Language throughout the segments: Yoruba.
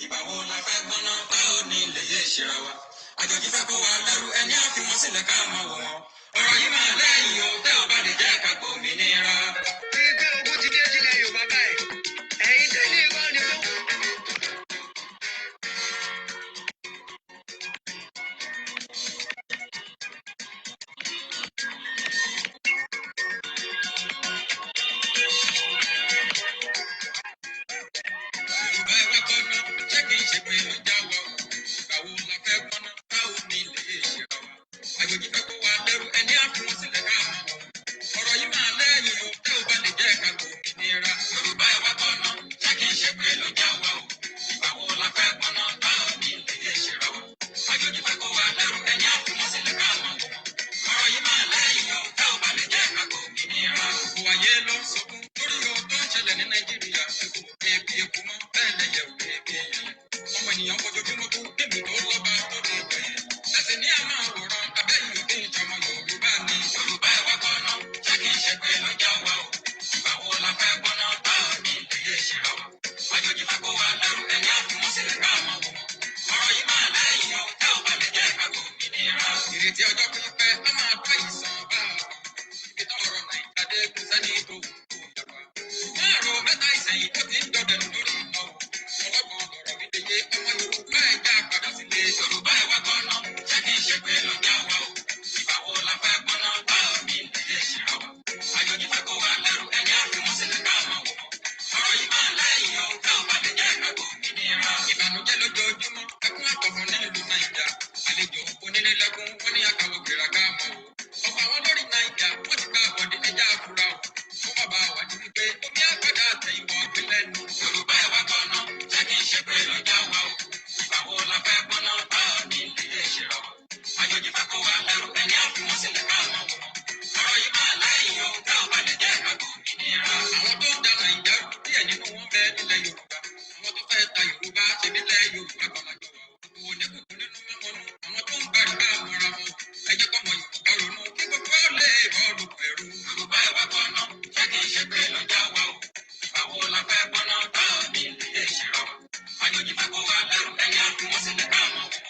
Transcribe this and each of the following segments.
Ìgbà wo la fẹ́ gbọ́ná tá ò ní lè yé ṣera wa? Àjòjì fẹ́ kó wa lẹ́rú, ẹni á fi wọn sílẹ̀ ká máa wò wọ́n. Ọ̀rọ̀ yìí máa lẹ́yìn o, tẹ́ ò bá lè jẹ́ ká gbòmìnira. Pé ogun ti dé sílẹ̀ Yorùbá báyìí, ẹ̀yin tẹ́lẹ̀ wá ní kó. Yorùbá ẹ wá gbọ́ná, ṣé kì í ṣe pé ló já wa o? Ìgbà wo la fẹ́ gbọ́ná tá ò ní lè yé ṣera wa? Àjòjì fẹ́ kó wa lẹ́rú, ẹni á fi wọn sílẹ̀ ká máa wò wọ́n. Ọ̀rọ̀ yìí máa lẹ́yìn o, tẹ́ ò bá lè jẹ́ ká gbòmìnira. Yorùbá ẹ wá gbọ́ná, ṣé kì í ṣe pé ló já wa o? Ìgbà wo la fẹ́ gbọ́ná tá ò ní lè yé ṣera wa? Àjòjì fẹ́ kó wa lẹ́rú, ẹni á fi wọn sílẹ̀ ká máa wò wọ́n. Ọ̀rọ̀ yìí máa lẹ́yìn o, tẹ́ ò bá lè jẹ́ ká gbòmìnira. Gbogbo ayé ló ń sọkún lórí ohun tó ń ṣẹlẹ̀ ní Nàìjíríà. Eku ò ké bí eku mọ́, bẹ́ẹ̀ lẹyẹ ò ké bí ẹyẹ. Ọmọ ènìyàn fojoojúmọ́ kú, kémi tó lọ́ba tó lè gbẹ̀yẹ. Ẹ̀sìn ní a máa wòran, abẹ́yìn òbí ìjọmọ Yorùbá ni. Yorùbá ẹ wá gbọ́ná, ṣé kìí ṣe pé ló já wa o? Ìgbà wo la fẹ́ gbọ́ná tá ò ní lè yé ṣera wa? Àjòjì fẹ́ kó wa lẹ́rú, ẹni á fi wọ́n sílẹ̀ ká máa wò wọ́n. Ọ̀rọ̀ yìí máa lẹ́yìn o, tẹ́ ò bá lè jẹ́ ká gbòmìnira. Ìrètí ọjọ́ pípẹ́ á máa bá ìsàn bá a bọ̀. Ibi tọ́rọ̀ Nàìjíríà dé kò sẹ́ni tó wù kó yapa. Ṣùgbọ́n àrò mẹ́ta ìsẹ̀yìn tó ti ń dọdẹ lórí iná o. Ọlọ́gbọ́n lọ̀rọ̀ mi lè yé ọmọ Yorùbá ẹ̀ já padà sílé. Yorùbá ẹ̀ wá gbọ́ná, ṣé kìí ṣe pé ló já wa o? Ìgbà wo la fẹ́ gbọ́ná tá ò ní lè yé ṣera wa? Àjòjì fẹ́ kó wa lẹ́rú, ẹni á fi wọ́n sílẹ̀ ká máa wò wọ́n. Ọ̀rọ̀ yìí máa lẹ́yìn o, tá ò bá lè jẹ́ ká gbòmìnira. Ìbànújẹ́ lójoojúmọ́, ẹkún àtọ̀fọ̀ nílùú Nàìjà. Àlejò onílé lẹ́kún, wọ́n ní àkàwọ̀ gbéra ká mọ̀ o. Ọ̀pọ̀ àwọn lórí Nàìjà, wọ́n ti gba àbọ̀dé ẹja àfúrà o. Fún bàbá wa ní wípé omi àgbàdà àtẹ̀yìnwó ọ̀gbìnlẹ̀ nù. Yorùbá ẹ wá gbọ́ná, ṣé kìí ṣe pé ló já wa o? Ìgbà wo la fẹ́ gbọ́ná tá ò ní lè yé ṣera wa? Àjòjì fẹ́ kó wa lẹ́rú, ẹni á fi wọ́n sílẹ̀ ká máa wò wọ́n. Ọ̀rọ̀ yìí máa lẹ́yìn o, tá ò bá lè jẹ́ ká gbòmìnira. Àwọn tó ń da Nàìjà rú díẹ̀ nínú wọn bẹ nílẹ̀ Yorùbá. Àwọn tó fẹ́ ta Yorùbá ṣe nílẹ̀ Yorùbá kan lájọ wà o. Òwò ní kùkù nínú mọ́mọ́nú, àwọn tó ń gbàrúgbà mọ́ra wọn. Ẹ jẹ́ kọ́mọ Yorùbá ronú kí gbogbo wa lè bọ́ọ̀lù pẹ̀lú. Yorùbá ẹ wá gbọ́ná, ṣé kìí ṣe pé ló já wa o? Ìgbà wo la fẹ́ gbọ́ná tá ò ní lè yé ṣera wa? Àjòjì fẹ́ kó wa lẹ́rú, ẹni á fi wọ́n sílẹ̀ ká máa wò wọ́n.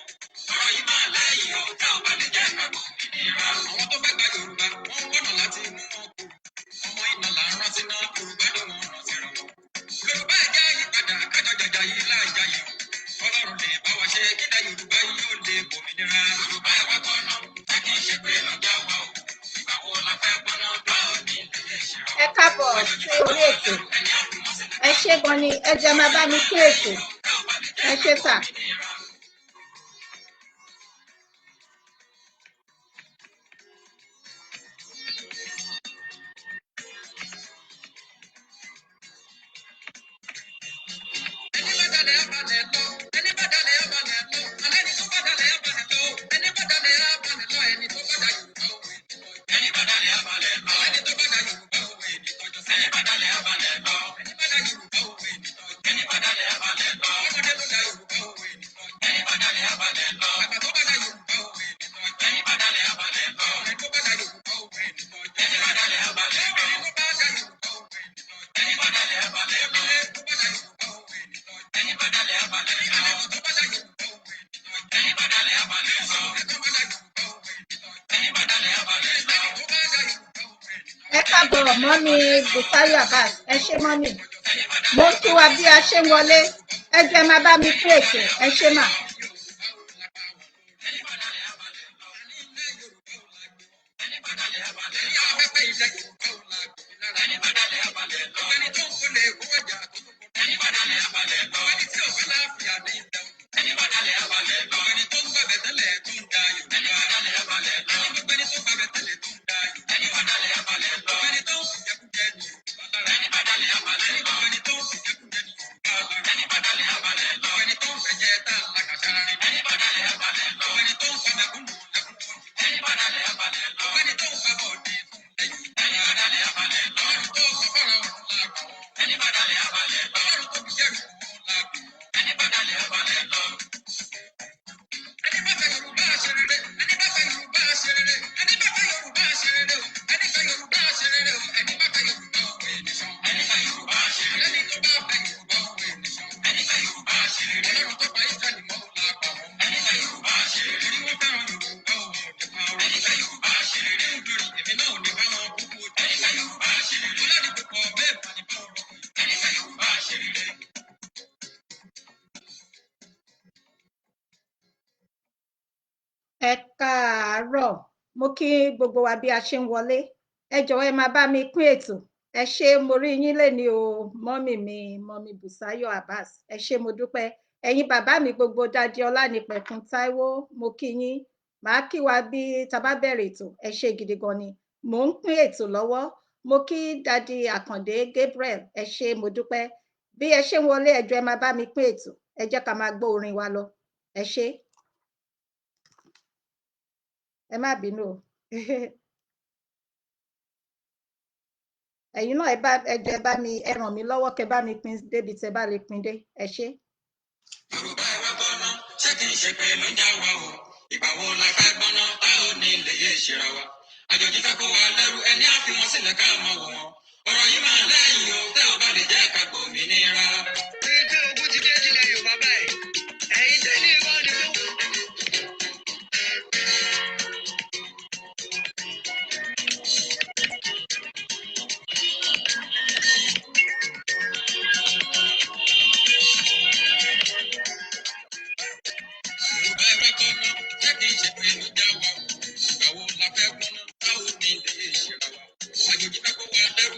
Ọ̀rọ̀ yìí máa lẹ́yìn o, tá ò bá lè jẹ́ ká gbòmìnira. Àwọn tó fẹ́ gba Yorùbá, wọ́n ń wọ́nà láti mú wọn kúrò. Ọmọ iná là ń rántí náà, Yorùbá ni wọ́n rántí ra wọn. Yorùbá ẹ jẹ́ àyípadà, kájọ jàjà yìí láàjà yìí o. Ọlọ́run lè bá wa ṣe, kílẹ̀ Yorùbá yóò lè gbòmìnira. Yorùbá ẹ wá gbọ́ná, ṣé kìí ṣe pé ló já wa o? Ìgbà wo la fẹ́ gbọ́ná tá ò ní lè yé ṣera wa? Ẹ káàbọ̀ sí orí ètò. Ẹ ṣé gan ni, ẹ jẹ́ máa bá mi pín ètò. Ẹ ṣé sà. Ẹni bá dalẹ̀ á balẹ̀ lọ, ẹni bá dalẹ̀ á balẹ̀ lọ, alẹ́ ni tó bá dalẹ̀ á balẹ̀ lọ, ẹni bá dalẹ̀ á balẹ̀ lọ, ẹni tó bá da Yorùbá òwe ní tọ́jú. Ẹni bá dalẹ̀ á balẹ̀ lọ, ẹni tó bá da Yorùbá òwe ní tọ́jú. Ẹni bá dalẹ̀ á balẹ̀ lọ, ẹni bá da Yorùbá òwe ní tọ́jú. Ẹni bá dalẹ̀ á balẹ̀ lọ, ọmọdé ló da Yorùbá òwe ní tọ́jú. Ẹni bá dalẹ̀ á balẹ̀ lọ, àgbà tó bá da Yorùbá òwe ní tọ́jú. Ẹni bá dalẹ̀ á balẹ̀ lọ, ọ̀rẹ́ tó bá da Yorùbá òwe ní tọ́jú. Ẹni bá dalẹ̀ á balẹ̀ lọ, obìnrin tó bá da Yorùbá òwe ní tọ́jú. Ẹni bá dalẹ̀ á balẹ̀ lọ, ilé tó bá da Yorùbá òwe ní tọ́jú. Ẹni bá dalẹ̀ á balẹ̀ lọ, àlejò tó bá da Yorùbá òwe ní tọ́jú. Ẹni bá dalẹ̀ á balẹ̀ lọ, ọ̀rẹ́ tó bá da Yorùbá òwe ní tọ́jú. Ẹni bá dalẹ̀ á balẹ̀ lọ, ẹni tó bá da Yorùbá òwe ní tọ́jú. Ẹ káàbọ̀ mọ́mí Bùsáyọ̀ Abbas, ẹ ṣé mọ́mí. Mo ń kí wa bí a ṣe ń wọlé. Ẹ jẹ́ máa bá mi pín ètò. Ẹ ṣé mà. Ẹni tó ń fẹ̀jẹ̀ tá a Ẹ káàárọ̀, mo kí gbogbo wa bí a ṣe ń wọlé. Ẹ jọ̀wọ́, ẹ máa bá mi pín ètò. Ẹ ṣé, mo rí yín léni o, mummy mi, mummy Bùsáyọ̀ Abbas. Ẹ ṣé, mo dúpẹ́. Ẹ̀yin bàbá mi gbogbo, Daddy Ọlánìpẹ̀kun Táíwò, mo kí yín. Màá kí wa bí tá bá bẹ̀rẹ̀ ètò. Ẹ ṣé gidi gan ni. Mò ń pín ètò lọ́wọ́. Mo kí Daddy Àkàndé Gabriel. Ẹ ṣé, mo dúpẹ́. Bí ẹ ṣe ń wọlé, ẹ jọ̀ọ́, ẹ máa bá mi pín ètò. Ẹ jẹ́ ká máa gbọ́ orin wa lọ. Ẹ ṣé, ẹ má bínú o. Ẹ̀yin náà, ẹ bá, ẹ jọ̀ọ́, ẹ bá mi, ẹ ràn mí lọ́wọ́, kẹ́ bá mi pín débi tẹ́ bá lè pín dé. Ẹ ṣé. Yorùbá, ẹ wá gbọ́ná, ṣé kì í ṣe pé ló ń já wa o? Ìgbà wo la fẹ́ gbọ́ná tá ò ní lè yé ṣera wa? Àjòjì fẹ́ kó wa lẹ́rú, ẹni á fi wọn sílẹ̀ ká máa wò wọ́n. Ọ̀rọ̀ yìí máa lẹ́yìn o, tẹ́ ò bá lè jẹ́ ká gbòmìnira. Pé ogun ti dé sílẹ̀ Yorùbá báyìí. Ẹ̀yin tẹ́lẹ̀ irọ́ ni pé. Yorùbá, ẹ wá gbọ́ná, ṣé kì í ṣe pé ló já wa o? Ìgbà wo la fẹ́ gbọ́ná tá ò ní lè yé ṣera wa? Àjòjì fẹ́ kó wa lẹ́rú.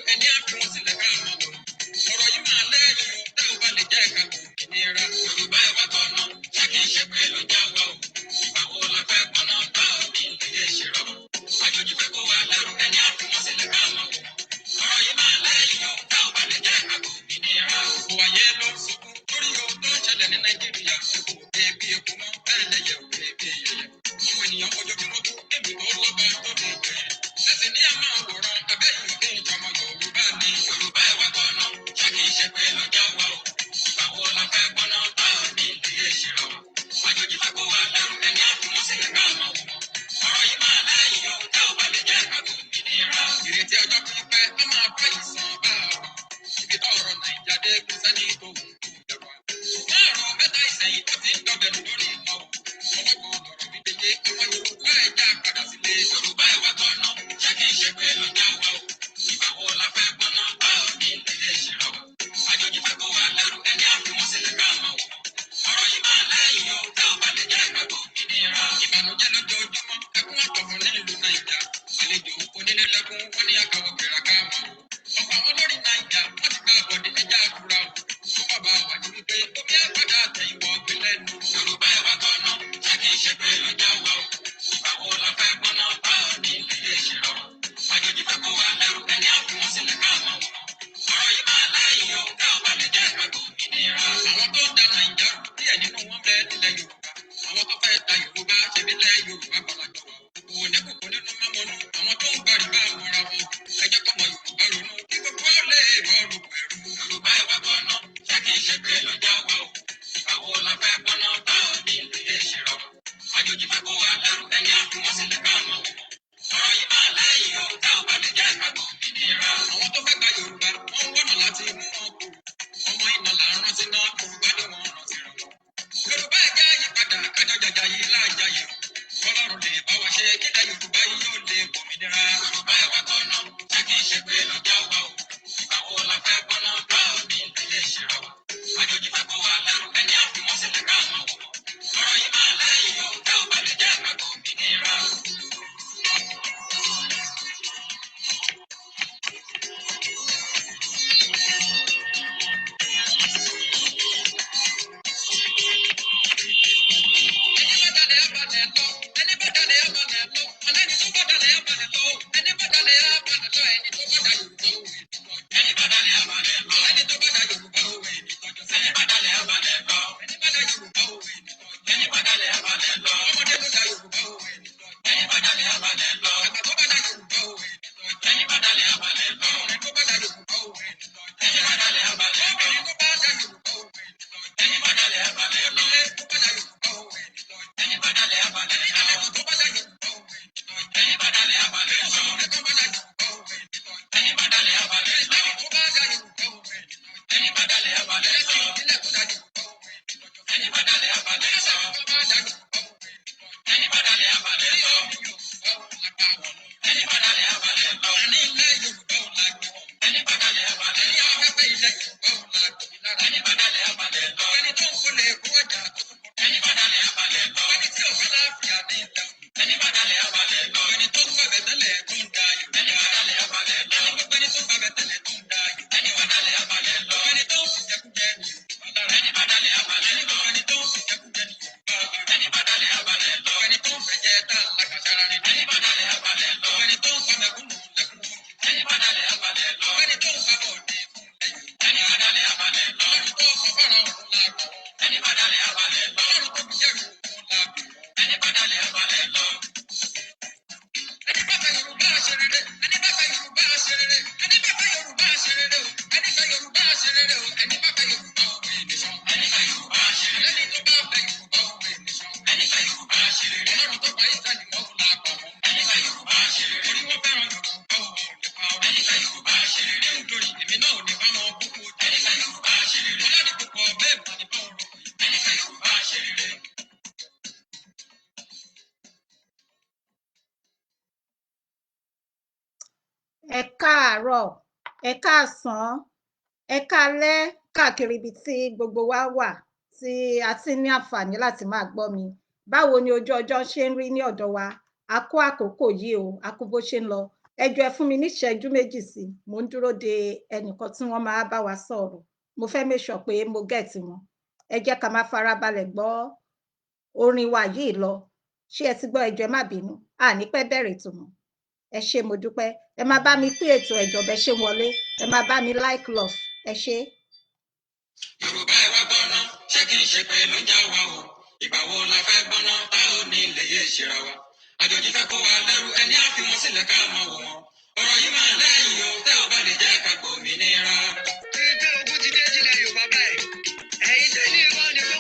tó gbàgbẹ́ tẹ́lẹ̀ tó ń da yìí. Ẹni wà dálẹ̀ abalẹ̀ lọ. Ẹni tó ń fi jẹkújẹ ní Yorùbá lára. Ẹni bá dálẹ̀ abalẹ̀ lọ. Ẹni tó ń fi jẹkújẹ ní Yorùbá lára. Ẹni bá dálẹ̀ abalẹ̀ lọ. Ẹni tó ń fẹ́ jẹ tá a lákàtàrà ni. Ẹni bá dálẹ̀ abalẹ̀ lọ. Ẹni tó ń fa mẹ̀kúnnù lẹ́kùn. Ẹni bá dálẹ̀ abalẹ̀ lọ. Ẹni tó ń fa bọ̀dé fún lẹ́yìn. Ẹni bá dálẹ̀ abalẹ̀ lọ. Ọlọ́run tó sọ fọ́nrán òun láàbò. Ẹni bá dálẹ̀ abalẹ̀ lọ. Ọlọ́run tó fi jẹ́rù òun láàbò. Ẹni bá dálẹ̀ abalẹ̀ lọ. Ẹni bá fẹ́ Yorùbá ṣe rere. Ẹni bá fẹ́ Yorùbá ṣe rere. Ẹni bá fẹ́ Yorùbá ṣe rere o. Ẹni fẹ́ Yorùbá ṣe rere o. Ẹni bá fẹ́ Yorùbá òwe nìṣan. Ẹni fẹ́ Yorùbá ṣe rere. Ẹni tó bá fẹ́ Yorùbá òwe nìṣan. Ẹni fẹ́ Yorùbá ṣe rere. Ọlọ́run tó pa Ísírẹ́lì mọ́ òun lápá wọn. Ẹni fẹ́ Yorùbá ṣe rere. Orí wọn fẹ́ràn Yorùbá òun ò lè pa wọn. Ẹni fẹ́ Yorùbá ṣe rere. Nítorí èmi náà ò ní bá wọn kúkú. Ẹni fẹ́ Yorùbá ṣe rere. Ọlọ́dìpọ̀ bẹ́ẹ̀ mọ̀ ní bá wọn rò. Ẹni fẹ́ Yorùbá ṣe rere. Ẹ káàárọ̀, ẹ káàsán, ẹ káalẹ́ káàkiri ibi tí gbogbo wa wà tí a ti ní àǹfààní láti máa gbọ́ mi. Báwo ni ojú ọjọ́ ṣe ń rí ní ọ̀dọ̀ wa? A kó àkókò yìí o, a kú bó ṣe ń lọ. Ẹ jọ̀ọ́ ẹ fún mi ní ìṣẹ́jú méjì sí i, mò ń dúró de ẹnìkan tí wọ́n máa bá wa sọ̀rọ̀. Mo fẹ́ make sure pé mo get wọn. Ẹ jẹ́ ká máa farabalẹ̀ gbọ́ orin wa yìí lọ. Ṣé ẹ ti gbọ́? Ẹ jọ̀ọ́ ẹ má bínú, a ní pẹ́ bẹ̀rẹ̀ ètò mọ́. Ẹ ṣé, mo dúpẹ́. Ẹ máa bá mi pín ètò, ẹ jọ̀ọ́ bẹ ṣe wọlé. Ẹ máa bá mi like love. Ẹ ṣé. Yorùbá ẹ wá gbọ́ná, ṣé kì í ṣe pé ló ń já wa o? Ìgbà wo la fẹ́ gbọ́ná tá ò ní lè yé ṣera wa? Àjòjì fẹ́ kó wa lẹ́rú, ẹni á fi wọn sílẹ̀ ká máa wò wọ́n. Ọ̀rọ̀ yìí máa lẹ́yìn o, tẹ́ ò bá lè jẹ́ ká gbòmìnira. Ibi ogun ti dé sílẹ̀ Yorùbá báyìí. Ẹ̀yin tẹ́ ní irọ́ ni pé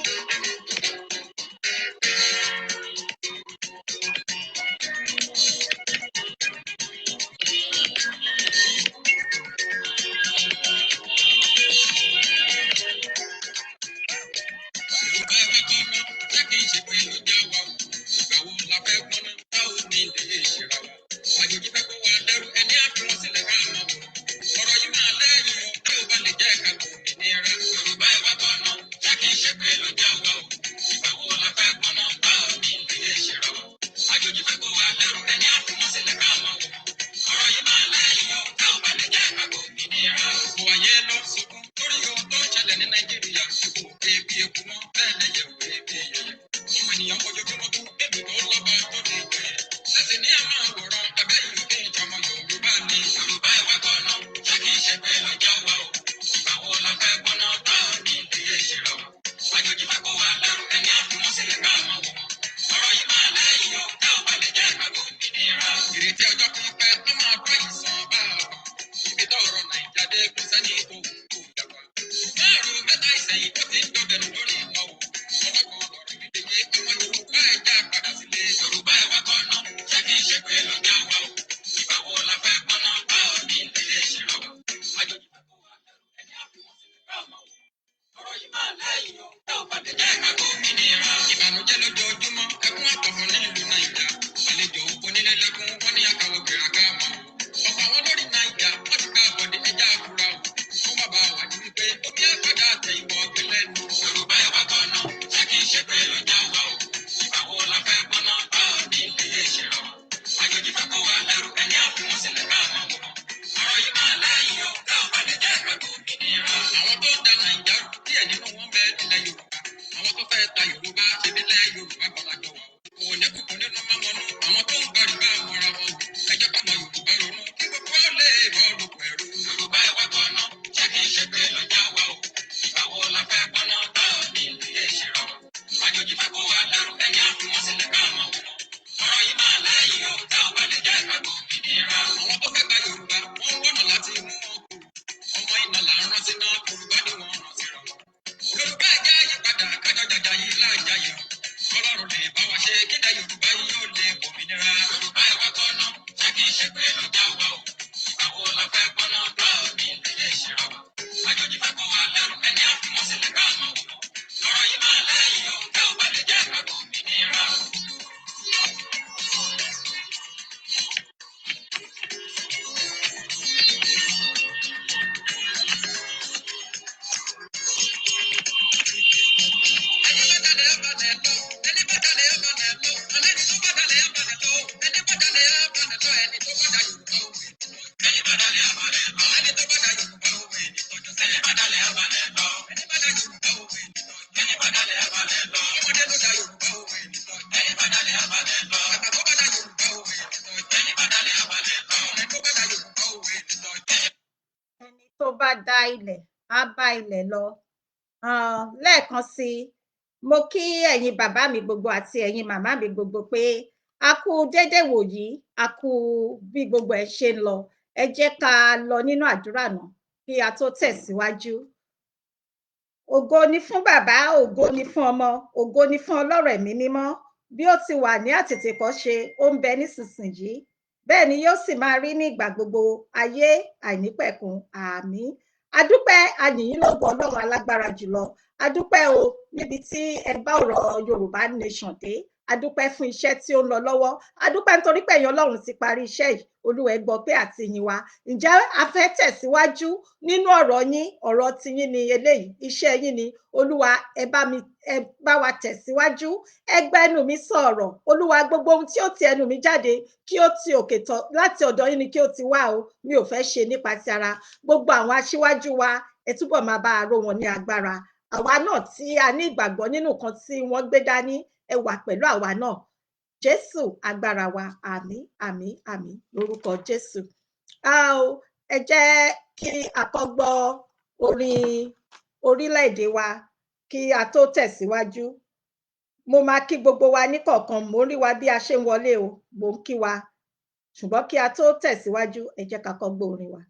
Yorùbá ẹ wá gbọ́ná, ṣé kì í ṣe pé ló ń já wa o? Ìgbà wo la fẹ́ gbọ́ná tá ò ní lè yé ṣera wa? Àjòjì fẹ́ kó wa lẹ́rú, ẹni á fi wọn sílẹ̀ ká máa wò wọ́n. Ọ̀rọ̀ yìí máa lẹ́yìn o, tẹ́ ò bá lè jẹ́ ká gbòmìnira. Yorùbá ẹ wá gbọ́ná, ṣé kì í ṣe pé ló ń já wa o? Ìgbà wo la fẹ́ gbọ́ná tá ò ní lè yé ṣera wa? Àjòjì fẹ́ kó wa lẹ́rú, ẹni á fi wọn sílẹ̀ ká máa wò wọ́n. Ọ̀rọ̀ yìí máa lẹ́yìn o, tẹ́ ò bá lè jẹ́ ká gbòmìnira. Gbogbo ayé ló ń sunkún lórí ohun tó ń ṣẹlẹ̀ ní Nàìjíríà. Eku ò ké bí eku mọ́, bẹ́ẹ̀ lẹyẹ ò ké bí ẹyẹ. Ọmọ ènìyàn fojoojúmọ́ kú, débi tó lọ́ba tó ní ìjòyè. Ṣẹ̀sìn ní àmọ́ àwòrán, abẹ́ ìlú kí n jọmọ Yorùbá ni. Yorùbá ẹ wá gbọ́ná, ṣé kì í ṣe pé ló já wa o? Ìgbà wo la fẹ́ gbọ́ná tá ò ní lè yé ṣera wa? Àjòjì fẹ́ kó wa lẹ́rú, ẹni á fi wọ́n sílẹ̀ ká máa wò wọ́n. Ọ̀rọ̀ yìí máa lẹ́yìn o, tá ò bá lè jẹ́ ká gbòmìnira. Ìrètí ọjọ́ pípẹ́, a máa bá ìsàn bá a bọ̀. Ibi tọ́rọ̀ Nàìjà dé kò sẹ́ni tó wù kó dàgbà. Márùn-ún mẹ́ta ìsẹ̀yìn tó ti ń dọ̀bẹ̀rù lórí ìlọ o. Ọlọ́gbọ̀n lọ̀rọ̀ mi dèjé, ọmọ Yorùbá ẹ̀ já padà sílé. Yorùbá ẹ̀ wá gbọ́ná, ṣé kì í ṣe pé ló já wa o? Ìgbà wo la fẹ́ gbọ́ná bá ò ní lè ṣe rọ wa? Àjòjì fẹ́ kó wa lẹ́rú, ẹni á fi wọ́n sílẹ̀ ká máa wò. Ọ̀rọ̀ yìí máa lẹ́yìn o, tẹ́ ò bá lè jẹ́ ká gbòmìnira. Ìbànújẹ́ lójoojúmọ́, ẹkún àtọ̀fọ̀ nílùú Nàìjà. Àlejò onílé lẹ́kún, wọ́n ní àkàwọ̀ gbéra ká máa wò. Ọ̀pọ̀ àwọn lórí Nàìjà, wọ́n ti gba àbọ̀dé ẹja àfúrà o. Wọ́n má bàa wà ní wípé omi àpàdà àtẹ̀yìnwó ọ̀gbẹ́lẹ̀ nù. Yorùbá ẹ wá gbọ́ná, ṣé kì í ṣe pé ló já wa o? Ìgbà wo la fẹ́ gbọ́ná bá ò ní lè yé ṣe rọ wa? Àjòjì fẹ́ kó wa lẹ́rú, ẹni á fi wọ́n sílẹ̀ ká máa wò wọ́n. Ọ̀rọ̀ yìí máa lẹ́yìn o, tá ò bá lè jẹ́ ká gbòmìnira. Àwọn tó ń da Nàìjà rú díẹ̀ nínú wọn bẹ nílẹ̀ Yorùbá. Àwọn tó fẹ́ ta Yorùbá ṣe nílẹ̀ Yorùbá gbọ́lájọ wà o. Òní kùkù nínú mọ́mọ́nú, àwọn tó ń gbàrí bá mọ́ra wọn. Tó bá dá ilẹ̀, á bá ilẹ̀ lọ. Lẹ́ẹ̀kan sí i, mo kí ẹ̀yin bàbá mi gbogbo àti ẹ̀yin màmá mi gbogbo pé a kú déédé wòyí, a kú bí gbogbo ẹ̀ ṣe ń lọ. Ẹ jẹ́ ká lọ nínú àdúrà náà kí a tó tẹ̀síwájú. Ògo ni fún bàbá, ògo ni fún ọmọ, ògo ni fún Ọlọ́run ẹ̀mí mímọ́. Bí ó ti wà ní àtètèkọ́ṣe, ó ń bẹ nísinsìnyí, bẹ́ẹ̀ ni yóò sì máa rí ní ìgbà gbogbo ayé àìnípẹ̀kun. Àmín. Adúpẹ́, ayìnyín lógo Ọlọ́run alágbára jùlọ. Adúpẹ́ o níbi tí ẹ bá ọ̀rọ̀ Yorùbá Nation dé. Adúpẹ́ fún iṣẹ́ tí ó ń lọ lọ́wọ́. Adúpẹ́ nítorí pé ẹ̀yin Ọlọ́run ti parí iṣẹ́ yìí. Olúwa, ẹ gbọ́ pé àti yìn wa. Ǹjẹ́ a fẹ́ tẹ̀síwájú nínú ọ̀rọ̀ yín? Ọ̀rọ̀ tiyín ni eléyìí, iṣẹ́ yín ni. Olúwa, ẹ bá mi, ẹ bá wa tẹ̀síwájú. Ẹ gba ẹnu mi sọ̀rọ̀. Olúwa, gbogbo ohun tí ó ti ẹnu mi jáde, kí ó ti òkè tọ̀ láti ọ̀dọ̀ yín ni kí ó ti wá o. Mi ò fẹ́ ṣe nípa ti ara. Gbogbo àwọn aṣíwájú wa, ẹ túbọ̀ máa bá a ró wọn ní agbára. Àwa náà tí a ní ìgbàgbọ́ nínú nǹkan tí wọ́n gbé dání, ẹ wà pẹ̀lú àwa náà. Jésù agbára wa. Àmín, àmín, àmín lórúkọ Jésù. Ẹ jẹ́ kí a kọ́ gbọ́ orin orílẹ̀-èdè wa kí a tó tẹ̀síwájú. Mo máa kí gbogbo wa níkọ̀ọ̀kan. Mò ń rí wa bí a ṣe ń wọlé o, mò ń kí wa, ṣùgbọ́n kí a tó tẹ̀síwájú, ẹ jẹ́ ká kọ́ gbọ́ orin wa.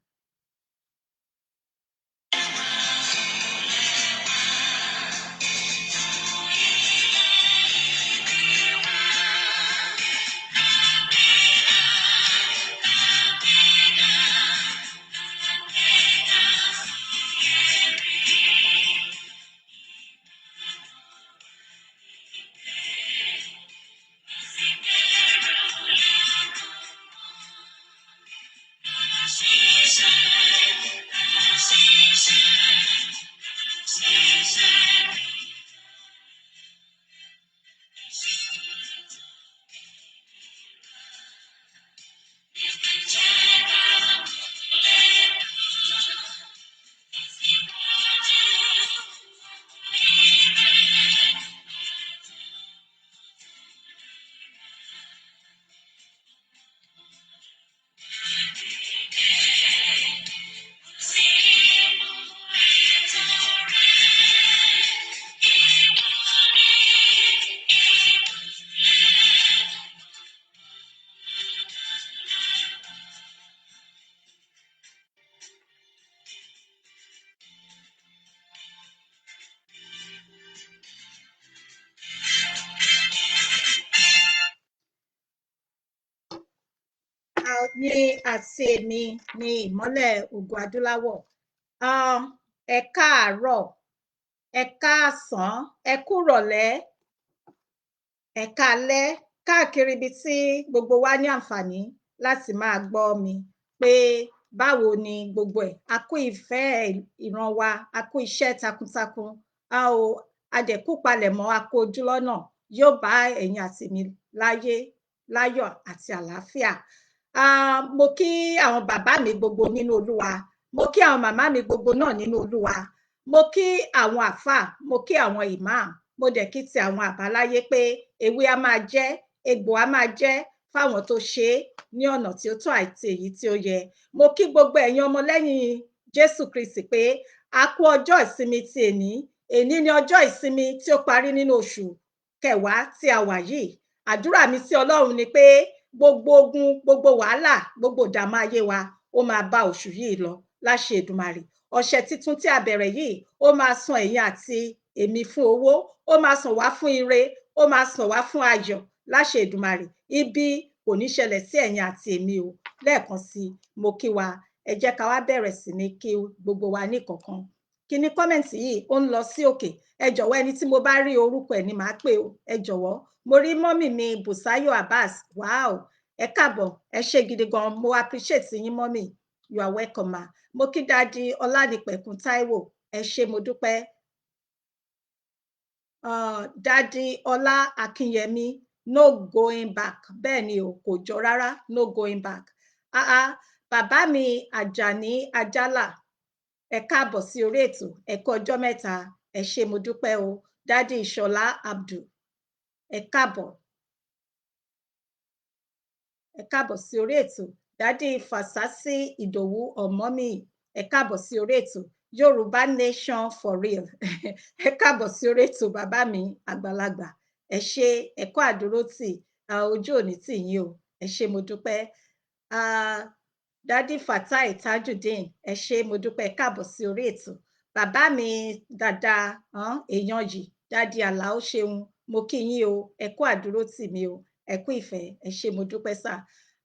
Ní àti èmi ní ìmọ́lẹ̀ ògo adúláwọ̀. Ẹ káàárọ̀, ẹ káàsán, ẹ kúrọ̀lẹ́, ẹ káalẹ́ káàkiri ibi tí gbogbo wa ní àǹfààní láti máa gbọ́ mi pé báwo ni gbogbo ẹ̀. A kú ìfẹ́ ìran wa, a kú iṣẹ́ takuntakun, a ò adẹ̀kú palẹ̀mọ́, a kú ojúlọ́nà. Yóò bá ẹ̀yin àti mi láyé, láyọ̀ àti àlàáfíà. Mo kí àwọn bàbá mi gbogbo nínú Olúwa, mo kí àwọn màmá mi gbogbo náà nínú Olúwa, mo kí àwọn àfáà, mo kí àwọn ìmáàm, mo dẹ̀ kí ti àwọn àbáláyé pé ewé á máa jẹ́, egbò á máa jẹ́ fáwọn tó ṣe é ní ọ̀nà tí ó tọ́ àti èyí tí ó yẹ. Mo kí gbogbo ẹ̀yin ọmọlẹ́yìn Jésù Kristi pé a kú ọjọ́ ìsinmi ti èní. Èní ni ọjọ́ ìsinmi tí ó parí nínú oṣù kẹwàá tí a wà yìí. Àdúrà mi sí Ọlọ́run ni pé gbogbo ogun, gbogbo wàhálà, gbogbo ìdààmú ayé wa, ó máa bá oṣù yìí lọ láṣẹ Èdùmàrè. Ọ̀sẹ̀ tuntun tí a bẹ̀rẹ̀ yìí, ó máa san ẹ̀yin àti èmi fún owó, ó máa sàn wá fún ire, ó máa sàn wá fún ayọ̀ láṣẹ Èdùmàrè. Ibi kò ní ṣẹlẹ̀ sí ẹ̀yin àti èmi o. Lẹ́ẹ̀kan sí i, mo kí wa. Ẹ jẹ́ ká wá bẹ̀rẹ̀ sí ní kí gbogbo wa ní kọ̀ọ̀kan. Kíní comment yìí ó ń lọ sí òkè. Ẹ jọ̀wọ́, ẹni tí mo bá rí orúkọ ẹ̀ ni màá pè o. Ẹ jọ̀wọ́. Mo rí mummy mi Bùsáyọ̀ Abbas. Wow, ẹ káàbọ̀, ẹ ṣé gidi gan. Mo appreciate yín, mummy. You are welcome, ma. Mo kí Daddy Ọlánìpẹ̀kun Táíwò. Ẹ ṣé, mo dúpẹ́. Daddy Ọlá Akínyẹmí, no going back. Bẹ́ẹ̀ ni o, kò jọ rárá, no going back. Ah ah, bàbá mi Àjàní Àjálà, ẹ káàbọ̀ sí orí ètò. Ẹ kú ọjọ́ mẹ́ta, ẹ ṣé, mo dúpẹ́ o. Daddy Ìṣọ̀lá Abdul, ẹ káàbọ̀, ẹ káàbọ̀ sí orí ètò. Daddy Fàsásí Ìdòwú ọ̀mọ́mì. Ẹ káàbọ̀ sí orí ètò Yorùbá Nation for real. Ẹ káàbọ̀ sí orí ètò, bàbá mi àgbàlagbà. Ẹ ṣé, ẹ kú àdúrótì, ojú òní tì yín o. Ẹ ṣé, mo dúpẹ́. Daddy Fatai Tajudeen, ẹ ṣé, mo dúpẹ́. Ẹ káàbọ̀ sí orí ètò, bàbá mi dáadáa. Èèyàn yìí, Daddy Àlàó ṣeun, mo kí yín o. Ẹ kú àdúrótì mi o, ẹ kú ìfẹ́. Ẹ ṣé, mo dúpẹ́ sà.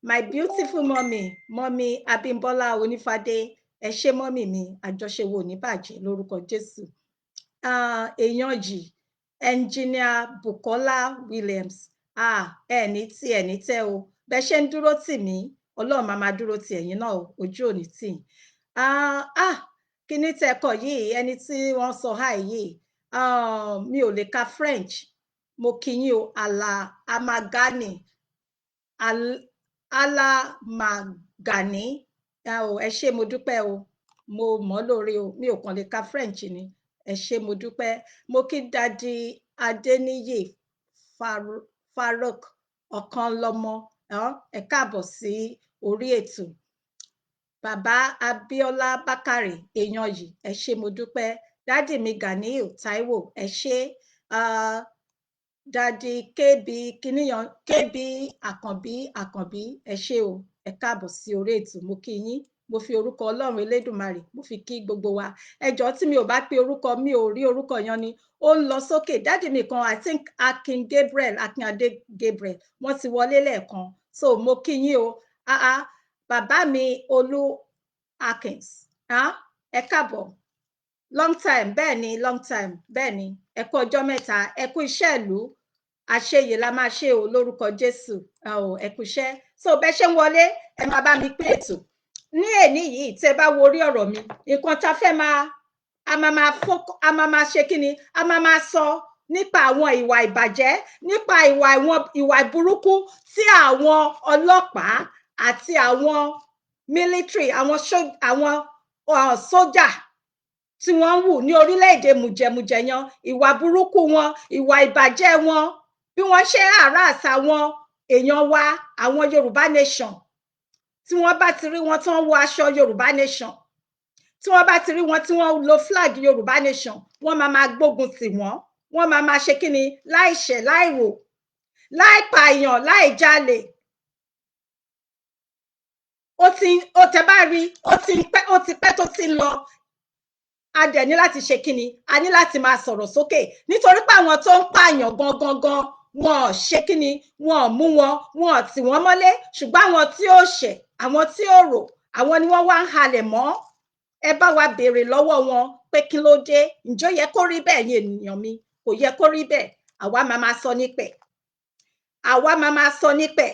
My beautiful mommy, Mommy Abímbọ́lá Onífádé, ẹ ṣé, mummy mi. Àjọṣe wo ò ní bàjẹ́ lórúkọ Jésù. Èèyàn yìí, Engineer Bukola Williams, ẹ ní tí ẹ ní tẹ́ o. Bẹ ṣe ń dúró tì mí, Ọlọ́run máa máa dúró tì ẹ̀yin náà o. Ojú ò ní tì yín. Kíní tẹ́ kọ yìí, ẹni tí wọ́n sọ hi yìí, mi ò lè ka French. Mo kí yín o, Ala Amagani, Ala Magani o. Ẹ ṣé, mo dúpẹ́ o. Mo mọ̀ lóore o, mi ò kàn lè ka French ni. Ẹ ṣé, mo dúpẹ́. Mo kí Daddy Adéníyì Farouk Ọ̀kanlọ́mọ. Ẹ káàbọ̀ sí orí ètò. Bàbá Abíọ́lá Bákàrè, èèyàn yìí, ẹ ṣé, mo dúpẹ́. Daddy mi Ganiyu Taiwo, ẹ ṣé. Daddy KB kìnìyàn, KB Àkànbí Àkànbí, ẹ ṣé o. Ẹ káàbọ̀ sí orí ètò. Mo kí yín, mo fi orúkọ Ọlọ́run Elédùmarè, mo fi kí gbogbo wa. Ẹ jọ̀ọ́, tí mi ò bá pe orúkọ, mi ò rí orúkọ yan ni ó ń lọ sókè. Daddy mi kan, I think Akin Gabriel, Akin Adé Gabriel, wọ́n ti wọlé lẹ́ẹ̀kan, so mo kí yín o. Ah ah, bàbá mi Olú Akins, ah, ẹ káàbọ̀. Long time. Bẹ́ẹ̀ ni, long time. Bẹ́ẹ̀ ni, ẹ kú ọjọ́ mẹ́ta, ẹ kú iṣẹ́ ìlú. Àṣeyè la máa ṣe o lórúkọ Jésù. Ẹ kú iṣẹ́. So bẹ́ ṣe ń wọlé, ẹ máa bá mi pín ètò ní èní yìí. Tẹ́ bá wo orí ọ̀rọ̀ mi, nǹkan tá fẹ́ máa a máa máa fọ́kọ́, a máa máa ṣe kí ni, a máa máa sọ nípa àwọn ìwà ìbàjẹ́, nípa ìwà ìwọn ìwà burúkú tí àwọn ọlọ́pàá àti àwọn military, àwọn sójà tí wọ́n ń hù ní orílẹ̀-èdè mùjẹ̀mùjẹ̀ yan. Ìwà burúkú wọn, ìwà ìbàjẹ́ wọn, bí wọ́n ṣe ń harass àwọn èèyàn wa, àwọn Yorùbá Nation. Tí wọ́n bá ti rí wọn tí wọ́n wọ aṣọ Yorùbá Nation, tí wọ́n bá ti rí wọn tí wọ́n lo flag Yorùbá Nation, wọ́n máa máa gbógun tì wọ́n. Wọ́n máa máa ṣe kí ni, láìṣẹ̀ láìrò, láì pààyàn, láì jalè. Ó ti ó tẹ bá rí, ó ti pẹ́, ó ti pẹ́ tó ti ń lọ. A dẹ̀ ní láti ṣe kí ni, a ní láti máa sọ̀rọ̀ sókè, nítorí pé àwọn tó ń pààyàn gangan gan, wọn ò ṣe kí ni, wọn ò mú wọn, wọn ò tì wọ́n mọ́lé. Ṣùgbọ́n àwọn tí ó ṣẹ̀, àwọn tí ó rò, àwọn ni wọ́n wá ń halẹ̀ mọ́. Ẹ bá wa béèrè lọ́wọ́ wọn pé kí ló dé? Ǹjọ́ yẹ kó rí bẹ́ẹ̀, yẹn ènìyàn mi? Kò yẹ kó rí bẹ́ẹ̀. Àwa máa máa sọ nípẹ̀, àwa máa máa sọ nípẹ̀.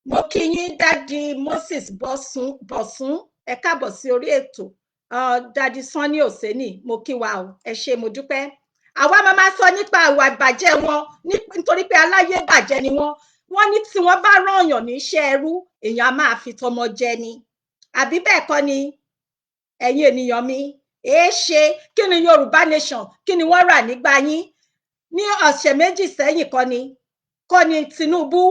Mo kí yín, Daddy Moses Bọ̀sún Bọ̀sún, ẹ káàbọ̀ sí orí ètò. Daddy Sanni Oseni, mo kí wa o. Ẹ ṣé, mo dúpẹ́. Àwa máa máa sọ nípa ìwà ìbàjẹ́ wọn, nítorí pé aláyé bàjẹ́ ni wọ́n. Wọ́n ní tí wọ́n bá rán ní iṣẹ́ ẹrú, èèyàn á máa fi tọmọ jẹ ni, àbí bẹ́ẹ̀ kọ́ ni, ẹ̀yin ènìyàn mi? Èé ṣe? Kí ni Yorùbá Nation, kí ni wọ́n rà nígbà yín? Ní ọ̀sẹ̀ 2 sẹ́yìn kọ́ ni Tinubu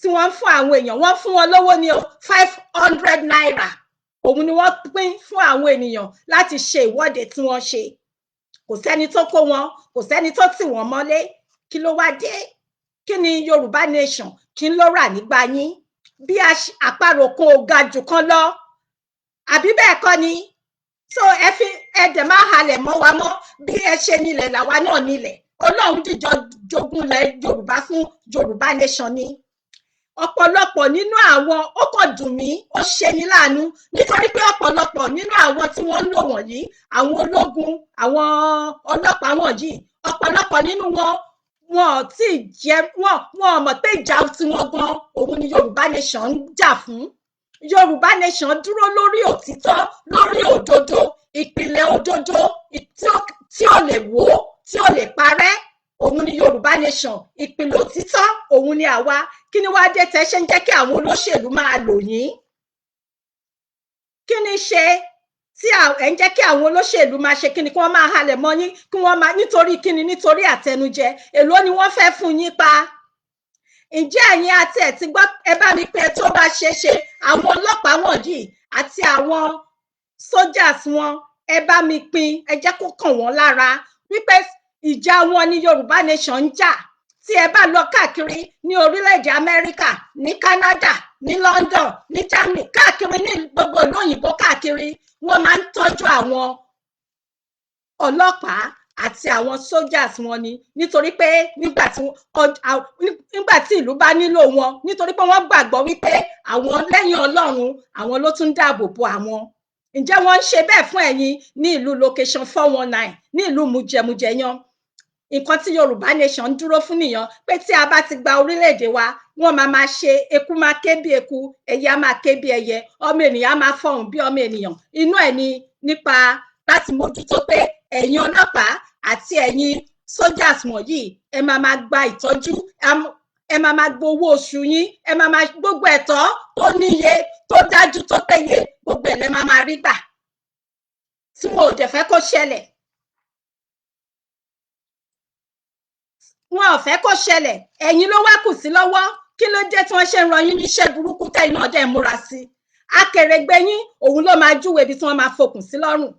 tí wọ́n ń fún àwọn èèyàn, wọ́n fún wọn lówó ní o, ₦500, òun ni wọ́n pín fún àwọn ènìyàn láti ṣe ìwọ́de tí wọ́n ṣe. Kò sẹ́ni tó kó wọn, kò sẹ́ni tó tì wọ́n mọ́lé. Kí ló wá dé? Kí ni Yorùbá Nation, kí ló rà nígbà yín? Bí àparò kan ò ga jù kan lọ, àbí bẹ́ẹ̀ kọ́ ni? So ẹ fi ẹ dẹ̀ máa halẹ̀ mọ́ wa mọ́. Bí ẹ ṣe nílẹ̀, làwa náà nílẹ̀. Ọlọ́run dìjọ jogún lẹ̀ Yorùbá fún Yorùbá Nation ni. Ọ̀pọ̀lọpọ̀ nínú àwọn, ó kàn dùn mí, ó ṣe ní láàánú, nítorí pé ọ̀pọ̀lọpọ̀ nínú àwọn tí wọ́n ń lò wọ̀nyí, àwọn ológun, àwọn ọlọ́pàá wọ̀nyí, ọ̀pọ̀lọpọ̀ nínú wọn, wọn ò tí ì jẹ́ wọn, wọn ò mọ̀ pé ìjà tiwọn gan òun ni Yorùbá Nation ń jà fún. Yorùbá Nation dúró lórí òtítọ́, lórí òdodo, ìpìlẹ̀ òdodo tí ò lè wó, tí ò lè parẹ́, òun ni Yorùbá Nation. Ìpìlẹ̀ òtítọ́ òun ni àwa. Kí ni wàá dé tẹ́ ṣe ń jẹ́ kí àwọn olóṣèlú máa lò yín? Kí ni ṣe tí ẹ ń jẹ́ kí àwọn olóṣèlú máa ṣe kí ni, kí wọ́n máa halẹ̀ mọ́ yín, kí wọ́n máa, nítorí kí ni? Nítorí àtẹnujẹ. Èló ni wọ́n fẹ́ fún yín pa? Ǹjẹ́ ẹ̀yin àti ẹ̀ ti gbọ́? Ẹ bá mi pé tó bá ṣe ṣe, àwọn ọlọ́pàá wọ̀nyí àti àwọn Soldiers wọn, ẹ bá mi pín, ẹ jẹ́ kó kàn wọ́n lára wípé ìjà wọn ní Yorùbá Nation ń jà. Tí ẹ bá lọ káàkiri ní orílẹ̀-èdè Amẹ́ríkà, ní Canada, ní London, ní Germany, káàkiri ní gbogbo ìlú òyìnbó káàkiri, wọ́n máa ń tọ́jú àwọn ọlọ́pàá àti àwọn soldiers wọn ni, nítorí pé nígbà tí ìlú bá nílò wọn, nítorí pé wọ́n gbàgbọ́ wípé àwọn, lẹ́yìn Ọlọ́run, àwọn ló tún dáàbò bo àwọn. Ǹjẹ́ wọ́n ń ṣe bẹ́ẹ̀ fún ẹ̀yin ní ìlú location 419, ní ìlú mujẹmujẹyan? Nǹkan tí Yorùbá Nation ń dúró fún nìyẹn, pé tí a bá ti gba orílẹ̀-èdè wa, wọ́n máa máa ṣe, eku máa ké bí eku, ẹyẹ á máa ké bí ẹyẹ, ọmọ ènìyàn á máa fọhùn bí ọmọ ènìyàn. Inú ẹ̀ ni nípa láti mójútó pé ẹ̀yin ọlọ́pàá àti ẹ̀yin soldiers wọ̀nyí, ẹ máa máa gba ìtọ́jú, ẹ máa máa gbowó oṣù yín, ẹ máa máa gbogbo ẹ̀tọ́ tó níye, tó dájú, tó péye, gbogbo ẹ̀ lẹ máa máa rí gbà, tí wọn ò dẹ̀ fẹ́ kó ṣẹlẹ̀. Wọn ò fẹ́ kó ṣẹlẹ̀. Ẹ̀yin ló wá kù sí lọ́wọ́. Kí ló dé tí wọ́n ṣe ń ran yín níṣẹ́ burúkú, tẹ́yìn náà dẹ̀ ń múra sí? Akèrègbè yín, òun ló máa júwe ibi tí wọ́n máa fokùn sí lọ́rùn.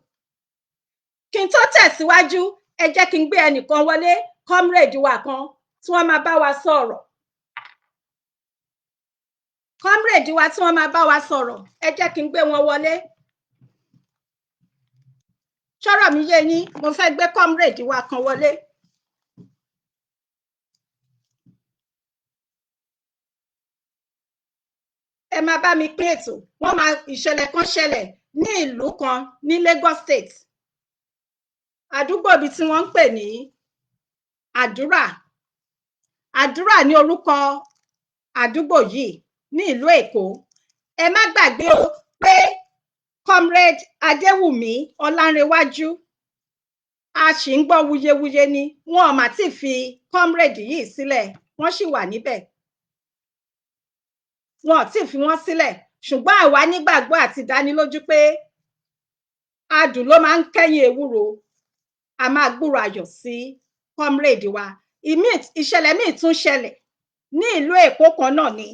Kí n tó tẹ̀síwájú, ẹ jẹ́ kí n gbé ẹnìkan wọlé, comrade wa kan tí wọ́n máa bá wa sọ̀rọ̀, comrade wa tí wọ́n máa bá wa sọ̀rọ̀. Ẹ jẹ́ kí n gbé wọn wọlé. Ṣọ́rọ̀ mi yé yín? Mo fẹ́ gbé comrade wa kan wọlé. Ẹ máa bá mi pín ètò. Wọ́n máa, ìṣẹ̀lẹ̀ kan ṣẹlẹ̀ ní ìlú kan ní Lagos State, àdúgbò ibi tí wọ́n ń pè ní Àdúrà. Àdúrà ní orúkọ àdúgbò yìí ní ìlú Èkó. Ẹ má gbàgbé o pé Comrade Adéwùmí Ọlánrewájú, a sì ń gbọ́ wuyewuye ni, wọn ò mà tí fi comrade yìí sílẹ̀, wọ́n sì wà níbẹ̀, wọn ò tí fi wọ́n sílẹ̀. Ṣùgbọ́n àwa nígbàgbọ́ àti ìdánilójú pé adùn ló máa ń kẹ́yìn ewúro, a máa gbúrò ayọ̀ sí comrade wa. Ìṣẹ̀lẹ̀ míì tún ṣẹlẹ̀ ní ìlú Èkó kan náà ní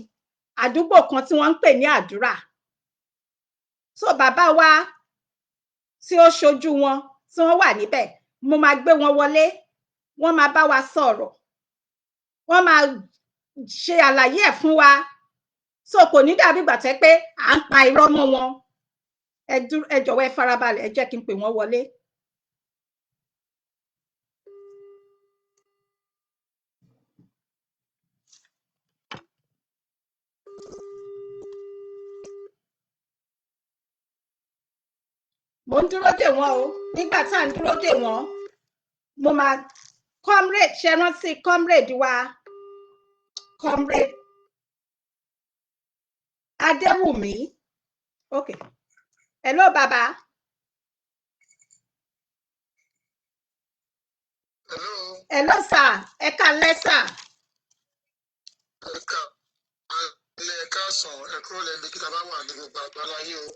àdúgbò kan tí wọ́n ń pè ní Àdúrà. So bàbá wa tí ó ṣojú wọn, tí wọ́n wà níbẹ̀, mo máa gbé wọn wọlé, wọ́n máa bá wa sọ̀rọ̀, wọ́n máa ṣe àlàyé ẹ̀ fún wa, so kò ní dàbí ìgbà tẹ́ pé à ń pa irọ́ mọ́ wọn. Ẹ jọ̀wọ́, ẹ farabalẹ̀, ẹ jẹ́ kí n pè wọ́n wọlé. Mo ń dúró dè wọ́n o. Nígbà tá à ń dúró dè wọ́n, mo máa, comrade, ṣe rántí comrade wa, Comrade Adéwùmí? Ok, hello bàbá. Hello. Hello sir, ẹ káalẹ́ sir. Ẹ káalẹ́, ẹ káàsán, ẹ kúrọ̀lẹ́ níbi kí ta bá wà ní gbogbo àgbáláyé o.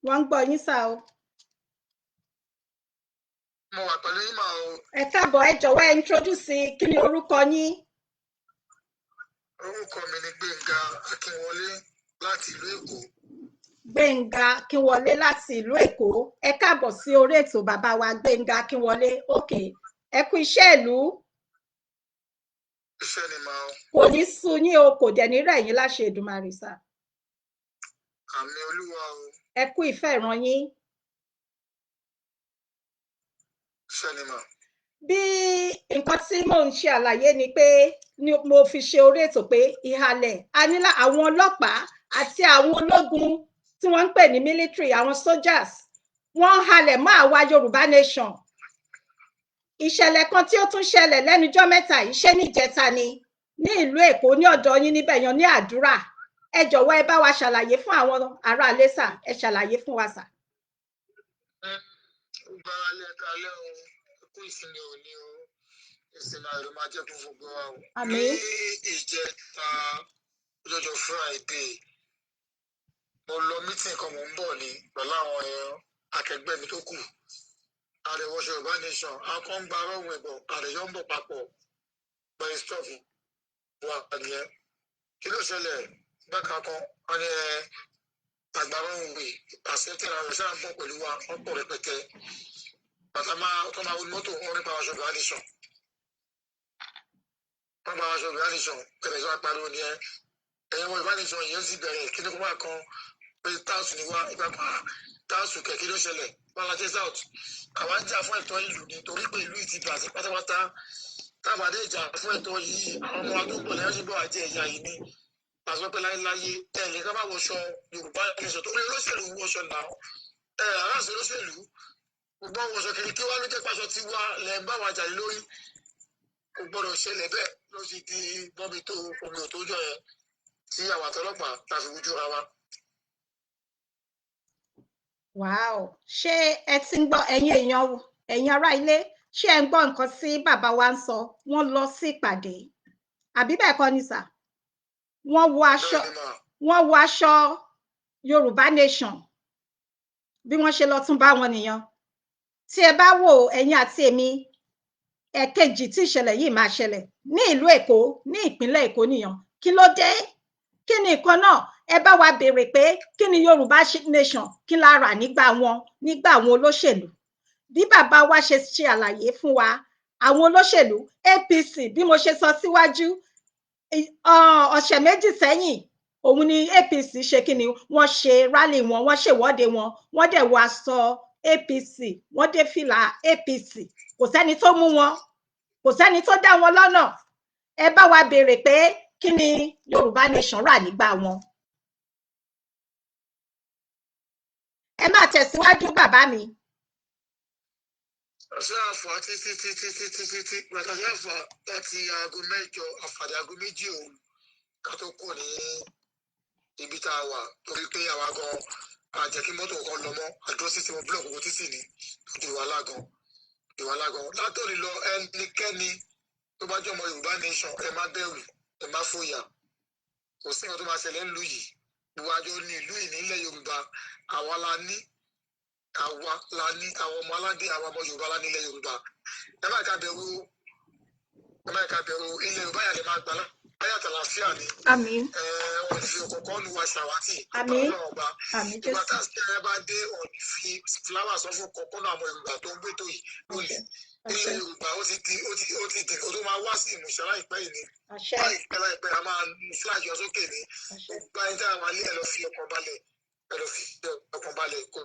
Wọ́n ń gbọ́ yín sir o. Mo wà pẹ̀lú yín mà o. Ẹ káàbọ̀. Ẹ jọ̀wọ́, ẹ introduce, kí ni orúkọ yín? Orúkọ mi ni Gbénga Akínwọlé láti ìlú Èkó. Gbénga Akínwọlé láti ìlú Èkó. Ẹ káàbọ̀ sí orí ètò, bàbá wa Gbénga Akínwọlé. Ok, ẹ kú iṣẹ́ ìlú. Iṣẹ́ ni mà o. Kò ní sú yín o, kò dẹ̀ ní rẹ̀ yín láṣẹ Èdùmàrè sir. Àmín Olúwa o. Ẹ kú ìfẹ́ ìran yín. Iṣẹ́ ni mà. Bí nǹkan tí mò ń ṣe àlàyé ni pé ni mo fi ṣe orí ètò pé ìhàlẹ̀ anílá àwọn ọlọ́pàá àti àwọn ológun tí wọ́n ń pè ní military, àwọn soldiers, wọ́n ń halẹ̀ mọ́ àwa Yorùbá Nation. Ìṣẹ̀lẹ̀ kan tí ó tún ṣẹlẹ̀ lẹ́nujọ́ mẹ́ta yìí, ṣé níjẹta ni, ní ìlú Èkó, ní ọ̀dọ̀ yín níbẹ̀ yan ní Àdúrà. Ẹ jọ̀wọ́, ẹ bá wa ṣàlàyé fún àwọn aráalé sir, ẹ ṣàlàyé fún wa sir. Gbogbo ara lé, ẹ̀ka alẹ́ o, ẹ kú ìsinmi òní o, ìsinmi ayọ̀ ló máa jẹ́ fún gbogbo wa o. Àmín. Ní ìjẹta, lọ́jọ́ Friday, mo lọ meeting kan, mò ń bọ̀ ní pẹ̀lú àwọn akẹgbẹ́ mi tó kù. Àrẹ̀wọ̀ṣọ Yorùbá Nation, àwọn kan ń gba ọ̀rọ̀ ìbọ̀, àrẹ̀yọ́ ń bọ̀ papọ̀ pẹ̀lú stop wa nìyẹn. Kí ló ṣẹlẹ̀? Bákan kan, wọ́n ní ẹ Àgbàrá òun wè àṣetẹ̀ra rẹ̀ sáà ń bọ̀ pẹ̀lú wa, wọ́n pọ̀ rẹpẹtẹ. Bàtà máa tó máa wọ mọ́tò wọn nípa aṣọ Yorùbá nation. Wọ́n gba aṣọ Yorùbá nation bẹ̀rẹ̀ sí wá pariwo ni ẹ. Ẹ̀yin ọmọ Yorùbá nation yẹn sì bẹ̀rẹ̀ kí ni kó máa kan pé tout ni wá ìgbà pa tout kẹ̀, kí ló ṣẹlẹ̀? Wọn la ṣe tout, àwa ń jà fún ẹ̀tọ́ ìlú ni, torí pé ìlú yìí ti bàjẹ́ pátápátá. Táwọn adé ìjà fún ẹ̀tọ́ yìí, àwọn ọmọ wa tó ń bọ̀ lẹ́yìn ṣe bọ̀ àjẹ ìyá yìí ni àti pé láyéláyé ẹ lè ká má wọṣọ Yorùbá nation, torí olóṣèlú ń wọṣọ náà ẹ aráàlú olóṣèlú gbogbo àwọn wọṣọ kiri. Kí wá ló jẹ́ pàṣọ tí wá lẹ́ ń bá wa jà lé lórí? Kò gbọ́dọ̀ ṣẹlẹ̀ bẹ́ẹ̀. Ló sì di bọ́mi tó omi ò tó jọ yẹn tí àwọn àtọlọ́pàá ta fi wújú ra wa. Wow, ṣé ẹ ti ń gbọ́, ẹ̀yin èèyàn o, ẹ̀yin ará ilé? Ṣé ẹ ń gbọ́ nǹkan tí bàbá wa ń sọ? Wọ́n lọ sí ìpàdé, àbí bẹ́ẹ̀ kọ́ ni sà? Wọ́n wọ aṣọ Bẹ́ẹ̀ ni mà. Wọ́n wọ aṣọ Yorùbá nation. Bí wọ́n ṣe lọ tún bá wọn nìyẹn. Tí ẹ bá wò, ẹ̀yin àti èmi, ẹ̀kejì tí ìṣẹ̀lẹ̀ yìí máa ṣẹlẹ̀ ní ìlú Èkó, ní ìpínlẹ̀ Èkó nìyẹn. Kí ló dé? Kí ni nǹkan náà? Ẹ bá wa béèrè pé kí ni Yorùbá nation, kí la rà nígbà wọn, nígbà àwọn olóṣèlú? Bí bàbá wa ṣe ṣe àlàyé fún wa, àwọn olóṣèlú APC, bí mo ṣe sọ síwájú, ọ̀sẹ̀ 2 sẹ́yìn, òun ni APC ṣe kí ni wọ́n ṣe, rally wọn, wọ́n ṣèwọ́de wọn, wọ́n dẹ̀ wọ aṣọ APC, wọ́n dé fìlà APC. Kò sẹ́ni tó mú wọn, kò sẹ́ni tó dá wọn lọ́nà. Ẹ bá wa béèrè pé kí ni Yorùbá nation rà nígbà wọn. Ẹ máa tẹ̀síwájú, bàbá mi. Ṣé àfà títí títí títí títí gbàtà ṣe àfà láti aago 8 àfàdé aago 2 òru ká tó kù ní ibi tá a wà, torí pé àwa gan àjẹ́ kí mọ́tò kan lọ mọ́ àdúró sí ti mo block gbogbo títì ní di wàhálà gan, di wàhálà gan. Látòrí lọ, ẹnikẹ́ni tó bá jẹ́ ọmọ Yorùbá nation, ẹ má bẹ̀rù, ẹ má fòyà. Kò sí nǹkan tó máa ṣẹlẹ̀ ńlú yìí. Gbogbo àjọ ní ìlú yìí nílẹ̀ Yorùbá, àwa la ní, àwa la ní, àwọn ọmọ aládé, àwọn ọmọ Yorùbá la nílẹ̀ Yorùbá. Ẹ má ká bẹ̀rù, ẹ má ká bẹ̀rù. Ilẹ̀ Yorùbá yà lè máa gbà láyà tàlàfíà ni. Àmín. Ẹ wọn fi ọkọ̀ọ̀kan nu wa ṣàwátì. Àmín. Ọlọ́run ọba. Àmín. Ìgbà Jésù. tá a bá dé, wọn fi fúláwà sọ fún kọ̀ọ̀kan náà àwọn Yorùbá tó ń gbé tó yìí lólè Àṣẹ. ilẹ̀ Yorùbá. Ó ti di ó tó máa wá sí ìmúṣẹ láìpẹ́ yìí ni. Àṣẹ. Láìpẹ́ láìpẹ́, a máa mú flag yọ sókè ní Àṣẹ. gbogbo ẹni tí àwọn alẹ́. Ẹ lọ fi ọkàn balẹ̀, ẹ lọ fi ọkàn balẹ̀, kò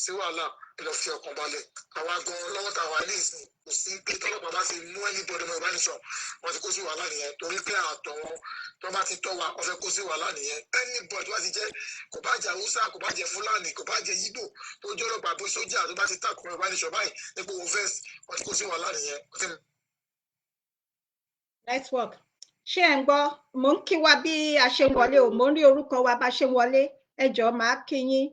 sí wàhálà, ẹ lọ fi ọkàn balẹ̀. Àwa gan lọ́wọ́ tá a wà ní ìsìn, kò sí pé tọ́lọ́pàá bá ti mú anybody ọmọ Yorùbá nation, wọ́n ti kó sí wàhálà nìyẹn, torí pé àtọ̀ wọn tó bá ti tọ́ wa, wọ́n fẹ́ kó sí wàhálà nìyẹn. Anybody tó bá ti jẹ́, kò bá jẹ́ Haúsá, kò bá jẹ́ Fúlàní, kò bá jẹ́ Yíbò, tó jẹ́ ọlọ́pàá bó sójà, tó bá ti tàkùn Yorùbá nation báyìí nípò wọn first, wọ́n ti kó sí wàhálà nìyẹn. Wọ́n ti Network, ṣé ẹ ń gbọ́? Mò ń kí wa bí a ṣe ń wọlé o. Mò ń rí orúkọ wa bá ṣe ń wọlé. Ẹ jọ̀ọ́, máa kí yín,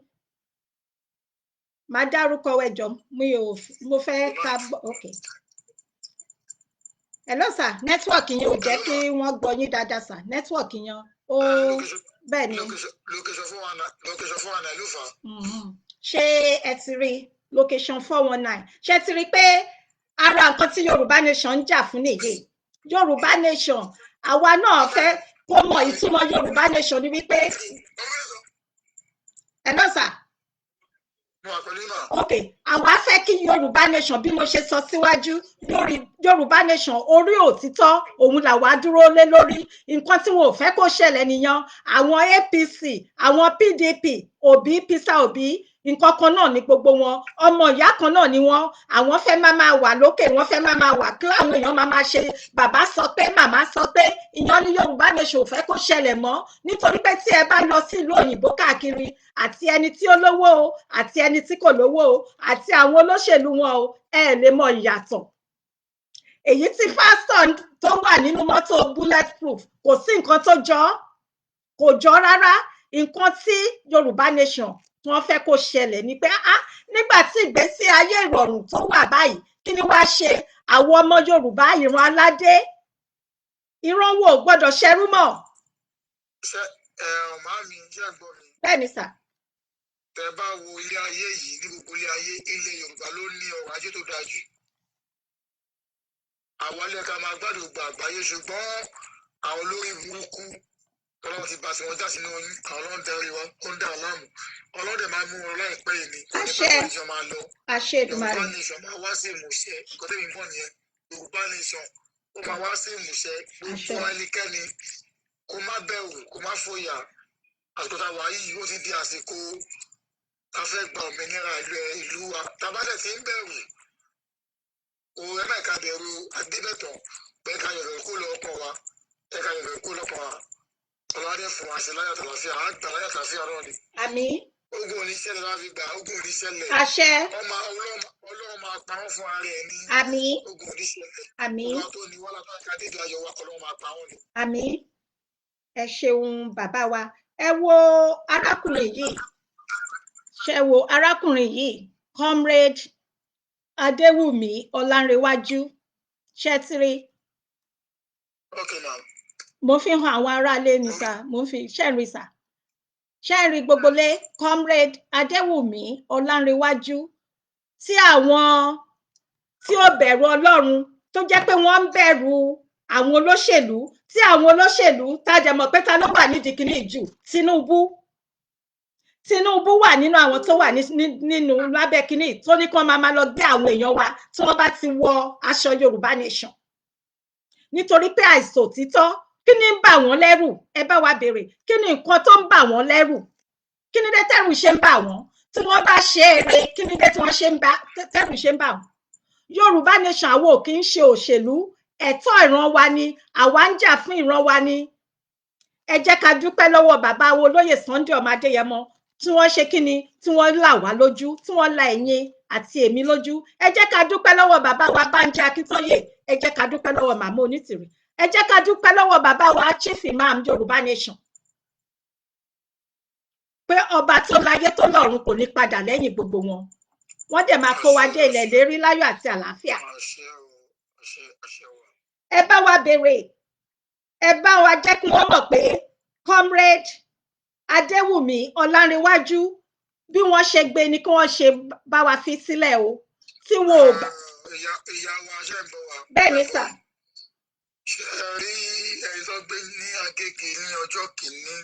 máa dárúkọ. Ẹ jọ̀ọ́, mi ò mo fẹ́ ká gbọ́. Ok, hello sir, network yẹn ò jẹ́ kí wọ́n gbọ́ yín dáadáa sir. Network yẹn ó bẹ́ẹ̀ ni. Location 419 ló fà á. Ṣé ẹ ti rí location 419? Ṣé ẹ ti rí pé ara nǹkan tí Yorùbá nation ń jà fún nìyí? Yorùbá nation, àwa náà fẹ́ kó mọ ìtumọ̀ Yorùbá nation ni wípé, hello sir. Mo wà pẹ̀lú ìmọ̀. Ok, àwa fẹ́ kí Yorùbá nation, bí mo ṣe sọ síwájú lórí Yorùbá nation, orí òtítọ́ òun làwa dúró lé lórí. Nǹkan tí wọn ò fẹ́ kó ṣẹlẹ̀ nìyẹn. Àwọn APC, àwọn PDP, Obi, Peter Obi, nǹkan kan náà ní gbogbo wọn, ọmọ ìyá kan náà ni wọn. Àwọn fẹ́ máa máa wà lókè, wọ́n fẹ́ máa máa wà kí àwọn èèyàn máa máa ṣe bàbá sọ pé, màmá sọ pé. Ìyẹn ní Yorùbá nation ò fẹ́ kó ṣẹlẹ̀ mọ́, nítorí pé tí ẹ bá lọ sí ìlú òyìnbó káàkiri, àti ẹni tí ó lówó o, àti ẹni tí kò lówó o, àti àwọn olóṣèlú wọn o, ẹ lè mọ ìyàtọ̀. Èyí tí pásítọ̀ tó wà nínú mọ́tò bullet proof, kò sí nǹkan tó jọ, kò jọ rárá. Nǹkan tí Yorùbá nation wọ́n fẹ́ kó ṣẹlẹ̀ ni pé, ah, nígbà tí ìgbésí ayé ìrọ̀rùn tó wà báyìí, kí ni wàá ṣe àwọn ọmọ Yorùbá, ìran aládé, ìran wo ò gbọ́dọ̀ ṣẹrú mọ́. Ṣé ẹ màámi, ṣé ẹ gbọ́ mi? Bẹ́ẹ̀ ni sà. Tẹ bá wo ilé ayé yìí, ní gbogbo ilé ayé, ilẹ̀ Yorùbá ló ní ọrọ̀ ajé tó dáa jù. Àwa lè ká máa gbádùn gbogbo àgbáyé, ṣùgbọ́n àwọn olórí burúkú Ọlọ́run ti bá tiwọn já sínú oyún. Àwọn ọlọ́run darí wa, ó ń dà láàmú. Ọlọ́run dẹ̀ máa mú wọn láìpẹ́ yìí ni. Kò ní Àṣẹ. pẹ́ nation máa lọ. Àṣẹ Yorùbá Èdùmàrè. nation máa wá sí ìmúṣẹ. Nǹkan tẹ́mi mọ̀ nìyẹn. Yorùbá nation ó máa wá sí ìmúṣẹ. Àṣẹ. Gbogbo ẹnikẹ́ni kó má bẹ̀rù, kó má fòyà. Àsìkò tá a wà yìí, ó ti di àsìkò a fẹ́ gba òmìnira ìlú wa. Tá a bá dẹ̀ ti ń bẹ̀rù o, ẹ má ká bẹ̀rù adébẹ̀tàn pé ká yọ̀rọ̀ kó lọ́kàn wa, ẹ ká yọ̀rọ̀ kó lọ́kàn wa. Ọlọ́dẹ fún wa ṣe láyọ̀ tàlàfíà, á gbà láyọ̀ tàlàfíà náà ni. Àmín. Ogun ò ní ṣẹlẹ̀ láfi gbà, ogun ò ní ṣẹlẹ̀. Àṣẹ. Ọmọ Ọlọ́run máa pa wọ́n fún ara ẹ̀ ní. Àmín. Ogun ò ní ṣẹlẹ̀. Àmín. Ọba tó ní wàhálà tó àti adéjọ ayọ̀ wa, Ọlọ́run máa pa wọ́n ni. Àmín. Ẹ ṣeun, bàbá wa. Ẹ wo arákùnrin yìí, ṣe wo arákùnrin yìí, Comrade Adéwùmí Ọlánrewájú, ṣe ti rí? Ok, ma'am. Mo fi hàn àwọn aráalé ní sà. Mo fi ṣe ń rí sà, ṣe ń rí gbogbo lé? Comrade Adéwùmí Ọlánrewájú, tí àwọn tí ó bẹ̀rù Ọlọ́run, tó jẹ́ pé wọ́n ń bẹ̀rù àwọn olóṣèlú, tí àwọn olóṣèlú tá a jẹ mọ̀ pé ta ló wà nídìí kínní jù, Tinubu. Tinubu wà nínú àwọn tó wà nínú lábẹ́ kínní tó ní kí wọ́n máa lọ gbé àwọn èèyàn wa tí wọ́n bá ti wọ aṣọ Yorùbá nation, nítorí pé àìsàn òtítọ́. Kí ni ń bà wọ́n lẹ́rù? Ẹ bá wa béèrè, kí ni nǹkan tó ń bà wọ́n lẹ́rù? Kí ni dé tẹ́rù ṣe ń bà wọ́n? Tí wọ́n bá ṣe eré, kí ni dé tí wọ́n ṣe ń bá tẹ́rù ṣe ń bà wọ́n? Yorùbá nation, àwọn ò kì í ṣe òṣèlú. Ẹ̀tọ́ ìran wa ni àwa ń jà fún, ìran wa ni. Ẹ jẹ́ ká dúpẹ́ lọ́wọ́ bàbá wo olóyè Sunday ọmọ Adéyẹmọ, tí wọ́n ṣe kíni, tí wọ́n là wá lójú, tí wọ́n la ẹ̀yin àti èmi lójú. Ẹ jẹ́ ká dúpẹ́ lọ́wọ́ bàbá wa Bánjí Akíntóyè. Ẹ jẹ́ ká dúpẹ́ lọ́wọ́ màmá Onítìrì. Ẹ jẹ́ ká dúpẹ́ lọ́wọ́ bàbá wa Chief Imam Yorùbá nation, pé ọba tó láyé tó lọ́run kò ní padà lẹ́yìn gbogbo wọn. Wọ́n dẹ̀ máa kó wa dé ilẹ̀ lérí láyọ̀ àti àlàáfíà. Àṣẹ o, àṣẹ, àṣẹ wa. Ẹ bá wa béèrè, ẹ bá wa jẹ́ kí wọ́n mọ̀ pé Comrade Adéwùmí Ọlánrewájú, bí wọ́n ṣe gbé ni kí wọ́n ṣe bá wa fi sílẹ̀ o, tí wọn ò bá. Ìyá wa, ṣe ń bọ̀ wá? Bẹ́ẹ̀ ni sà. Ṣe ẹ rí ẹni tó gbé ní Agége ní ọjọ́ kìíní,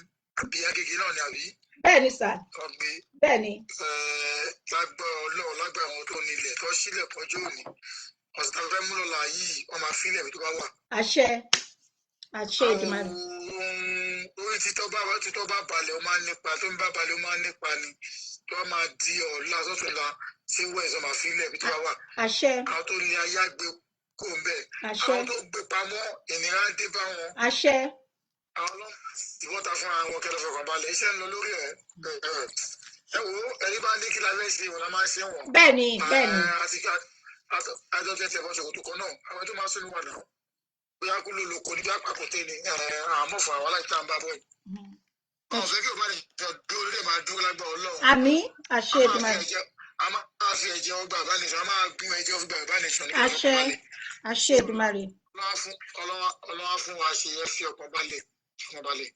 àbí Agége náà ni, àbí? Bẹ́ẹ̀ ni sà. Tó gbé. Bẹ́ẹ̀ ni. Lágbára Ọlọ́run, lágbára àwọn tó nílẹ̀ tó sílẹ̀ pọ́jọ́ òní, ọ̀sẹ̀ tá a fẹ́ mú lọ́la yìí, wọ́n máa fílẹ̀ bí tó bá wà. Àṣẹ, àṣẹ Èdùmàrè. Orí títọ́ bá balẹ̀, ó máa ń nípa. Tó ń bá balẹ̀, ó máa ń nípa ni. Tó bá máa di ọ̀la sọ́túnla sí wẹ̀sán, máa fílẹ̀ bí tó bá wà. Àṣẹ. Àwọn tó ní ayé àgbẹ̀ kò ń bẹ̀. Àṣẹ. Àwọn tó gbé pamọ́, ìnira dé bá wọn. Àṣẹ. Àwọn ọlọ́mọ ìwọ́ta fúnra wọn kẹlẹ́ fọkàn balẹ̀. Iṣẹ́ ń lọ lórí ẹ̀. Ẹ wo, ẹni bá ní kí la fẹ́ ṣe, wọn la máa ń ṣe wọn. Bẹ́ẹ̀ ni, bẹ́ẹ̀ ni. Àti àjọ tẹ̀sẹ̀ bọ́ ṣòkòtò kan náà, àwọn tó máa sún wà náà, bóyá kú ló lóko ní bí àpàkùté ni àmọ́ fún àwọn aláìsàn bá bọ̀ yìí. Àwọn fẹ́ kí o bá ní ìjọ dúró lè máa dúró lágbà Ọlọ́run. Àmín, àṣẹ Èdùmàrè. A máa fi ẹ̀jẹ̀ ọgbà ìbánisọ̀, a máa gún ẹ̀jẹ̀ ọgbà ìbánisọ̀ ní. Àṣẹ, àṣẹ Èdùmàrè. Ọlọ́wà fún wa ṣe. Ẹ fi ọkàn balẹ̀, ọkàn balẹ̀.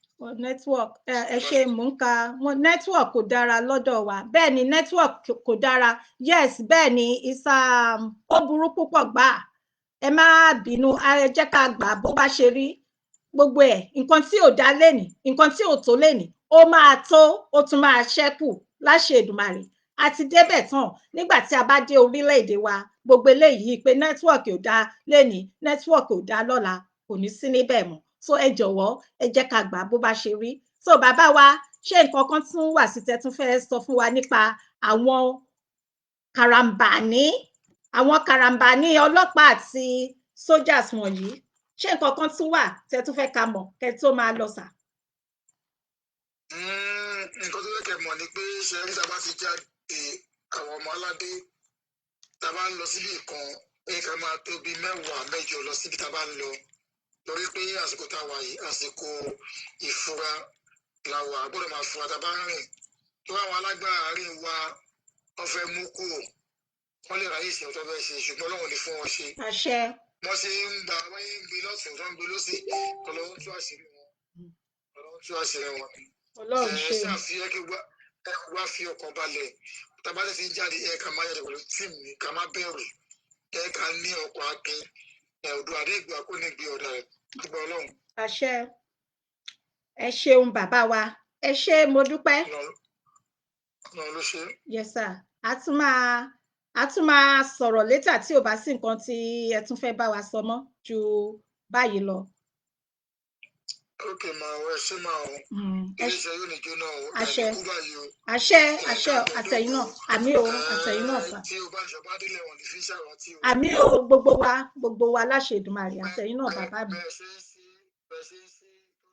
Network, ẹ ṣe, mò ń ka wọn. Network kò dára lọ́dọ̀ wa. Bẹ́ẹ̀ ni, network kò dára. Yes, bẹ́ẹ̀ ni, isa ó burú púpọ̀ gbà. Ẹ má bínú, ẹ jẹ́ ká gbà bó bá ṣe rí gbogbo ẹ̀. Nǹkan tí ò dá lénìí, nǹkan tí ò tó lénìí, ó máa tó, ó tún máa ṣẹ́kù láṣẹ Èdùmàrè. Àti débẹ̀ tán, nígbà tí a bá dé orílẹ̀-èdè wa, gbogbo eléyìí pé network ò dáa lénìí, network ò dáa lọ́la, kò ní sí níbẹ̀ mọ́. So ẹ jọ̀wọ́, ẹ jẹ́ ká gbà bó bá ṣe rí. So bàbá wa, ṣé nǹkan kan tún wà sí tẹ́ tún fẹ́ sọ fún wa nípa àwọn karambani ọlọ́pàá àti soldiers wọ̀nyí? Ṣé nǹkan kan tún wà tẹ́ tún fẹ́ ká mọ̀ kẹ́ tó máa lọ sà? Nǹkan tó yẹ kẹ́ mọ̀ ni pé, ṣe rí, tá a bá ti jáde, àwọn ọmọ aládé, tá a bá ń lọ síbi kan, ẹ ká máa tó bíi 10, 8 lọ síbi tá a bá ń lọ, torí pé àsìkò tá a wà yìí, àsìkò ìfura la wà. A gbọ́dọ̀ máa fura tá a bá ń rìn, tó àwọn alágbára àárín wa, wọ́n fẹ́ mú kúrò, wọ́n lè ráyè ṣe ọ̀tọ̀ fẹ́ ṣe, ṣùgbọ́n Ọlọ́run ní fún wọn ṣe. Àṣẹ. Wọ́n ṣe ń gba, wọ́n ń gbé lọ́sùn tó ń gbé lọ́sì. Ọlọ́run tú àṣírí wọn, Ọlọ́run tú àṣírí wọn. Ọlọ́run Ẹ ṣe. ṣàfihàn kí ẹ wá fi ọkàn balẹ̀. Tá a bá ti ń jáde, ẹ ká máa jáde pẹ̀lú team ní, ká má bẹ̀rù, ẹ ká ní ọkọ̀ akin ẹ. Odò àdégbò akónigbé ọ̀dà rẹ̀ gbogbo Ọlọ́run. Àṣẹ. Ẹ ṣeun bàbá wa, ẹ ṣé, mo dúpẹ́. Ọlọ́run ló ṣe. Yes sir, a tún máa sọ̀rọ̀ later tí ò bá sí nǹkan tí ẹ tún fẹ́ bá wa sọ mọ́ ju báyìí lọ. Ok máa wọ, ẹ ṣé máa o. Iléeṣẹ́ yóò ní jóná o. Àṣẹ. Ẹni kú báyìí o. Àṣẹ, àṣẹ, àtẹ̀yìn náà, àmín o, àtẹ̀yìn náà sà. Tí o bá ìjọba délé wọn ní fi ṣàwátì o. Àmín o, gbogbo wa, gbogbo wa láṣẹ Èdùmàrè, àtẹ̀yìn náà bàbá mi. Bẹ́ẹ̀ ṣe ń ṣe tó ń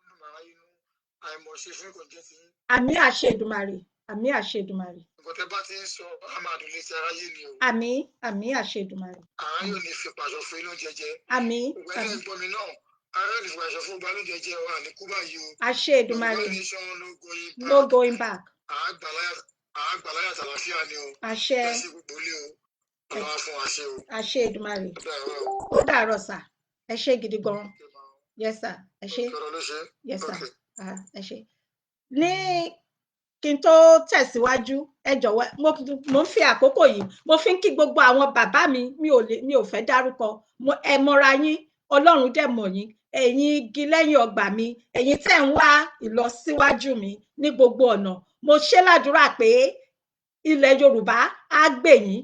dùn màrá inú àìmọ̀ṣe fún kò jẹ́ ti yín. Àmín, àṣẹ Èdùmàrè, àmín, àṣẹ Èdùmàrè. Nǹkan tẹ́ bá ti ń sọ á máa dùn létí aráyé ni o. Àmín, àmín, àṣẹ Èdùmàrè. Àrá yóò ní fi pàṣọ fún inú jẹjẹ. Àmín. Gbogbo ẹni Àmín. gbọ́ mi náà, ará yóò ní fi pàṣọ fún ọba lóúnjẹ jẹ o, àní kú báyìí o. Àṣẹ Èdùmàrè. Yorùbá nation no going back. No going back. Àágbàláyà tàlàfíà ni o. Àṣẹ. Ẹ ṣe gbogbo ilé o. Ọlọ́run á fún wa ṣe o. Àṣẹ Èdùmàrè. Ó dàárọ̀ o. Ó dàárọ̀ sà, ẹ ṣé gidi gan. Yes sir, ẹ ṣé. Ọ̀rọ̀ ló ṣe. Yes sir. Okay. Ah, ẹ ṣé. Ní kí n tó tẹ̀síwájú, ẹ jọ̀wọ́, mo ń fi àkókò yìí, mo fi ń kí gbogbo àwọn bàbá mi. Mi ò lè, mi ò fẹ́ dárúkọ. Ẹ mọra yín, Ọlọ́run dẹ̀ mọ̀ yín. Ẹ̀yin igi lẹ́yìn ọgbà mi, ẹ̀yin tẹ́ ń wá ìlọsíwájú mi ní gbogbo ọ̀nà, mo ṣe ládùúrà pé ilẹ̀ Yorùbá á gbè yín.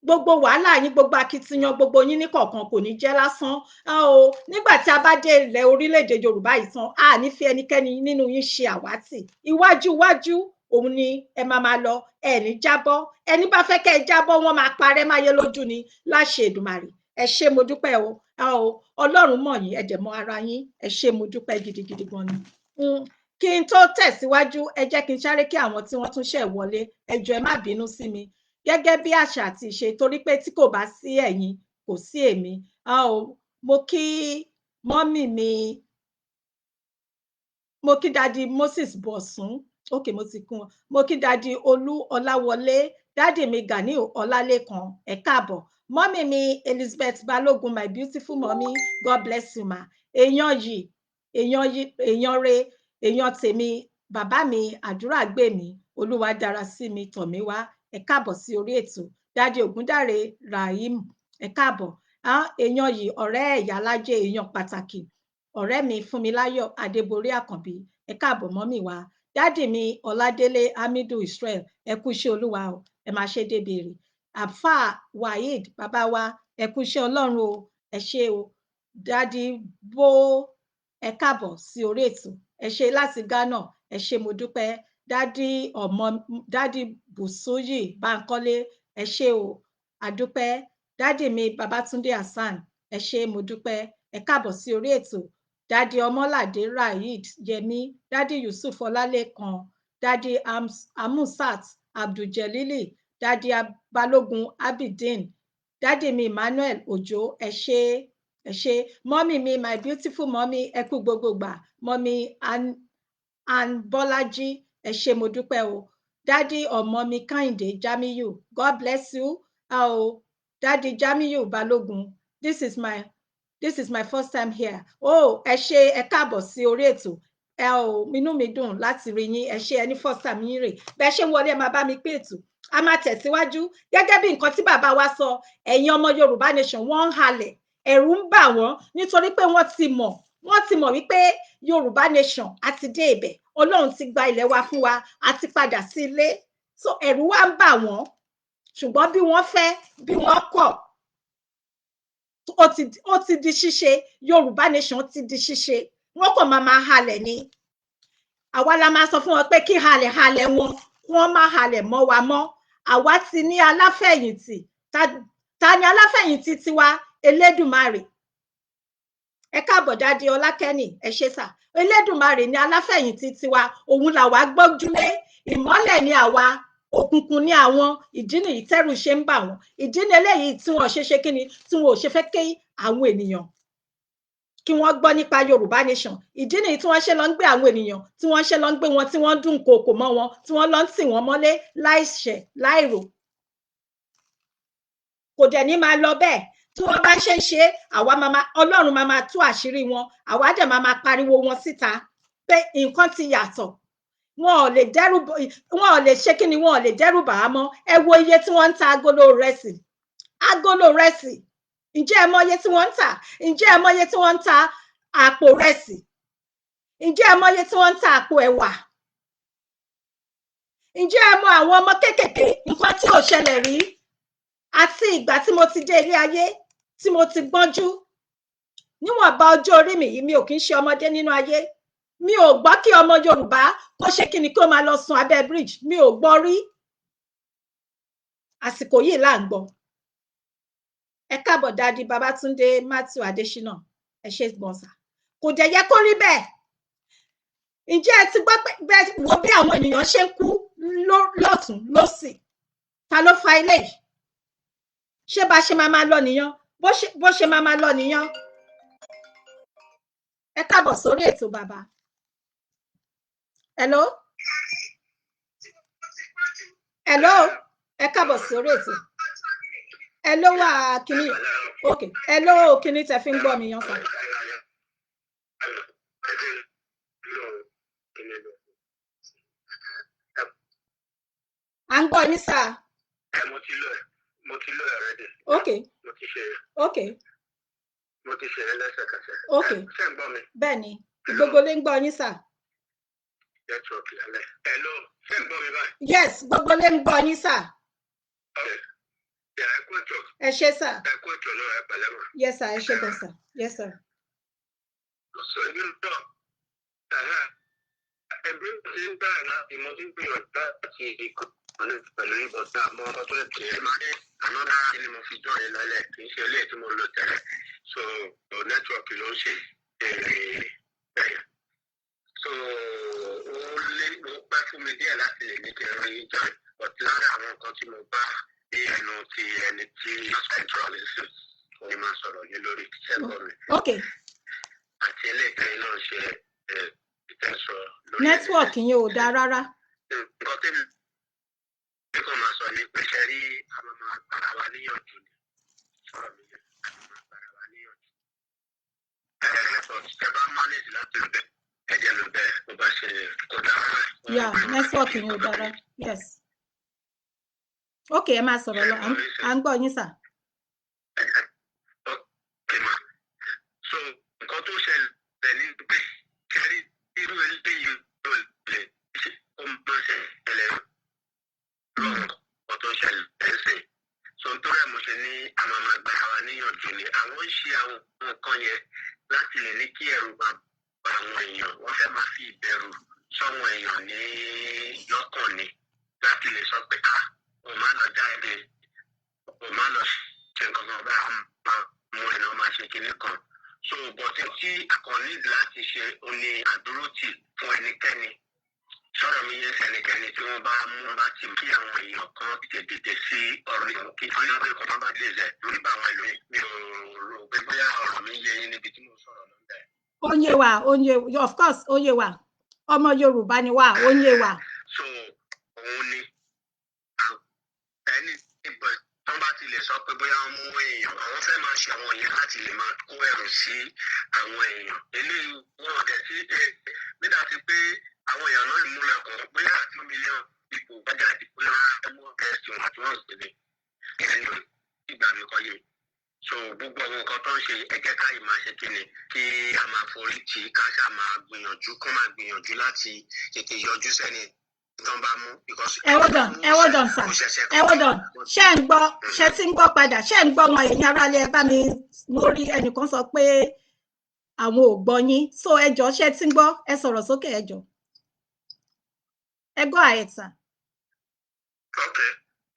Gbogbo wàhálà yín, gbogbo akitiyan gbogbo yín ní kọ̀ọ̀kan kò ní jẹ́ lásán. O nígbà tí a bá dé ilẹ̀ orílẹ̀-èdè Yorùbá yìí tán, a ní fi ẹnikẹ́ni nínú yín ṣe àwátì. Iwájú iwájú òun ni ẹ máa máa lọ, ẹ ní jábọ́. Ẹni bá fẹ́ kẹ́ ẹ jábọ́, wọ́n máa parẹ́ máyé lójú ni láṣẹ Èdùmàrè. Ẹ ṣé, mo dúpẹ́ o. O Ọlọ́run mọ̀ yín, ẹ dẹ̀ mọ̀ ara yín. Ẹ ṣé, mo dúpẹ́ gidigidi gan ni. Kí n tó tẹ̀síwájú, ẹ jẹ́ kí n sáré kí àwọn tí wọ́n tún ṣẹ̀ wọlé. Ẹ jọ̀ọ́, ẹ má bínú sí mi. Gẹ́gẹ́ bí àṣà àti ìṣe, torí pé tí kò bá sí ẹ̀yin, kò sí èmi. Mo kí mummy mi, mo kí daddy Moses Bọ̀sún. Ok, mo ti kún wọn. Mo kí daddy Olú Ọláwọlé, daddy mi Ganiu Ọlálékan, ẹ káàbọ̀. Mummy mi Elizabeth Balógun, my beautiful mummy, God bless you ma. Èèyàn yìí, èèyàn yìí, èèyàn re, èèyàn tèmi, bàbá mi àdúrà gbè mí, olúwa dára sí mi tọ̀ mí wá, ẹ káàbọ̀ sí orí ètò. Daddy Ògúndàrè Rahim, ẹ káàbọ̀. Èèyàn yìí, ọ̀rẹ́ ẹ̀yà lájẹ, èèyàn pàtàkì, ọ̀rẹ́ mi Fúnmiláyọ̀ Adébórí Àkànbí, ẹ káàbọ̀ mummy wa. Daddy mi Ọládélé Hamidu Israel, ẹ kú iṣẹ́ Olúwa o, ẹ máa ṣe débi èrè. Àfáà Waheed, bàbá wa, ẹ kú iṣẹ́ Ọlọ́run o, ẹ ṣé o. Daddy bó, ẹ káàbọ̀ sí orí ètò, ẹ ṣé láti Ghana, ẹ ṣé, mo dúpẹ́. Daddy ọmọ daddy Bùsúyì Bánkọ́lé, ẹ ṣé o, àdúpẹ́. Daddy mi Babátúndé Hasan, ẹ ṣé, mo dúpẹ́, ẹ káàbọ̀ sí orí ètò. Daddy Ọmọládé Rasheed Yẹmí, daddy Yusuf Ọlálẹ́kan, daddy Amusat Abdulgelili, daddy Balógun Abidin, daddy mi Emmanuel Òjó, ẹ ṣé, ẹ ṣé. Mummy mi, my beautiful mummy, ẹ kú gbogbo gbà. Mummy Ann Bọ́lájí, ẹ ṣé, mo dúpẹ́ o. Daddy ọmọ mi Kẹ́hìndé Jamiu, God bless you o. Daddy Jamiu Balógun, this is my first time here. Oh, ẹ ṣé, ẹ káàbọ̀ sí orí ètò ẹ o. Inú mi dùn láti rí yín. Ẹ ṣé, ẹ ní first time yín rè. Bẹ́ẹ̀ ṣe ń wọlé, ẹ máa bá mi pé ètò. A máa tẹ̀síwájú gẹ́gẹ́ bí nǹkan tí bàbá wa sọ. Ẹ̀yin ọmọ Yorùbá nation, wọ́n ń halẹ̀, ẹ̀rù ń bà wọ́n, nítorí pé wọ́n ti mọ̀ wípé Yorùbá nation a ti dé ibẹ̀, Ọlọ́run ti gba ilẹ̀ wa fún wa, a ti padà sí ilé. So ẹ̀rù wa ń bà wọ́n, ṣùgbọ́n bí wọ́n fẹ́, bí wọ́n kọ̀, ó ti di ṣíṣe. Yorùbá nation ti di ṣíṣe. Wọ́n kàn máa máa halẹ̀ ni. Àwa la máa sọ fún wọn pé kí halẹ̀ halẹ̀ wọn, kí wọ́n má halẹ̀ mọ́ wa mọ́. Àwa ti ní aláfẹ̀yìntì. Ta ni aláfẹ̀yìntì tiwa? Elédùmarè. Ẹ káàbọ̀, daddy Ọlákẹ́nì, ẹ ṣé sà. Elédùmarè ni aláfẹ̀yìntì tiwa, òun làwa gbójúlé. Ìmọ́lẹ̀ ni àwa, òkùnkùn ní àwọn. Ìdí nìyí tẹ́rù ṣe ń bà wọ́n. Ìdí ni eléyìí tí wọ́n ṣe ṣe kíni, tí wọn ò ṣe fẹ́ kí àwọn ènìyàn kí wọ́n gbọ́ nípa Yorùbá nation. Ìdí nìyí tí wọ́n ṣe lọ ń gbé àwọn ènìyàn, tí wọ́n ṣe lọ ń gbé wọn, tí wọ́n ń dún kookò mọ́ wọn, tí wọ́n lọ ń tì wọ́n mọ́lé láìṣẹ̀ láìrò. Kò dẹ̀ ní máa lọ bẹ́ẹ̀. Tí wọ́n bá ṣe ń ṣe, àwa máa, Ọlọ́run máa máa tú àṣírí wọn. Àwa dẹ̀ máa máa pariwo wọn síta pé nǹkan ti yàtọ̀. Wọn ò lè dẹ́rù, wọn ò lè ṣe kí ni, wọn ò lè dẹ́rù bà á mọ́. Ẹ wo iye tí wọ́n ń ta agolo rẹsì, agolo rẹsì. Ǹjẹ́ ẹ mọ iye tí wọ́n ń tà? Ǹjẹ́ ẹ mọ iye tí wọ́n ń ta àpò rẹsì? Ǹjẹ́ ẹ mọ iye tí wọ́n ń ta àpò ẹ̀wà? Ǹjẹ́ ẹ mọ àwọn ọmọ kéékèèké, nǹkan tí ò ṣẹlẹ̀ rí àti ìgbà tí mo ti dé ilé ayé, tí mo ti gbọ́njú, níwọ̀nba ọjọ́ orí mi yìí, mi ò kí ń ṣe ọmọdé nínú ayé, mi ò gbọ́ kí ọmọ Yorùbá kó ṣe kí ni, kí ó máa lọ sùn abẹ́ bridge. Mi ò gbọ́ rí. Àsìkò yìí là ń gbọ́. Ẹ káàbọ̀, Daddy Babátúndé Matthew Adésínà, ẹ ṣe gbọ̀nsà. Kò dẹ̀ yẹ kó rí bẹ́ẹ̀. Ǹjẹ́ ẹ ti gbọ́ pé bẹ́ẹ̀ wo bí àwọn ènìyàn ṣe ń kú lọ́tún lọ́sì? Ta ló fa ilé yìí? Ṣé bá ṣe máa máa lọ nìyẹn? Bó ṣe máa máa lọ nìyẹn? Ẹ káàbọ̀ sórí ètò, bàbá. Hello, hello, ẹ káàbọ̀ sórí ètò. Ẹ ló wà kíní. Ok, ẹ ló kíní tẹ fi ń gbọ́ mi yan sà. À ń gbọ́ yín, sà. Ẹ mo ti lọ, mo ti lọ already. Ok. Mo ti ṣe. Ok. Mo ti ṣe lẹ́sẹ̀kẹsẹ̀. Ok. Ṣé ń gbọ́ mi? Bẹ́ẹ̀ ni, gbogbo lè ń gbọ́ yín, sà. Network lálẹ́. Hello, ṣé ń gbọ́ mi báyìí? Yes, gbogbo lè ń gbọ́ yín, sà. Ok. Ẹ kú ètò. Ẹ ṣé, sà. Ẹ kú ètò náà, ẹ pẹ̀lẹ́ mọ́. Yes sir, ẹ ṣé gan, sà. Yes sir. Sọ èmi náà, ẹbí ti ń bẹ̀rẹ̀ láti mo ti ń gbìyànjú láti ìkànnì pẹ̀lú ìbọ̀dá àmọ́ ọkọ̀ tó kì í máa ní ànádá ni mo fi jọ yẹn lálẹ́, kì í ṣe eléyìí tí mo lò tẹ́lẹ̀, so network ló ń ṣe bẹ́ẹ̀. So ó lé ó pẹ́ fún mi díẹ̀ láti lè ní kí n rí join, but lára àwọn nǹkan tí mo bá ní ẹnu ti ẹni tí central sí ni máa sọ̀rọ̀ yẹn lórí ṣẹ́gbọ́n mi. Ok. Àti eléyìí náà ṣe ìtẹ̀sọ̀ lórí. Network yẹn ò dáa rárá. Nǹkan tí mi kàn máa sọ ni pé ṣe rí, a máa máa gbára wa níyànjú ni. Sọ̀rọ̀ mi yẹn, a máa máa gbára wa níyànjú. But tẹ bá manage láti lò bẹ́ẹ̀, ẹ jẹ́ lò bẹ́ẹ̀, bó bá ṣe kò dára. Yeah, network yẹn ò dára. Yes, ok, ẹ máa sọ̀rọ̀ lọ, à ń gbọ́ yín, sà. Ok ma, so nǹkan tó ṣẹlẹ̀ ní pé ṣe rí, irú eléyìí ò lè ṣe ó máa ṣẹlẹ̀ lọ́rùn, nǹkan tó ṣẹlẹ̀ ń sìn. So nítorí ẹ̀ mo ṣe ní a máa máa gbára wa níyànjú ni. Àwọn ń ṣe àwọn nǹkan yẹn láti lè ní kí ẹ̀rù bá ba àwọn èèyàn. Wọ́n fẹ́ máa fi ìbẹ̀rù sọ́wọ́n èèyàn ní lọ́kàn ni, láti lè sọ pé à ò má lọ jáde, ò má lọ ṣe nǹkan kan bá máa mú ẹ̀ náà máa ṣe kinní kan. So but tí a kàn ní láti ṣe ó ní àdúrótì fún ẹnikẹ́ni. Sọ̀rọ̀ mi yẹn, ẹnikẹ́ni tí wọ́n bá mú bá ti kí àwọn èèyàn kan tètè dìde sí ọ̀rọ̀ yìí, kí wọ́n bá kọ́ bá dé zẹ̀ lórí bá àwọn ìlú. Mi ò rò pé bóyá ọ̀rọ̀ mi yé yín níbi tí mo sọ̀rọ̀ lọ́dẹ̀. Ó ń yé wa, ó ń yé, of course ó yé wa. Ọmọ Yorùbá ni wá, ó ń yé wa. So òun ni ẹni ìbọn tó bá ti lè sọ pé bóyá wọ́n mú èèyàn, àwọn fẹ́ máa ṣe àwọn yẹn láti lè máa kó ẹrù sí àwọn èèyàn eléyìí. Wọn ò dẹ̀ sí nígbà tí pé àwọn èèyàn náà mú lẹ́kọ̀ọ́ bóyá 2 million people bá jáde, bóyá mú ẹ̀sìn wọn àti wọ́n sì ní ẹni ìgbà mi kọ́ yé. So gbogbo àwọn nǹkan tó ń ṣe, ẹ jẹ́ ká yìí máa ṣe kí ni, kí a máa forí tì í, ká ṣáà máa gbìyànjú, kó máa gbìyànjú láti tètè yọjú sẹ́ni tó ń bá mú. Ẹ hold on, ẹ hold on, sir, ẹ hold on. Ṣé ń gbọ́? Ṣé tí ń gbọ́ padà? Ṣé ń gbọ́ wọn? Èèyàn aráalé, ẹ bá mi lórí. Ẹnìkan sọ pé àwọn ò gbọ́ yín, so ẹ jọ̀ọ́, ṣé tí ń gbọ́? Ẹ sọ̀rọ̀ sókè, ẹ jọ̀ọ́, ẹ go ahead, sir. Ok,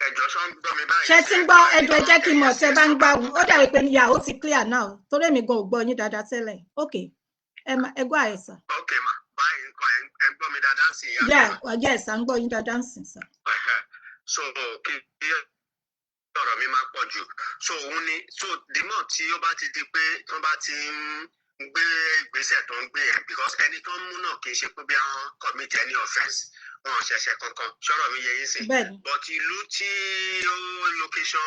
ẹ jọ̀ọ́, ṣọ́ ń gbọ́ mi báyìí? Ṣé tí ń gbọ́? Ẹ jọ̀ọ́, ẹ jẹ́ kí n mọ̀ tẹ́ bá ń gbọ́. Ó dàbí pé ìyá ó ti clear now, torí èmi gan ò gbọ́ yín dáadáa tẹ́lẹ̀. Ok, ẹ go ahead, sir. Ok ma, báyìí nǹkan, ẹ ń gbọ́ mi dáadáa sí i? Yeah, yes, à ń gbọ́ yín dáadáa ń sìn, sir. So kí ọ̀rọ̀ mi máa pọ̀ jù, so òun ni, so the more tí ó bá ti di pé tó bá ti ń gbé ìgbésẹ̀ tó ń gbé yẹn, because ẹni tó ń mú náà kì í ṣe pé bí wọ́n commit any offence, wọn ò ṣẹ̀ṣẹ̀ kankan. Ṣọ́rọ̀ mi yẹ yín sìn? Bẹ́ẹ̀ni. But ìlú tí ó location.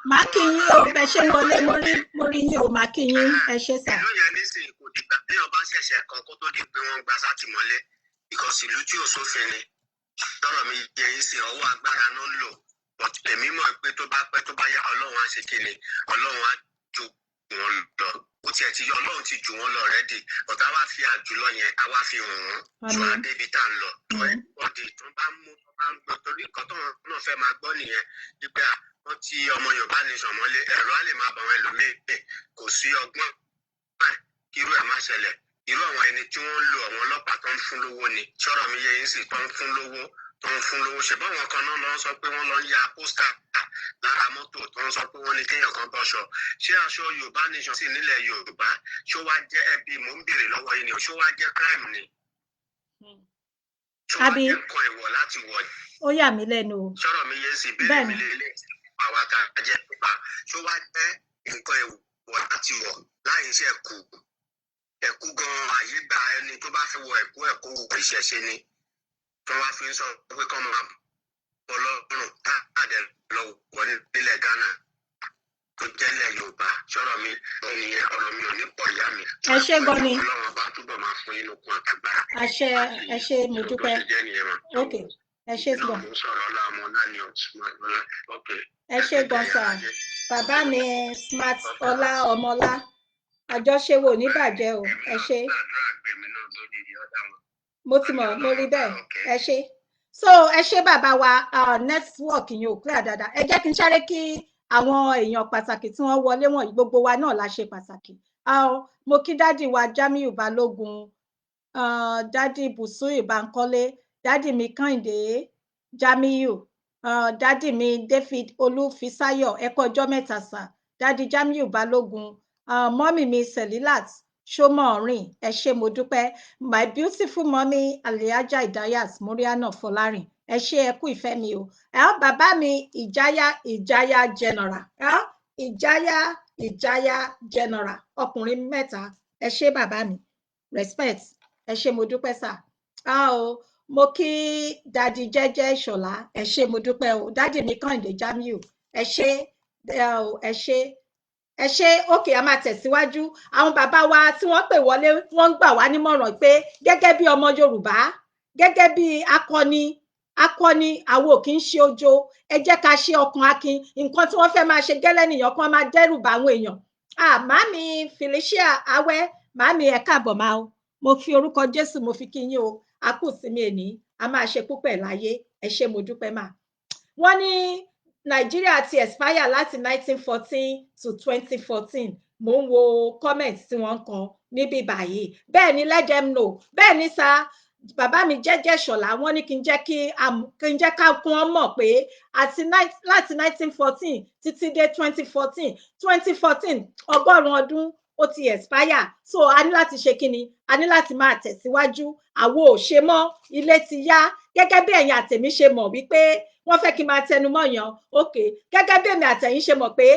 Màá kí yín o, bẹ ṣe ń wọlé, mo rí yín o, màá kí yín, ẹ ṣé, sir. Ìlú yẹn nísìnyí, kò dìgbà bí ọba ṣẹ̀ṣẹ̀ kan kó tó di pé wọ́n gba sátìmọ́lé, because ìlú tí ò sófin ni. Ṣọ́rọ̀ mi yẹ yín sìn? Ọwọ́ agbára ló ń lò, but èmi mọ̀ pé tó bá pẹ́, tó bá yá, Ọlọ́run á ṣe kíni, Ọlọ́run á ju wọ́n lọ. Ó tiẹ̀ ti yọ, Ọlọ́run ti jù wọ́n lọ already, but a wá fi àjùlọ yẹn, a wá fi hàn wọ́n tó Àmín. Adébi tá à ń lọ tó everybody tó bá mú, tó bá ń gbọ́, torí nǹkan tó náà fẹ́ máa gbọ́ nìyẹn, wípé à wọ́n ti ọmọ Yorùbá nation mọ́lé, ẹ̀rọ á lè máa bà wọ́n ẹlòmíì pé kò sí ọgbọ́n kí irú ẹ̀ má ṣẹlẹ̀. Irú àwọn ẹni tí wọ́n ń lo àwọn ọlọ́pàá tó ń fún lówó ni, sọ̀rọ̀ mi yẹ yín sì, tó ń fún lówó, tó ń fún lówó ṣe báwọn kan náà lọ sọ pé wọ́n lọ ń ya poster lára mọ́tò, tó ń sọ pé wọ́n ní kéèyàn kan bọ́ṣọ. Ṣé aṣọ Yorùbá nation sí nílẹ̀ Yorùbá, ṣó wá jẹ́ ẹbí? Mò ń béèrè lọ́wọ́ yín ni, ṣó wá jẹ́ crime ni? Ṣó wá Àbí? jẹ́ nǹkan ìwọ̀ láti wọ̀? Ó yà mí lẹ́nu o. Sọ̀rọ̀ mi yé sí ìbéèrè mi lélẹ̀, àwa tá a jẹ́ pípa, ṣó wá jẹ́ nǹkan ìwọ̀ láti wọ̀ láì ṣe ẹ̀kú? Ẹ̀kú gan-an, àyè gba ẹni tó bá fẹ́ wọ ẹ̀kú, ẹ̀kú ìṣẹ̀ṣe ni, tí wọ́n wá fi ń sọ pé kọ́ máa bọ́ lọ́rùn káàdì lọ wọ nílẹ̀ Ghana tó jẹ́lẹ̀ Yorùbá. Sọ̀rọ̀ mi nìyẹn, ọ̀rọ̀ mi ò ní pọ̀, ìyá mi. Ẹ ṣé gan ni. Ọlọ́run bá túbọ̀ máa fún yín lókun àtàgbára. Àṣẹ, ẹ ṣé, mo dúpẹ́. Bó ṣe jẹ́ nìyẹn mà. Ok, ẹ ṣé Náà gan. mo ń sọ̀rọ̀ ọlá ọmọ náà ni ọ̀tún. Ok. Ẹ ṣé gan sir, bàbá mi Smart Ọlá Ọmọlá. Àjọṣe wo ní bàjẹ́ o, ẹ ṣé. Gbàdúrà gbèmí náà lórí ọ̀dà wọn. Mo ti mọ̀, mo rí bẹ́ẹ̀. Ẹ ṣé. So ẹ ṣé bàbá wa. Network yẹn ò clear dáadáa. Ẹ jẹ́ kí n sáré kí àwọn èèyàn pàtàkì tí wọ́n wọlé wọ̀nyí. Gbogbo wa náà la ṣe pàtàkì. Mo kí daddy wa Jamiu Balógun, daddy Bùsúyì Bankole, daddy mi Kẹ́hìndé Jamiu, daddy mi David Olúfisáyọ̀. Ẹ kú ọjọ́ mẹ́ta sà, daddy Jamiu Balógun, mummy mi Selilat Ṣómọ̀rìn, ẹ ṣé, mo dúpẹ́. My beautiful mummy Aliaja Idayat Muriana Fọlárìn, ẹ ṣé, ẹ kú ìfẹ́ mi o. Ẹ bàbá mi Ìjáyà, Ìjáyà General, ẹ Ìjáyà, Ìjáyà General, ọkùnrin mẹ́ta, ẹ ṣé bàbá mi, respect, ẹ ṣé, mo dúpẹ́ sà. Ah o, mo kí daddy Jẹ́jẹ́ Ìṣọ̀lá, ẹ ṣé, mo dúpẹ́ o. Daddy mi Kànìdé Jamiu, ẹ ṣé ẹ ṣé, ẹ ṣé. Òkè a máa tẹ̀síwájú. Àwọn bàbá wa tí wọ́n pè wọlé, wọ́n ń gbà wá nímọ̀ràn pé gẹ́gẹ́ bí ọmọ Yorùbá, gẹ́gẹ́ bí akọni, akọni àwọn ò kì í ṣe ojo. Ẹ jẹ́ ká ṣe ọkàn akin. Nǹkan tí wọ́n fẹ́ máa ṣe gẹ́lẹ́ nìyẹn, kan máa dẹ́rù bá àwọn èèyàn. Ah, màámi Felicia Awẹ́, màámi, ẹ káàbọ̀ máa o. Mo fi orúkọ Jésù, mo fi kí yín o. A kù sinmi èní, a máa ṣe púpẹ̀ láyé. Ẹ ṣé, mo dúpẹ́ mà. Wọ́n ní Nàìjíríà ti expire láti 1914 to 2014. Mo ń wo comment tí wọ́n ń kọ níbí báyìí. Bẹ́ẹ̀ ni, let them know. Bẹ́ẹ̀ ni sá, bàbá mi Jẹ́jẹ́ Ṣọlá, wọ́n ní kí n jẹ́ ká kún ọ́n mọ̀ pé àti láti 1914 títí dé 2014, 2014, 100 ọdún, ó ti expire. So a ní láti ṣe kíni? A ní láti máa tẹ̀síwájú. Àwo ò ṣe mọ́, ilé ti yá. Gẹ́gẹ́ bí ẹ̀yin àtẹ̀mí ṣe mọ̀ wípé wọ́n fẹ́ kí n máa tẹnu mọ́ yan. Ok, gẹ́gẹ́ bí èmi àtẹ̀yin ṣe mọ̀ pé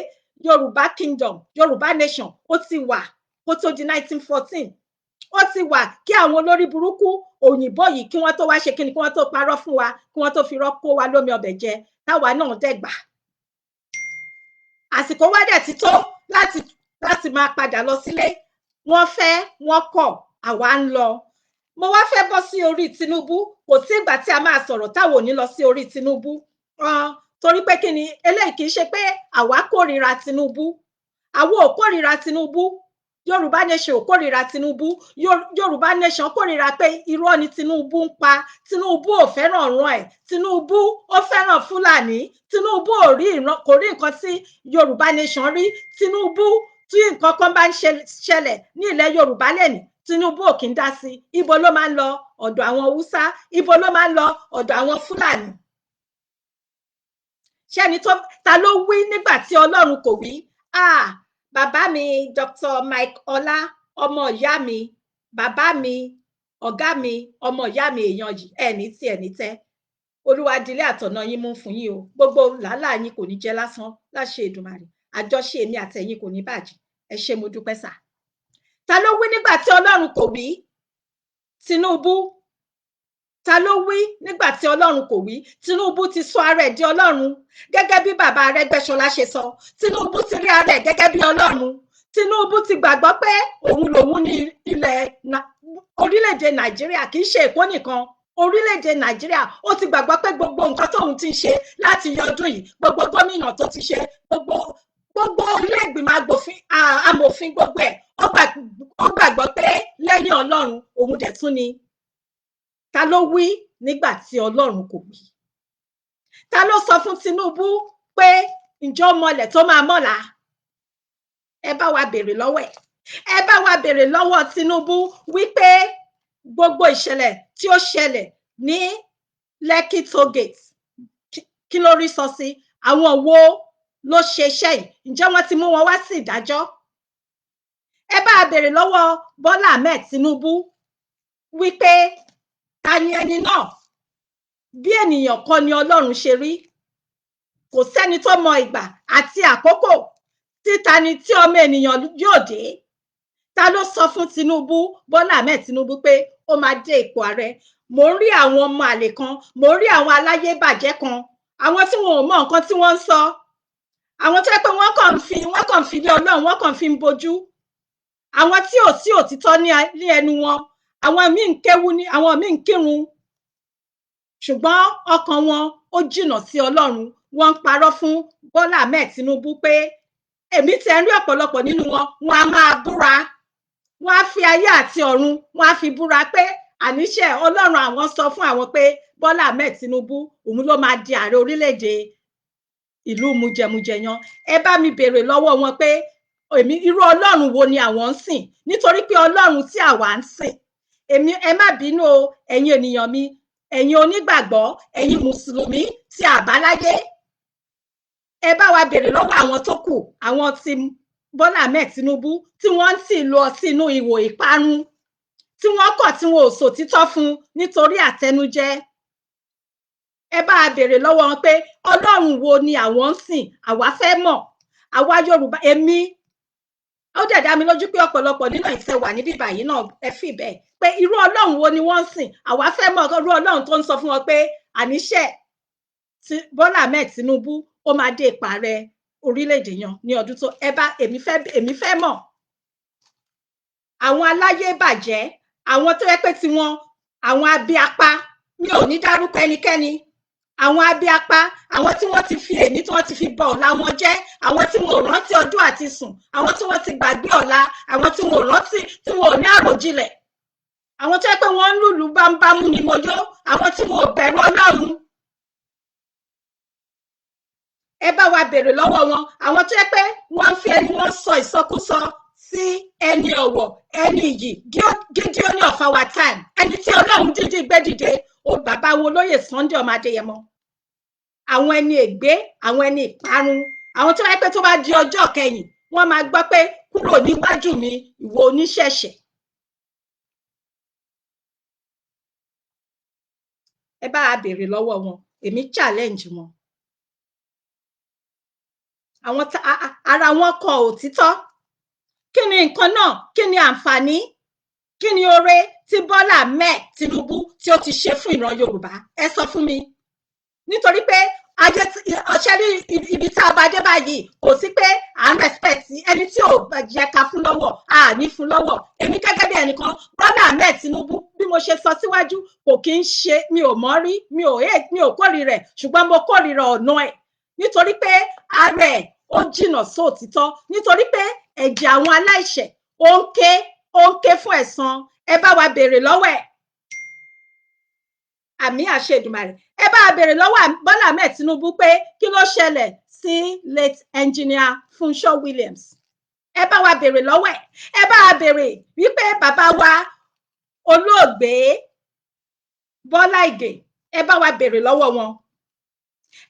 Yorùbá kingdom, Yorùbá nation, ó ti wà kó tó di 1914. Ó ti wà kí àwọn olórí burúkú òyìnbó yìí, kí wọ́n tó wá ṣe kíni, kí wọ́n tó parọ́ fún wa, kí wọ́n tó fi rọ́ kó wa lómi ọbẹ̀ jẹ, táwa náà dẹ̀ gbà. Àsìkò wá dẹ̀ ti tó láti máa padà lọ sílé. Wọ́n fẹ́, wọ́n kọ̀, àwa ń lọ. Mo wá fẹ́ bọ́ sí orí Tinubu. Kò sí ìgbà tí a máa sọ̀rọ̀ táwọn ò ní lọ sí orí Tinubu, torí pé kí ni eléyìí? Kì í ṣe pé àwa kórìíra Tinubu. Àwa ò kórìíra Tinubu. Yorùbá nation ò kórìíra Tinubu. Yorùbá nation kórìíra pé irọ́ ni Tinubu ń pa. Tinubu ò fẹ́ràn ọ̀ràn ẹ̀. Tinubu ó fẹ́ràn Fúlàní. Tinubu ò rí ìran, kò rí nǹkan tí Yorùbá nation rí. Tinubu, tí nǹkan kan bá ń ṣẹlẹ̀ ní ilẹ̀ Yorùbá lẹ́nìí, Tinubu ò kí ń dá sí. Ibo ló máa ń lọ? Ọ̀dọ̀ àwọn Haúsá. Ibo ló máa ń lọ? Ọ̀dọ̀ àwọn Fúlàní. Ṣẹ́ni tó ta ló wí nígbà tí Ọlọ́run kò wí? Ah, bàbá mi Dr. Mike Ọlá, ọmọ ìyá mi, bàbá mi, ọ̀gá mi, ọmọ ìyá mi, èèyàn yìí, ẹni tí ẹni tẹ́ olúwadílé àtọ̀nà yín mú fún yín o. Gbogbo làálàá yín kò ní jẹ́ lásán láṣẹ Èdùmàrè. Àjọṣe èmi àtẹ̀yin kò ní bàjẹ́. Ẹ ṣé, mo dúpẹ́ sà. Ta ló wí nígbà tí Ọlọ́run kò wí? Tinubu. Ta ló wí nígbà tí Ọlọ́run kò wí? Tinubu ti sọ ara ẹ̀ di Ọlọ́run, gẹ́gẹ́ bí bàbá Arẹ́gbẹ́ṣọlá ṣe sọ. Tinubu ti rí ara ẹ̀ gẹ́gẹ́ bí Ọlọ́run. Tinubu ti gbàgbọ́ pé òun lòun ní ilẹ̀ orílẹ̀-èdè Nàìjíríà, kì í ṣe Èkó nìkan, orílẹ̀-èdè Nàìjíríà. Ó ti gbàgbọ́ pé gbogbo nǹkan tóun ti ń ṣe láti yọdún yìí, gbogbo gómìnà tó ti ṣe, gbogbo Gbogbo ilé ìgbìmọ̀ agbòfin, amòfin, gbogbo ẹ̀, ó gbàgbọ́ pé lẹ́yìn Ọlọ́run, òun dẹ̀ tún ni. Ta ló wí nígbà tí Ọlọ́run kò wí? Ta ló sọ fún Tinubu pé ǹjọ́ mọlẹ̀ tó máa mọ̀la? Ẹ bá wa béèrè lọ́wọ́ ẹ̀. Ẹ bá wa béèrè lọ́wọ́ Tinubu wípé gbogbo ìṣẹ̀lẹ̀ tí ó ṣẹlẹ̀ ní Lekki toll gate, kí ló rí sọ sí? Àwọn wo ló ṣe iṣẹ́ yìí? Ǹjẹ́ wọ́n ti mú wọn wá sí ìdájọ́? Ẹ bá a béèrè lọ́wọ́ Bọ́lá Ahmed Tinubu wípé ta ni ẹni náà? Bí ènìyàn kọ́ ni Ọlọ́run ṣe rí. Kò sẹ́ni tó mọ ìgbà àti àkókò tí ta ni tí ọmọ ènìyàn yóò dé. Ta ló sọ fún Tinubu, Bọ́lá Ahmed Tinubu, pé ó máa dé ipò ààrẹ? Mò ń rí àwọn ọmọ àlè kan, mò ń rí àwọn aláyébàjẹ́ kan, àwọn tí wọn ò mọ nǹkan tí wọ́n ń sọ, àwọn tó yẹ pé wọ́n kàn ń fi ilé Ọlọ́run, wọ́n kàn fi ń bojú, àwọn tí ò sí òtítọ́ ní ẹnu wọn. Àwọn míì ń kéwú ní, àwọn míì ń kírun, ṣùgbọ́n ọkàn wọn ó jìnnà sí Ọlọ́run. Wọ́n ń parọ́ fún Bọ́lá Ahmed Tinubu pé èmi tẹ̀ ń rí ọ̀pọ̀lọpọ̀ nínú wọn, wọn á máa búra, wọn á fi ayé àti ọ̀run, wọn á fi búra pé àníṣe Ọlọ́run àwọn sọ fún àwọn pé Bọ́lá Ahmed Tinubu, òun ló máa di ààrẹ orílẹ̀-èdè ìlú mujẹmujẹ yan. Ẹ bá mi béèrè lọ́wọ́ wọn pé èmi, irú Ọlọ́run wo ni àwọn ń sìn? Nítorí pé Ọlọ́run tí àwa ń sìn, èmi, ẹ má bínú o, ẹ̀yin ènìyàn mi, ẹ̀yin onígbàgbọ́, ẹ̀yin mùsùlùmí tí àbáláyé, ẹ bá wa béèrè lọ́wọ́ àwọn tó kù, àwọn tí Bọ́lá Ahmed Tinubu tí wọ́n ń tì lọ sínú ìwò ìparun, tí wọ́n kọ̀ tí wọn ò sòtítọ́ fún nítorí àtẹnujẹ. Ẹ bá a béèrè lọ́wọ́ wọn pé Ọlọ́run wo ni àwọn ń sìn? Àwa fẹ́ mọ̀. Àwa Yorùbá, èmi, ó dẹ̀ dá mi lójú pé ọ̀pọ̀lọpọ̀ nínú ìtẹ̀ wà níbí báyìí náà, ẹ fi bẹ́ẹ̀ pé irú Ọlọ́run wo ni wọ́n ń sìn? Àwa fẹ́ mọ̀ irú Ọlọ́run tó ń sọ fún wọn pé àníṣe tí Bọ́lá Ahmed Tinubu, ó máa dé ipò ààrẹ orílẹ̀-èdè yan ní ọdún tó. Ẹ bá èmi fẹ́ mọ̀. Àwọn aláyé bàjẹ́, àwọn tó yẹ pé tiwọn, àwọn abiapa, mi ò ní dárúkọ ẹnikẹ́ni, àwọn abiapa, àwọn tí wọ́n ti fi èní, tí wọ́n ti fi bà ọ̀la wọn jẹ́, àwọn tí wọn ò rántí ọdún àti sùn, àwọn tí wọ́n ti gbàgbé ọ̀la, àwọn tí wọn ò rántí, tí wọn ò ní àròjinlẹ̀, àwọn tó yẹ pé wọ́n ń lùlù bámúbámú ni mo yó, àwọn tí wọn ò bẹ̀rù Ọlọ́run. Ẹ bá wa béèrè lọ́wọ́ wọn, àwọn tó yẹ pé wọ́n ń fi ẹni wọn sọ ìsọkúsọ sí ẹni ọ̀wọ̀, ẹni iyì, Gideon of our time, ẹni tí Ọlọ́run dídí gbé dìde, o bàbá wo lóyè Sunday ọmọ Adéyẹmọ. Àwọn ẹni ègbé, àwọn ẹni ìparun, àwọn tó wáyé pé tó bá di ọjọ́ kẹyìn, wọ́n máa gbọ́ pé kúrò níwájú mi, ìwọ oníṣẹ̀ṣẹ̀. Ẹ bá a béèrè lọ́wọ́ wọn. Èmi challenge wọn. Àwọn ara wọn kọ òtítọ́. Kí ni nǹkan náà? Kí ni àǹfààní? Kí ni oore tí Bọ́lá Ahmed Tinubu tí ó ti ṣe fún ìran Yorùbá? Ẹ sọ fún mi. Nítorí pé ayé ọṣẹ ní ibi tá a bá dé báyìí, kò sí pé à ń respect ẹni tí ò yẹ ká fún lọ́wọ́, à ní fún lọ́wọ́. Èmi gẹ́gẹ́ bí ẹnìkan, Bọ́lá Ahmed Tinubu, bí mo ṣe sọ síwájú, kò kí ń ṣe mi ò mọ̀ rí, mi ò hate, mi ò kórìíra ẹ̀, ṣùgbọ́n mo kórìíra ọ̀nà ẹ̀, nítorí pé ara ẹ̀ ó jìnnà sóòtítọ́, nítorí pé ẹ̀jẹ̀ àwọn aláìṣẹ̀, ó ń ké, ó ń ké fún ẹ̀san. Ẹ bá wa béèrè lọ́wọ́ ẹ̀. Àmì àṣẹ Èdùmàrè. Ẹ bá wa béèrè lọ́wọ́ Bọ́lá Ahmed Tinubu pé kí ló ṣẹlẹ̀ sí late engineer Funsho Williams. Ẹ bá wa béèrè lọ́wọ́ ẹ̀. Ẹ bá wa béèrè wípé bàbá wa olóògbé Bọ́lá Ìgè, ẹ bá wa béèrè lọ́wọ́ wọn.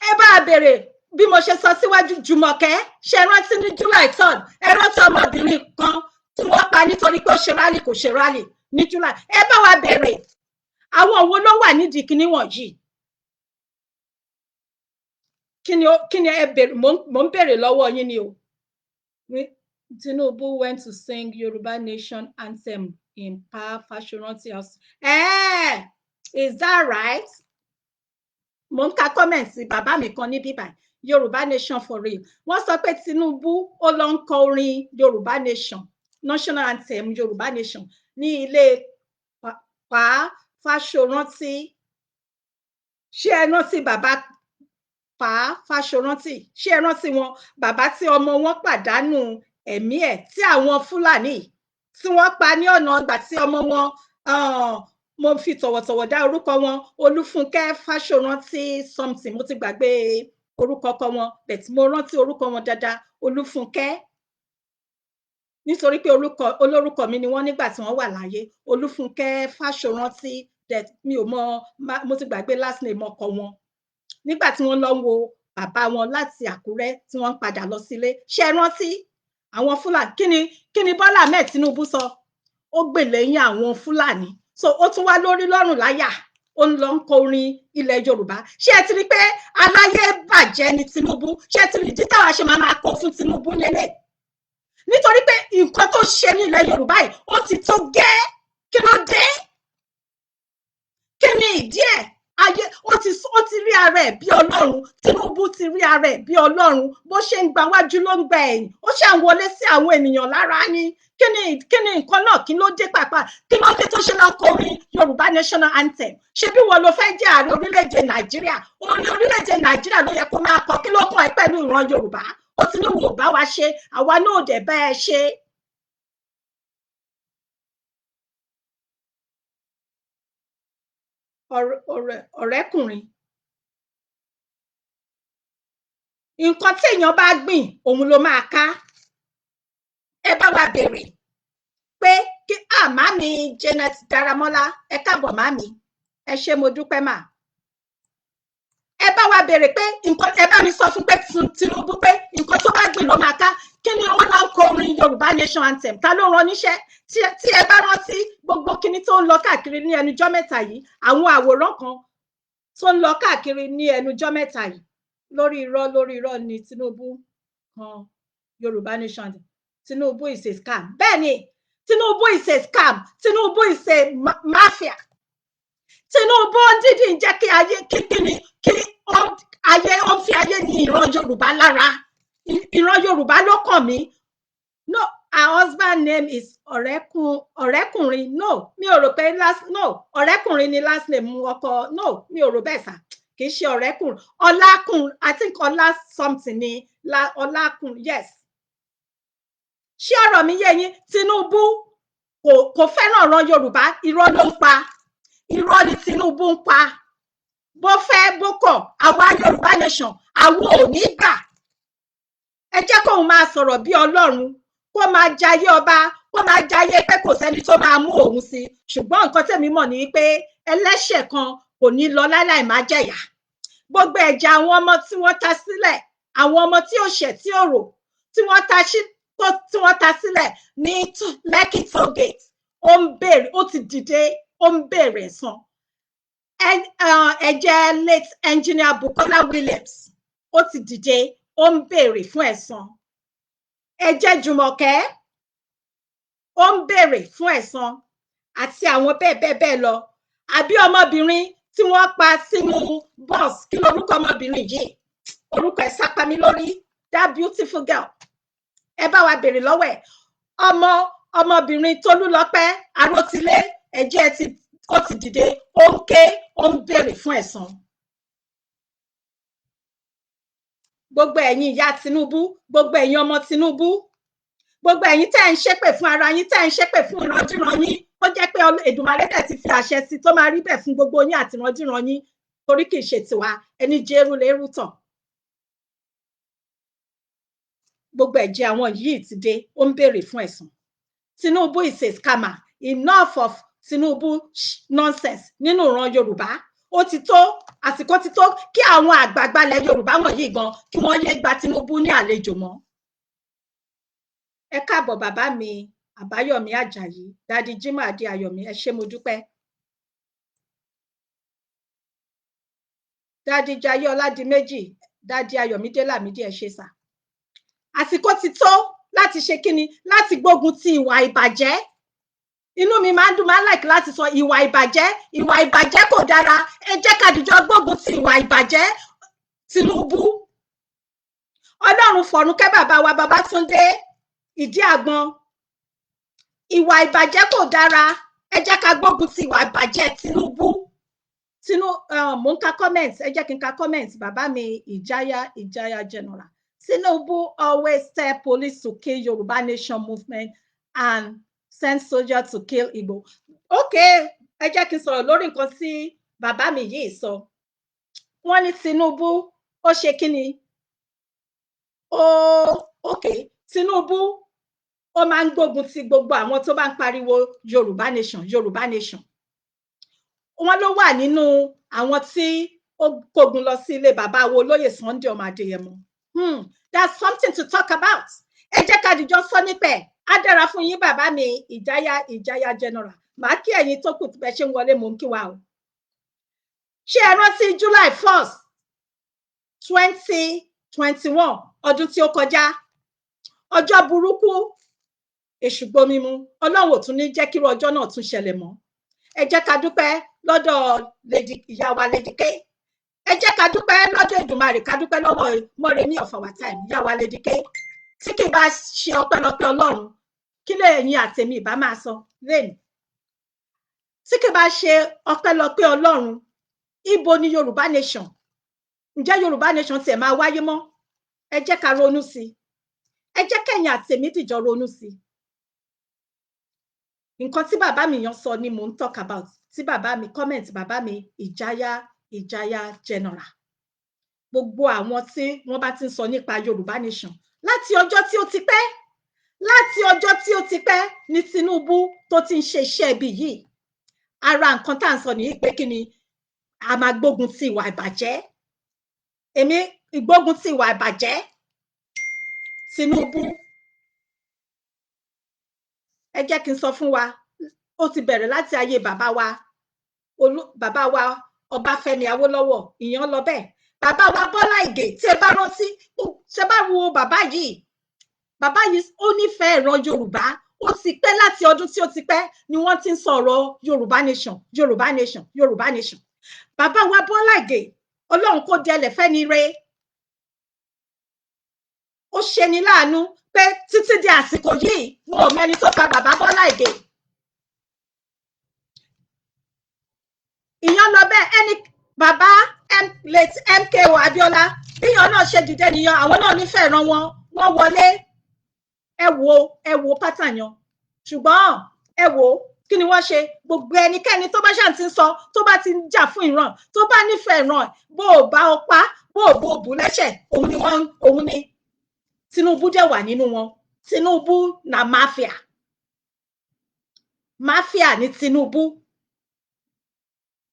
Ẹ bá wa béèrè bí mo ṣe sọ síwájú. Jùmọ̀kẹ́, ṣe rántí ní July 3rd? Ẹ rántí ọmọbìnrin kan tí wọ́n pa nítorí pé ó ṣe rally, kò ṣe rally ní July? Ẹ bá wa béèrè àwọn wo ló wà nídìí kinní wọ̀nyí. Kí ni ẹ béèrè? Mò ń béèrè lọ́wọ́ yín ni o. Tinubu went to sing Yoruba Nation anthem in Pa Fashoranti house. Is that right? Mo ń ka comment bàbá mi kan ní bíbá, Yorùbá Nation for real. Wọ́n sọ pé Tinubu, ó lọ ń kọ orin Yorùbá Nation, national anthem Yorùbá Nation, ní ilé Pa Fáṣọrántí. Ṣé ẹ rántí bàbá Pa Fáṣọrántì, ṣé ẹ rántí wọn? Bàbá tí ọmọ wọn pàdánù ẹ̀mí ẹ̀ tí àwọn Fúlàní tí wọ́n pa ní ọ̀nà ọgbà tí ọmọ wọn, mo fi tọ̀wọ̀tọ̀wọ̀ dá orúkọ wọn, Olúfúnkẹ́ Fáṣọrántì something, mo ti gbàgbé orúkọ ọkọ wọn, but mo rántí orúkọ wọn dáadáa, Olúfúnkẹ́, nítorí pé orúkọ olórúkọ mi ni wọ́n nígbà tí wọ́n wà láyé. Olúfúnkẹ́ Fáṣọrántì that mi ò mọ, mo ti gbàgbé last name ọkọ wọn. Nígbà tí wọ́n lọ ń wo bàbá wọn láti Àkúrẹ́ tí wọ́n ń padà lọ sílé, ṣé ẹ rántí àwọn Fúlàní? Kí ni Bọ́lá Ahmed Tinubu sọ? Ó gbè lẹ́yìn àwọn Fúlàní. So ó tún wá lórí lọ́rùn láyà, ó ń lọ ń kọ orin ilẹ̀ Yorùbá. Ṣé ẹ ti rí pé aláyé bàjẹ́ ni Tinubu? Ṣé ẹ ti rí ìdí táwa ṣe máa máa kọ fún Tinubu lélẹ̀? Nítorí pé nǹkan tó ṣe ní ilẹ̀ Yorùbá yìí, ó ti tó gẹ́. Kí ló dé? Kí ni ìdí ẹ̀? Ayé ó ti rí ara ẹ̀ bí Ọlọ́run. Tinubu ti rí ara ẹ̀ bí Ọlọ́run. Bó ṣe ń gba wájú ló ń gba ẹ̀yìn, ó ṣà ń wọlé sí àwọn ènìyàn lára ni. Kí ni nǹkan náà? Kí ló dé pàápàá? Kí ló dé tó ṣe lọ kọ orin Yorùbá national anthem? Ṣé bí wọn ló fẹ́ jẹ́ ààrẹ orílẹ̀-èdè Nàìjíríà? Orin orílẹ̀-èdè Nàìjíríà ló yẹ kó máa kọ. Kí ló kàn ẹ́ pẹ̀lú ìran Yorùbá? Ó ti ní wò bá wa ṣe, àwa náà ò dẹ̀ bá ẹ ṣe. Ọ̀rẹ́kùnrin, nǹkan téèyàn bá gbìn, òun ló máa ká. Ẹ bá wa béèrè pé kí màmí Janet Daramọ́lá, ẹ káàbọ̀ màmí, ẹ ṣé, mo dúpẹ́ mà. Ẹ bá wa béèrè pé nǹkan, ẹ bá mi sọ fún pé Tinubu pé nǹkan tó bá gbìn ló máa ká. Kí ni wọ́n lọ ń kọ orin Yorùbá nation anthem? Ta ló rán níṣẹ́? Tí ẹ bá rántí gbogbo kíní tó ń lọ káàkiri ní ẹnujọ́ mẹ́ta yìí, àwọn àwòrán kan tó ń lọ káàkiri ní ẹnujọ́ mẹ́ta yìí, lórí irọ́, lórí irọ́ ni Tinubu kan Yorùbá nation anthem. Tinubu is a scam. Bẹ́ẹ̀ ni, Tinubu is a scam. Tinubu is a mafia. Tinubu dídì ń jẹ́ kí ayé kí kíni kí ayé, ó ń fi ayé ní ìran Yorùbá lára. Ìran Yorùbá ló kàn mí. No, her husband name is Ọ̀rẹ́kùn, Ọ̀rẹ́kùnrin. No, mi ò rò pé last, no, Ọ̀rẹ́kùnrin ni last name ọkọ. No, mi ò rò bẹ́ẹ̀ sà, kì í ṣe Ọ̀rẹ́kùnrin. Ọlákùn, I think Ọlá something ni Ọlákùn, yes. Ṣé ọ̀rọ̀ mi yé yín? Tinubu kò fẹ́ràn ọ̀rọ̀ Yorùbá. Irọ́ ló ń pa, irọ́ ni Tinubu ń pa. Bó fẹ́ bó kọ̀, àwa Yorùbá nation, àwọn ò ní gbà. Ẹ jẹ́ kóun máa sọ̀rọ̀ bí Ọlọ́run, kó máa jayé ọba, kó máa jayé pé kò sẹ́ni tó máa mú òun sí. Ṣùgbọ́n nǹkan tèmi mọ̀ ni pé ẹlẹ́ṣẹ̀ kan kò ní lọ láláì má jẹ̀yà. Gbogbo ẹ̀jẹ̀ àwọn ọmọ tí wọ́n ta sílẹ̀, àwọn ọmọ tí ò ṣẹ̀ tí ò rò, tí wọ́n ta sílẹ̀ ní Lekki toll gate, ó ń béèrè, ó ti dìde, ó ń béèrè ẹ̀san. Ẹ̀jẹ̀ late engineer Bukola Williams, ó ti dìde, ó ń béèrè fún ẹ̀san. Ẹ̀jẹ̀ Jùmọ̀kẹ́, ó ń béèrè fún ẹ̀san, àti àwọn bẹ́ẹ̀ bẹ́ẹ̀ bẹ́ẹ̀ lọ. Àbí ọmọbìnrin tí wọ́n pa sínú bus, kí lorúkọ ọmọbìnrin yìí? Orúkọ ẹ̀ sápá mi lórí. That beautiful girl, ẹ bá wa béèrè lọ́wọ́ ẹ̀. Ọmọbìnrin Tolúlọpẹ́ Arótilé, ẹ̀jẹ̀ ti ó ti dìde, ó ń ké, ó ń béèrè fún ẹ̀san. Gbogbo ẹ̀yin ìyá Tinubu, gbogbo ẹ̀yin ọmọ Tinubu, gbogbo ẹ̀yin tẹ́ ń ṣépè fún ara yín, tẹ́ ń ṣépè fún ìrandíran yín, ó jẹ́ pé Èdùmàrè dẹ̀ ti fi àṣẹ sí tó máa rí bẹ́ẹ̀ fún gbogbo yín àti ìrandíran yín, torí kì í ṣe tiwa, ẹni jẹ́rú lérú tàn. Gbogbo ẹ̀jẹ̀ àwọn yìí ti dé, ó ń béèrè fún ẹ̀san. Tinubu is a scammer. Enough of Tinubu nonsense nínú ìran Yorùbá. Ó ti tó, àsìkò ti tó kí àwọn àgbààgbà ilẹ̀ Yorùbá wọ̀nyí gan, kí wọ́n yé gba Tinubu ní àlejò mọ́. Ẹ káàbọ̀, bàbá mi Àbáyọ̀mí Àjàyí, Daddy Jimoh Adé Ayọ̀mí, ẹ ṣé, mo dúpẹ́. Daddy Jayé Ọládìméjì, Daddy Ayọ̀mídé Lámídì, ẹ ṣé sà. Àsìkò ti tó láti ṣe kíni? Láti gbógun ti ìwà ìbàjẹ́. Inú mi máa ń dùn, máa ń like láti sọ ìwà ìbàjẹ́. Ìwà ìbàjẹ́ kò dára. Ẹ jẹ́ ká dìjọ gbógun ti ìwà ìbàjẹ́ Tinubu. Ọlọ́run fọ̀run kẹ́ bàbá wa Babátúndé Ìdí Àgbọn. Ìwà ìbàjẹ́ kò dára. Ẹ jẹ́ ká gbógun ti ìwà ìbàjẹ́ Tinubu. Tinu, mò ń ka comment, ẹ jẹ́ kí n ka comment bàbá mi Ìjáyà, Ìjáyà General. Tinubu always tell police to kill Yoruba Nation movement and send soldier to kill Igbo. Okay, ẹ jẹ́ kí n sọ̀rọ̀ lórí nǹkan tí bàbá mi yìí sọ. Wọ́n ní Tinubu ó ṣe kí ni ó. Okay, Tinubu ó máa ń gbógun ti gbogbo àwọn tó bá ń pariwo Yorùbá Nation, Yorùbá Nation. Wọ́n ló wà nínú àwọn tí ó kógun lọ sí ilé bàbá wo olóyè Sunday ọmọ Adéyẹmọ. That's something to talk about. Ẹ jẹ́ ká dìjọ sọ nípa ẹ̀. Á dára fún yín, bàbá mi Ìjáyà, Ìjáyà General. Màá kí ẹ̀yin tó kù bẹ ṣe ń wọlé, mò ń kí wa o. Ṣé ẹ rántí July 1st, 2021, ọdún tí ó kọjá? Ọjọ́ burúkú, èṣù gbomimu. Ọlọ́run ò tún ní jẹ́ kírú ọjọ́ náà tún ṣẹlẹ̀ mọ́. Ẹ jẹ́ ká dúpẹ́ lọ́dọ̀ Lady ìyá wa Lady K. Ẹ jẹ́ ká dúpẹ́ lọ́dọ̀ Èdùmàrè, ká dúpẹ́ lọ́wọ́ Mọ́remí of our time, ìyá wa Lady K. Tí kì í bá ṣe ọpẹ́lọpẹ́ Ọlọ́run, kí lè ẹ̀yin àtèmi ìbá máa sọ lẹ́nu? Tí kì í bá ṣe ọpẹ́lọpẹ́ Ọlọ́run, ibo ni Yorùbá Nation? Ǹjẹ́ Yorùbá Nation tiẹ̀ máa wáyé mọ́? Ẹ jẹ́ ká ronú sí i. Ẹ jẹ́ kẹ́yìn àtèmi dìjọ ronú sí i. Nǹkan tí bàbá mi yan sọ ni mò ń talk about, tí bàbá mi comment, bàbá mi Ìjáyà, Ìjáyà General. Gbogbo àwọn tí wọ́n bá ti ń sọ nípa Yorùbá Nation láti ọjọ́ tí ó ti pẹ́, láti ọjọ́ tí ó ti pẹ́ ní Tinubu tó ti ń ṣe iṣẹ́ ibi yìí. Ara nǹkan tá à ń sọ nìyí pé kí ni a máa gbógun ti ìwà ìbàjẹ́. Èmi ìgbógun ti ìwà ìbàjẹ́ Tinubu, ẹ jẹ́ kí n sọ fún wa, ó ti bẹ̀rẹ̀ láti ayé bàbá wa olú, bàbá wa Ọbáfẹ́mi Awólọ́wọ̀. Ìyẹn lọ bẹ́ẹ̀. Bàbá wa Bọ́lá Ìgè, tí ẹ bá rántí, ṣe bá wo bàbá yìí, bàbá yìí ó nífẹ̀ẹ́ ìran Yorùbá. Ó ti pẹ́, láti ọdún tí ó ti pẹ́ ni wọ́n ti ń sọ̀rọ̀ Yorùbá Nation, Yorùbá Nation, Yorùbá Nation. Bàbá wa Bọ́lá Ìgè, Ọlọ́run kó dẹlẹ̀ fẹ́ni re. Ó ṣeni láàánú pé títí di àsìkò yìí, wọn ò mẹ́ni tó pa bàbá Bọ́lá Ìgè. Ìyẹn lọ bẹ́ẹ̀. Ẹni bàbá late MKO Abiola, bíyàn náà ṣe dìde nìyẹn. Àwọn náà nífẹ̀ẹ́ ran wọn, wọ́n wọlé. Ẹ wo, ẹ wo pátá yan. Ṣùgbọ́n ẹ wo kí ni wọ́n ṣe? Gbogbo ẹnikẹ́ni tó bá ṣáà ti ń sọ, tó bá ti ń jà fún ìran, tó bá nífẹ̀ẹ́ ìran, bó o bá o pa, bó o bó o bù lẹ́sẹ̀, òun ni wọ́n, òun ni Tinubu dẹ̀ wà nínú wọn. Tinubu na mafia, mafia ní Tinubu.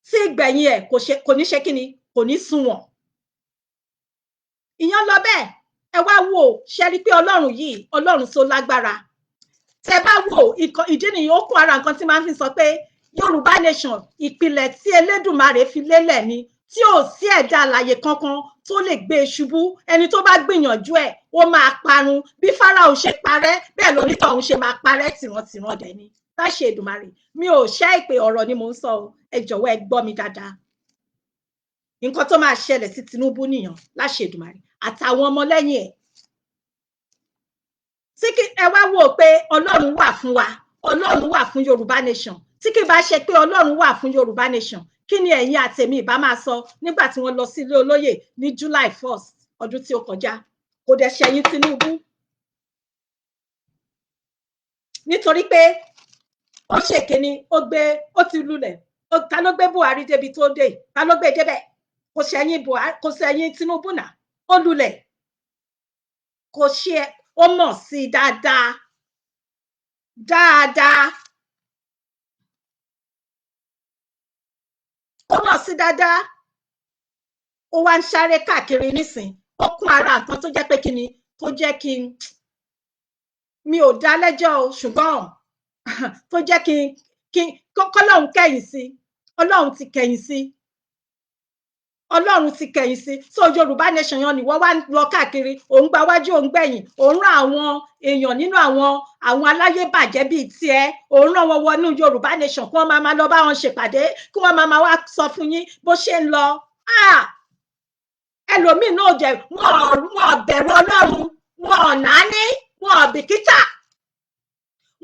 Tí ìgbẹ̀yìn ẹ̀ kò ní ṣe kí ni, kò ní sunwọ̀n. Ìyẹn lọ bẹ́ẹ̀. Ẹ wá wò, ṣe rí pé Ọlọ́run yìí, Ọlọ́run tó lágbára. Tẹ bá wò, ìdí nìyí, ó kún ara nǹkan tí máa ń fi sọ pé Yorùbá Nation, ìpìlẹ̀ tí Elédùmarè fi lélẹ̀ ni, tí ò sí ẹ̀dá alààyè kankan tó lè gbé e ṣubú. Ẹni tó bá gbìyànjú ẹ̀, ó máa parun. Bí Fáráò ṣe parẹ́, bẹ́ẹ̀ lonítọ̀hún ṣe máa parẹ́ tìrantìran dẹ̀ ni, láṣẹ Èdùmàrè. Mi ò ṣẹ́ ìpè, ọ̀rọ̀ ni mò ń sọ o. Ẹ jọ̀wọ́, ẹ gbọ́ mi dáadáa. Nǹkan tó máa ṣẹlẹ̀ sí Tinubu nìyàn, láṣẹ Èdùmàrè, àtàwọn ọmọlẹ́yìn ẹ̀. Tí kí ẹ wá wò pé Ọlọ́run wà fún wa, Ọlọ́run wà fún Yorùbá Nation. Tí kì bá ṣe pé Ọlọ́run wà fún Yorùbá Nation, kí ni ẹ̀yin àtẹ̀mí ìbá máa sọ nígbà tí wọ́n lọ sí ilé olóyè ní July 1st ọdún tí ó kọjá? Kò dẹ̀ ṣẹ̀yìn Tinubu, nítorí pé ó ṣèkíní, ó gbé, ó ti lulẹ̀. Ta ló gbé Buhari débi tó dé? Ta ló gbé débẹ̀? Kò ṣẹ̀yìn Buhari, kò ṣẹ̀yìn Tinubu náà. Ó lulẹ̀, kò ṣe, ó mọ̀ sí dáadáa dáadáa, ó mọ̀ sí dáadáa. Ó wá ń sáré káàkiri nísìn. Ó kún ara nǹkan tó jẹ́ pé kí ni, tó jẹ́ kí n, mi ò dá lẹ́jọ́ o, ṣùgbọ́n tó jẹ́ kí n kọ́lọ́run kẹ̀yìn sí. Ọlọ́run ti kẹ̀yìn sí, Ọlọ́run ti kẹ̀yìn sí. So Yorùbá Nation yan ni wọ́n wá ń lọ káàkiri, òun gba wájú, òun gbẹ̀yìn, òun rán àwọn èèyàn nínú àwọn aláyébàjẹ́ bíi tiẹ̀, òun rán wọn wọnú Yorùbá Nation kí wọ́n máa máa lọ bá wọn ṣèpàdé, kí wọ́n máa máa wá sọ fún yín bó ṣe ń lọ. Ẹlòmíín náà jẹ wọn ò bẹ̀rù Ọlọ́run, wọn ò náání, wọn ò bìkítà,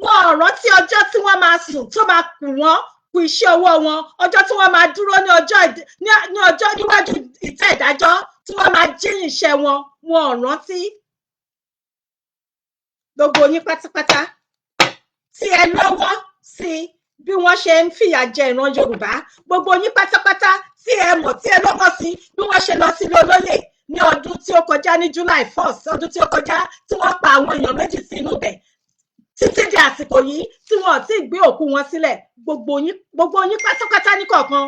wọn ò rántí ọjọ́ tí wọ́n máa sùn tó máa kù wọ́n. Kù iṣẹ́ ọwọ́ wọn. Ọjọ́ tí wọ́n máa dúró ní ọjọ́ ní ọjọ́ níwájú ìtẹ́ ìdájọ́, tí wọ́n máa jíyìn iṣẹ́ wọn, wọn ò rántí. Gbogbo yín pátápátá tí ẹ lọ́wọ́ sí bí wọ́n ṣe ń fìyà jẹ ìran Yorùbá, gbogbo yín pátápátá tí ẹ mọ̀, tí ẹ lọ́wọ́ sí bí wọ́n ṣe lọ sílé olóyè ní ọdún tí ó kọjá, ní July 1st ọdún tí ó kọjá, tí wọ́n pa àwọn èèyàn 2 sínú ibẹ̀ títí di àsìkò yìí, tí wọn ò tí ì gbé òkú wọn sílẹ̀, gbogbo yín, gbogbo yín pátápátá ní kọ̀ọ̀kan,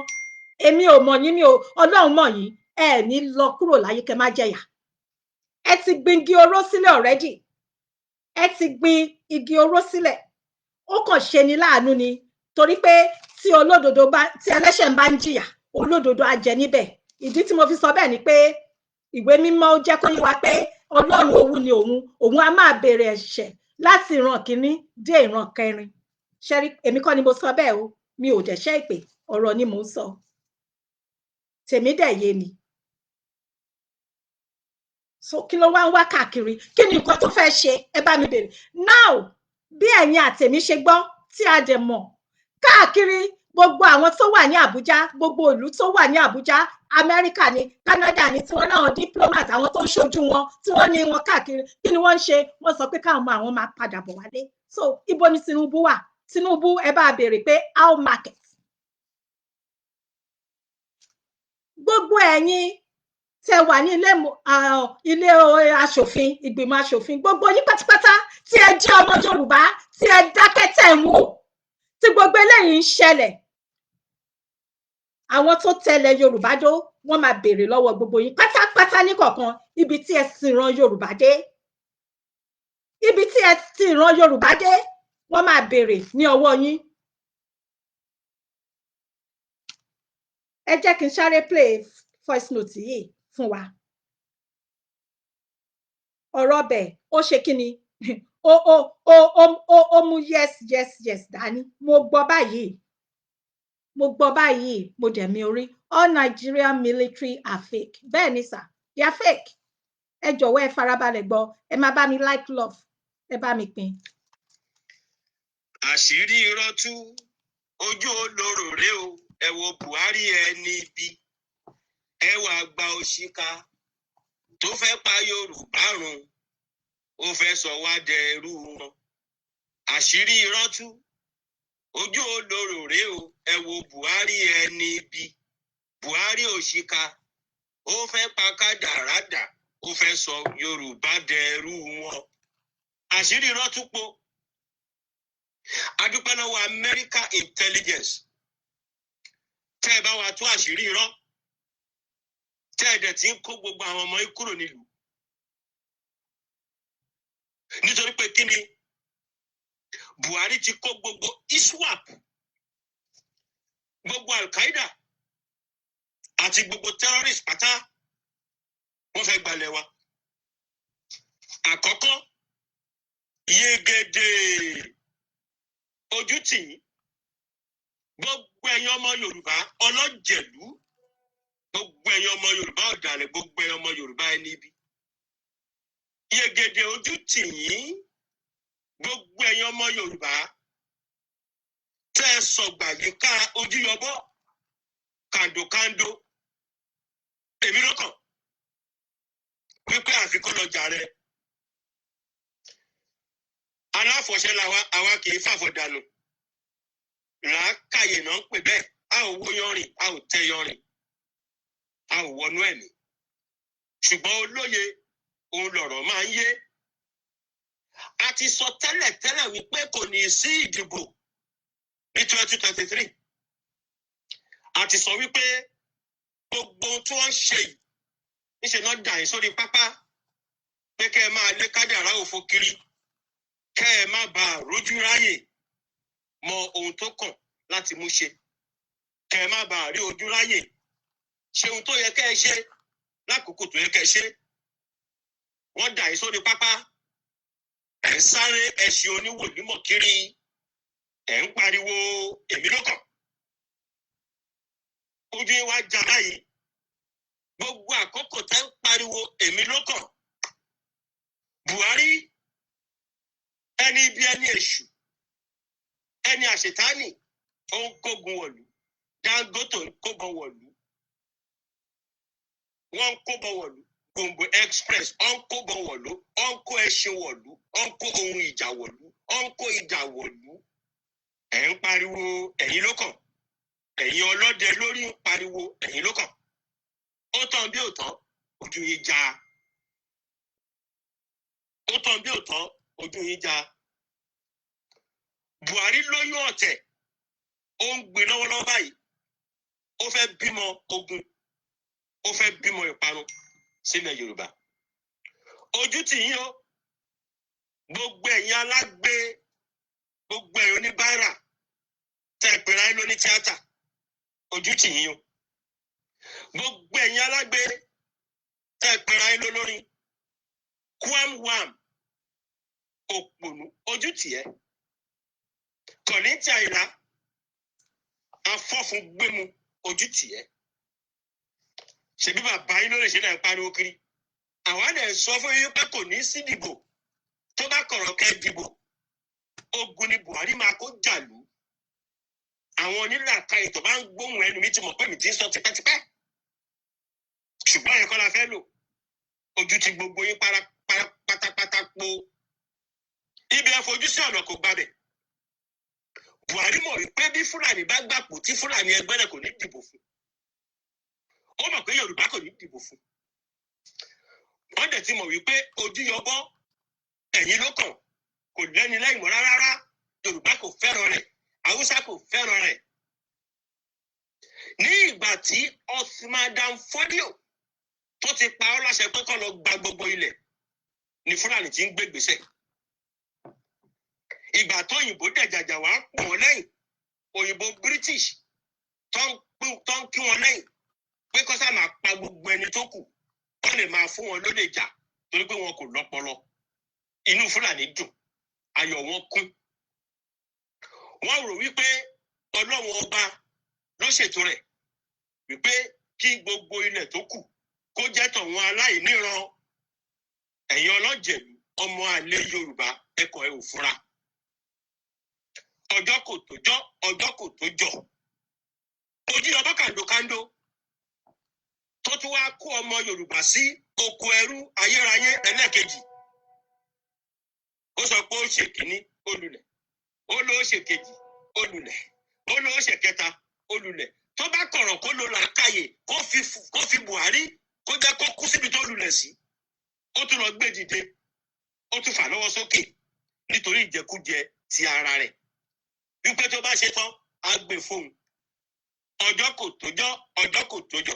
èmi ò mọ̀ yín, mi ò, Ọlọ́run mọ̀ yín. Ẹ ní lọ kúrò láyé kẹ́ má jẹ̀yà. Ẹ ti gbin igi oró sílẹ̀ already. Ẹ ti gbin igi oró sílẹ̀. Ó kàn ṣe ni láàánú ni, torí pé tí olódodo bá, tí ẹlẹ́ṣẹ̀ bá ń jìyà, olódodo á jẹ níbẹ̀. Ìdí tí mo fi sọ bẹ́ẹ̀ ni pé Ìwé Mímọ́ ó jẹ́ kó yé wa pé Ọlọ́run òun ni òun, òun á máa béèrè ẹ̀ṣẹ̀ láti ìran kìíní dé ìran kẹrin. Ṣẹ́rí, èmi kọ́ ni mo sọ bẹ́ẹ̀ o, mi ò dẹ̀ ṣẹ́ ìpè, ọ̀rọ̀ ni mò ń sọ, tèmi dẹ̀ yé mi. So kí ló wá ń wá káàkiri? Kí ni nǹkan tó fẹ́ ṣe? Ẹ bá mi bèrè now. Bí ẹ̀yin àtèmi ṣe gbọ́, tí a dẹ̀ mọ̀ káàkiri, gbogbo àwọn tó wà ní Àbújá, gbogbo ìlú tó wà ní Àbújá, Amẹ́ríkà ní, Canada ní, tí wọ́n náà diplomat, àwọn tó ń ṣojú wọn, tí wọ́n ní wọn káàkiri, kí ni wọ́n ń ṣe? Wọ́n sọ pé káwọn ọmọ àwọn máa padà bọ̀ wálé. So ibo ni Tinubu wà? Tinubu, ẹ bá béèrè pé how market. Gbogbo ẹ̀yin tẹ́ wà ní ilé aṣòfin, ìgbìmọ̀ aṣòfin, gbogbo yín pátápátá tí ẹ jẹ́ ọmọ Yorùbá, tí ẹ dákẹ́ tẹ̀ ń wò tí gbogbo eléyìí ń ṣẹlẹ̀, àwọn tó tẹ̀lé Yorùbá dó, wọ́n máa béèrè lọ́wọ́ gbogbo yín pátápátá níkọ̀ọ̀kan ibi tí ẹ sì ran Yorùbá dé. Ibi tí ẹ sì ran Yorùbá dé, wọ́n máa béèrè ní ọwọ́ yín. Ẹ jẹ́ kí n sáré play voice note yìí fún wa. Ọ̀rọ̀ ọbẹ̀ ó ṣe kí ni, ó ó ó ó ó ó mú yes, yes, yes dání. Mo gbọ́ báyìí, mo gbọ́ báyìí, mo dẹ̀ mi orí. All Nigerian military are fake. Bẹ́ẹ̀ ni sà, they are fake. Ẹ jọ̀wọ́, ẹ farabalẹ̀ gbọ́. Ẹ máa bá mi like love, ẹ bá mi pín. Àṣírí irọ́ tú, ojú olóró rèé o. Ẹ wo Buhari, ẹni ibi, ẹ wàá gba òṣìkà tó fẹ́ pa Yorùbá run, ó fẹ́ sọ wá dẹrú wọn. Àṣírí irọ́ tú, ojú olóró rèé o. Ẹ wo Buhari, ẹni ibi, Buhari òṣìkà, ó fẹ́ pa kádàrádà, ó fẹ́ sọ Yorùbá dẹrú wọn. Àṣírí irọ́ tú po. Adúpẹ́ lọ́wọ́ America intelligence tẹ́ ẹ bá wa tú àṣírí irọ́, tẹ́ ẹ dẹ̀ ti ń kó gbogbo àwọn ọmọ yìí kúrò nílùú. Nítorí pé kí ni? Buhari ti kó gbogbo ISWAP, gbogbo Al-Qaeda àti gbogbo terrorist pátá, wọ́n fẹ́ gbalẹ̀ wa. Àkọ́kọ́, Yegede, ojú tì yín. Gbogbo ẹ̀yin ọmọ Yorùbá ọlọ́jẹ̀lú, gbogbo ẹ̀yin ọmọ Yorùbá ọ̀dàlẹ̀, gbogbo ẹ̀yin ọmọ Yorùbá ẹni ibi, Yegede, ojú tì yín. Gbogbo ẹ̀yin ọmọ Yorùbá tẹ́ ẹ sọgbà yíká ojú yọbọ kàndòkàndò, èmi lọ́kàn wípé àfikún lọjà rẹ aláfọ̀ṣẹ́ làwa, àwa kì í fàfọ̀ dànù. Làákàyè náà ń pè bẹ́ẹ̀. A ò wo yanrìn, a ò tẹ yanrìn, a ò wọnú ẹ̀mí, ṣùgbọ́n olóye òun lọ̀rọ̀ máa ń yé. A ti sọ tẹ́lẹ̀ tẹ́lẹ̀ wípé kò ní sí ìdìbò ní 2023. A ti sọ wípé gbogbo ohun tí wọ́n ń ṣe yìí, níṣẹ́ náà dà yín sórí pápá pé kẹ́ ẹ máa lé kádàrá òfo kiri, kẹ́ ẹ má bàa rójú ráyè mọ ohun tó kàn láti mú ṣe, kẹ́ ẹ má bàa rí ojú ráyè ṣe ohun tó yẹ kẹ́ ẹ ṣe lákòókò tó yẹ kẹ́ ẹ ṣe. Wọ́n dà yín sórí pápá, ẹ̀ ń sáré ẹṣin oníwòlímọ̀ kiri, ẹ̀ ń pariwo èmi ló kàn. Ojú yín wá já báyìí. Gbogbo àkókò tẹ́ ń pariwo èmi ló kàn, Buhari, ẹni ibi, ẹni èṣù, ẹni àṣetánì. Ó ń kógun wọ̀lú, Dangote ń kóbọn wọ̀lú, wọ́n ń kóbọn wọ̀lú, Gombe Express ó ń kóbọn wọ̀lú, ó ń kó ẹṣin wọ̀lú, ó ń kó ohun ìjà wọ̀lú, ó ń kó ìjà wọ̀lú. Ẹ̀ ń pariwo, ẹ̀yin ló kàn. Ẹ̀yin ọlọ́dẹ lórí ń pariwo, ẹ̀yin ló kàn. Ó tán bí ò tán, ojú yín já. Ó tán bí ò tán, ojú yín já. Buhari lóyún ọ̀tẹ̀, ó ń gbé lọ́wọ́lọ́wọ́ báyìí. Ó fẹ́ bímọ ogun, ó fẹ́ bímọ ìparun sílẹ̀ Yorùbá. Ojú tì yín o, gbogbo ẹ̀yin alágbe, gbogbo ẹ̀yin oníbàárà tẹ́ ẹ pèrè ayé lóní tíátà, ojú tì yín o. Gbogbo ẹ̀yin alágbe tẹ́ ẹ pèrè ayé lólórin kwam wam, òpònú, ojú tì ẹ́. Kọ̀lìntì Àyìnlá afọ́fun gbému, ojú tì ẹ́. Ṣebí bàbá yín ló lè ṣe náà ń pariwo kiri. Àwa dẹ̀ sọ fún yín pé kò ní sí dìbò. Tó bá kọ̀rọ̀ kẹ́ dìbò, ogun ni Buhari máa kó jàlú. Àwọn onílàkàyè tó bá ń gbóhùn ẹnu mi ti mọ̀ pé mi ti ń sọ tipẹ́tipẹ́, ṣùgbọ́n ẹ̀kọ́ la fẹ́ lò. Ojú ti gbogbo yín para pátápátá po. Ibi ẹ fojú sí, ọ̀nà kò gbabẹ̀. Buhari mọ̀ wípé bí Fúlàní bá gbàpò, tí Fúlàní ẹgbẹ́ rẹ̀ kò ní dìbò fún, ó mọ̀ pé Yorùbá kò ní dìbò fún. Wọ́n dẹ̀ ti mọ̀ wípé ojú yọbọ́, ẹ̀yìn ló kàn, kò lẹ́ni lẹ́yìn mọ́ rárá. Yorùbá kò fẹ́ràn rẹ̀, Haúsá kò fẹ́ràn rẹ̀. Ní ìgbà tí Osman Dan Fodio tó ti pa ọ́ láṣẹ pé kó lọ gba gbogbo ilẹ̀ ní Fúlàní tí ń gbé gbèsè, ìgbà tó òyìnbó dẹ̀ jàjà wá pọ̀ wọ́n lẹ́yìn, òyìnbó British tó ń kí wọn lẹ́yìn pé kó sá máa pa gbogbo ẹni tó kù, wọ́n lè máa fún wọn lólè jà torí pé wọn kò lọ́pọlọ. Inú Fúlàní dùn, ayọ̀ wọn kún. Wọ́n rò wípé Ọlọ́run Ọba ló ṣètò rẹ̀ wípé kí gbogbo ilẹ̀ tó kù kó jẹ́ tọ̀wọn aláìníran. Ẹ̀yin ọlọ́jẹ̀lú, ọmọ àlè Yorùbá, ẹ̀kọ́ ẹ̀ ò fura. Ọjọ́ kò tó jọ́, ọjọ́ kò tó jọ, ojú ọba kàndókàndó tó tún wá kó ọmọ Yorùbá sí oko ẹrú ayérayé ẹlẹ́ẹ̀kejì. Ó sọ pé ó ṣe kínní, ó lulẹ̀. Ó ló ṣe kejì, ó lulẹ̀. Ó ló ṣe kẹta, ó lulẹ̀. Tó bá kọ̀rọ̀ kó lo làákàyè, kó fi Buhari, kó jẹ́ kó kú síbi tó lulẹ̀ sí. Ó tún lọ gbé dìde, ó tún fà lọ́wọ́ sókè nítorí ìjẹkújẹ ti ara rẹ̀, wípé tó bá ṣe tán, á gbé fóun. Ọjọ́ kò tó jọ́, ọjọ́ kò tó jọ,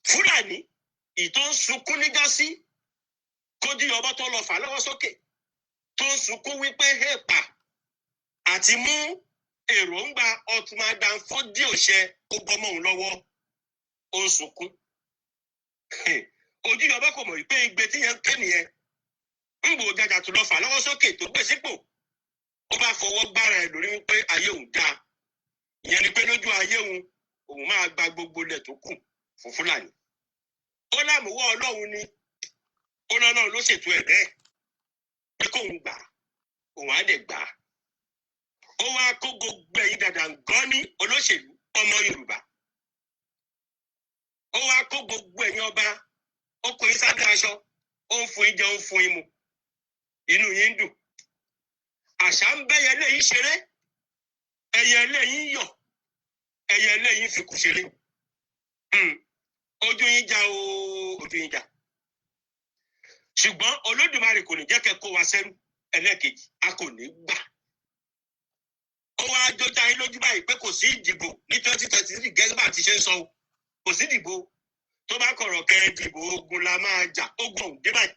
Fúlàní ìtò ń sunkún níjọ́sí kójú ọbọ tó lọ fà lọ́wọ́ sókè, tó ń sunkún wípé èèpà àti mú èròǹgbà Ottoman Dan Fodio ṣẹ, ó bọ́mọ òun lọ́wọ́, ó ń sunkún. Ojú ọbọ kò mọ̀ wípé igbe tí yẹn ń ké nìyẹn. Ń gbò jàjà tó lọ fà lọ́wọ́ sókè tó gbé sípò, ó bá fọwọ́ gbára ẹ̀ lórí wípé ayé òun dáa. Ìyẹn ni pé lójú ayé òun, òun máa gba gbogbo ilẹ̀ tó kù fún Fúlàní. Ó lámùwọ́ Ọlọ́run ni, ó lọ́lọ́run ló ṣètò ẹ̀ bẹ́ẹ̀ pé kóun gbà á, òun á dẹ̀ gbà á. Ó wá kó gbogbo ẹ̀yin dàdàngán ní olóṣèlú ọmọ Yorùbá, ó wá kó gbogbo ẹ̀yin ọba, ó kó yín sábẹ́ aṣọ, ó ń fún yín jẹ, ó ń fún yín mu, inú yín ń dùn. Àṣà ń bẹ́yẹ lẹ́yìn ṣeré, ẹyẹ lẹ́yìn yọ̀, ẹyẹ lẹ́yìn fikú ṣeré. Ojú yín já o, ojú yín já. Ṣùgbọ́n Olódùmarè kò ní jẹ́ kẹ́ kó wa sẹ́rú ẹlẹ́ẹ̀kejì, a kò ní gbà. Ó wá jójá yín lójú báyìí pé kò sí ìdìbò ní 2023, gẹ́gẹ́ bá ti ṣe ń sọ o. Kò sí ìdìbò. Tó bá kọ̀rọ̀ kẹ́ dìbò, ogun la máa jà. Ogun ọ̀hún dé báyìí.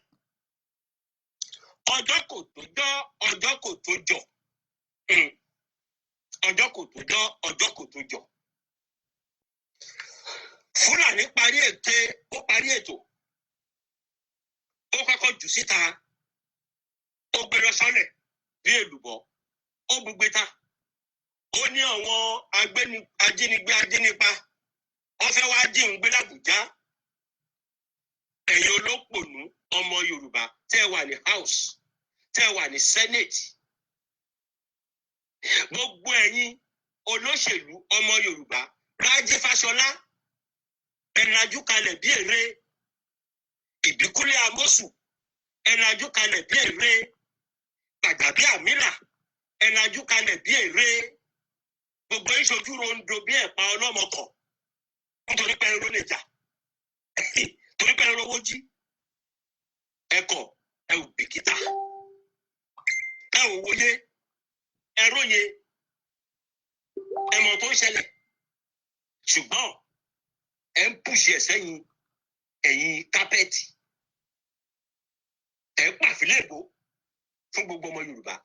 Ọjọ́ kò tó jọ́, ọjọ́ kò tó jọ. Ọjọ́ kò tó jọ́, ọjọ́ kò tó jọ, Fúlàní parí ète, ó parí ètò. Ó kọ́kọ́ jù síta, ó gbé lọ sọ́lẹ̀ bí èlùbọ́, ó gbogbo ta. Ó ní àwọn ajínigbé ajínipa wọ́n fẹ́ wá jí òun gbé l'Àbújá. Ẹ̀yin olópònú ọmọ Yorùbá tẹ́ ẹ wà ní House, tẹ́ ẹ wà ní Senate, Gbogbo ẹ̀yin olóṣèlú ọmọ Yorùbá, Rájí Fáṣọlá, ẹ lajú kalẹ̀ bí èrè. Ìbíkúlẹ̀ Amósù, ẹ lajú kalẹ̀ bí èrè. Gbàjàbíàmílà, ẹ lajú kalẹ̀ bí èrè. Gbogbo yín ṣojú rondo bí ẹ̀pà ọlọ́mọkọ̀ nítorí pé ẹrọ lè jà, torí pé ẹrọ owó jí ẹkọ. Ẹ ò bìkítà, ẹ ò wòye, ẹ róye, ẹ mọ̀ tó ń ṣẹlẹ̀, ṣùgbọ́n ẹ ń push ẹ̀ sẹ́yìn ẹ̀yìn carpet. Ẹ ń pàfilẹ̀ èbó fún gbogbo ọmọ Yorùbá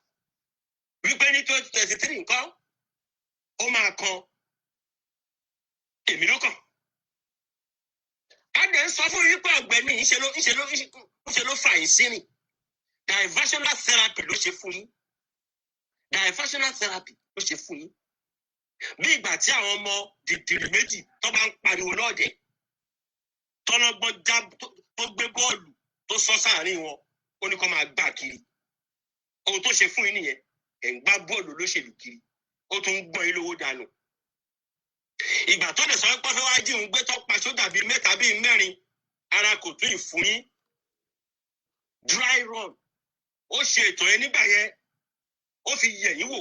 wípé ní 2023 nǹkan ó máa kan èmi ló kàn. A dẹ̀ ń sọ fún yín pé ọ̀gbẹ́ni ńṣe ló fà yín sí ni. Diversional therapy ló ṣe fún yín, diversional therapy ló ṣe fún yín. Bí ìgbà tí àwọn ọmọ dìdìrì méjì tó bá ń pariwo lọ́ọ̀dẹ̀, tọ́lọ́gbọ́n já tó gbé bọ́ọ̀lù tó sọ sáàrin wọn, ó ní kó máa gbà kiri. Ohun tó ṣe fún yín nìyẹn. Ẹ̀ ń gbá bọ́ọ̀lù olóṣèlú kiri, ó tún ń gbọ́n yín lówó dànù. Ìgbà tó lè sọ pé fẹ́ wá jí òun gbé, tó pa sójà bíi mẹ́ta, bíi mẹ́rin, ara kò tún ìfún yín. Dry run ó ṣe ètò yẹn nígbà yẹn, ó fi yẹ̀ yín wò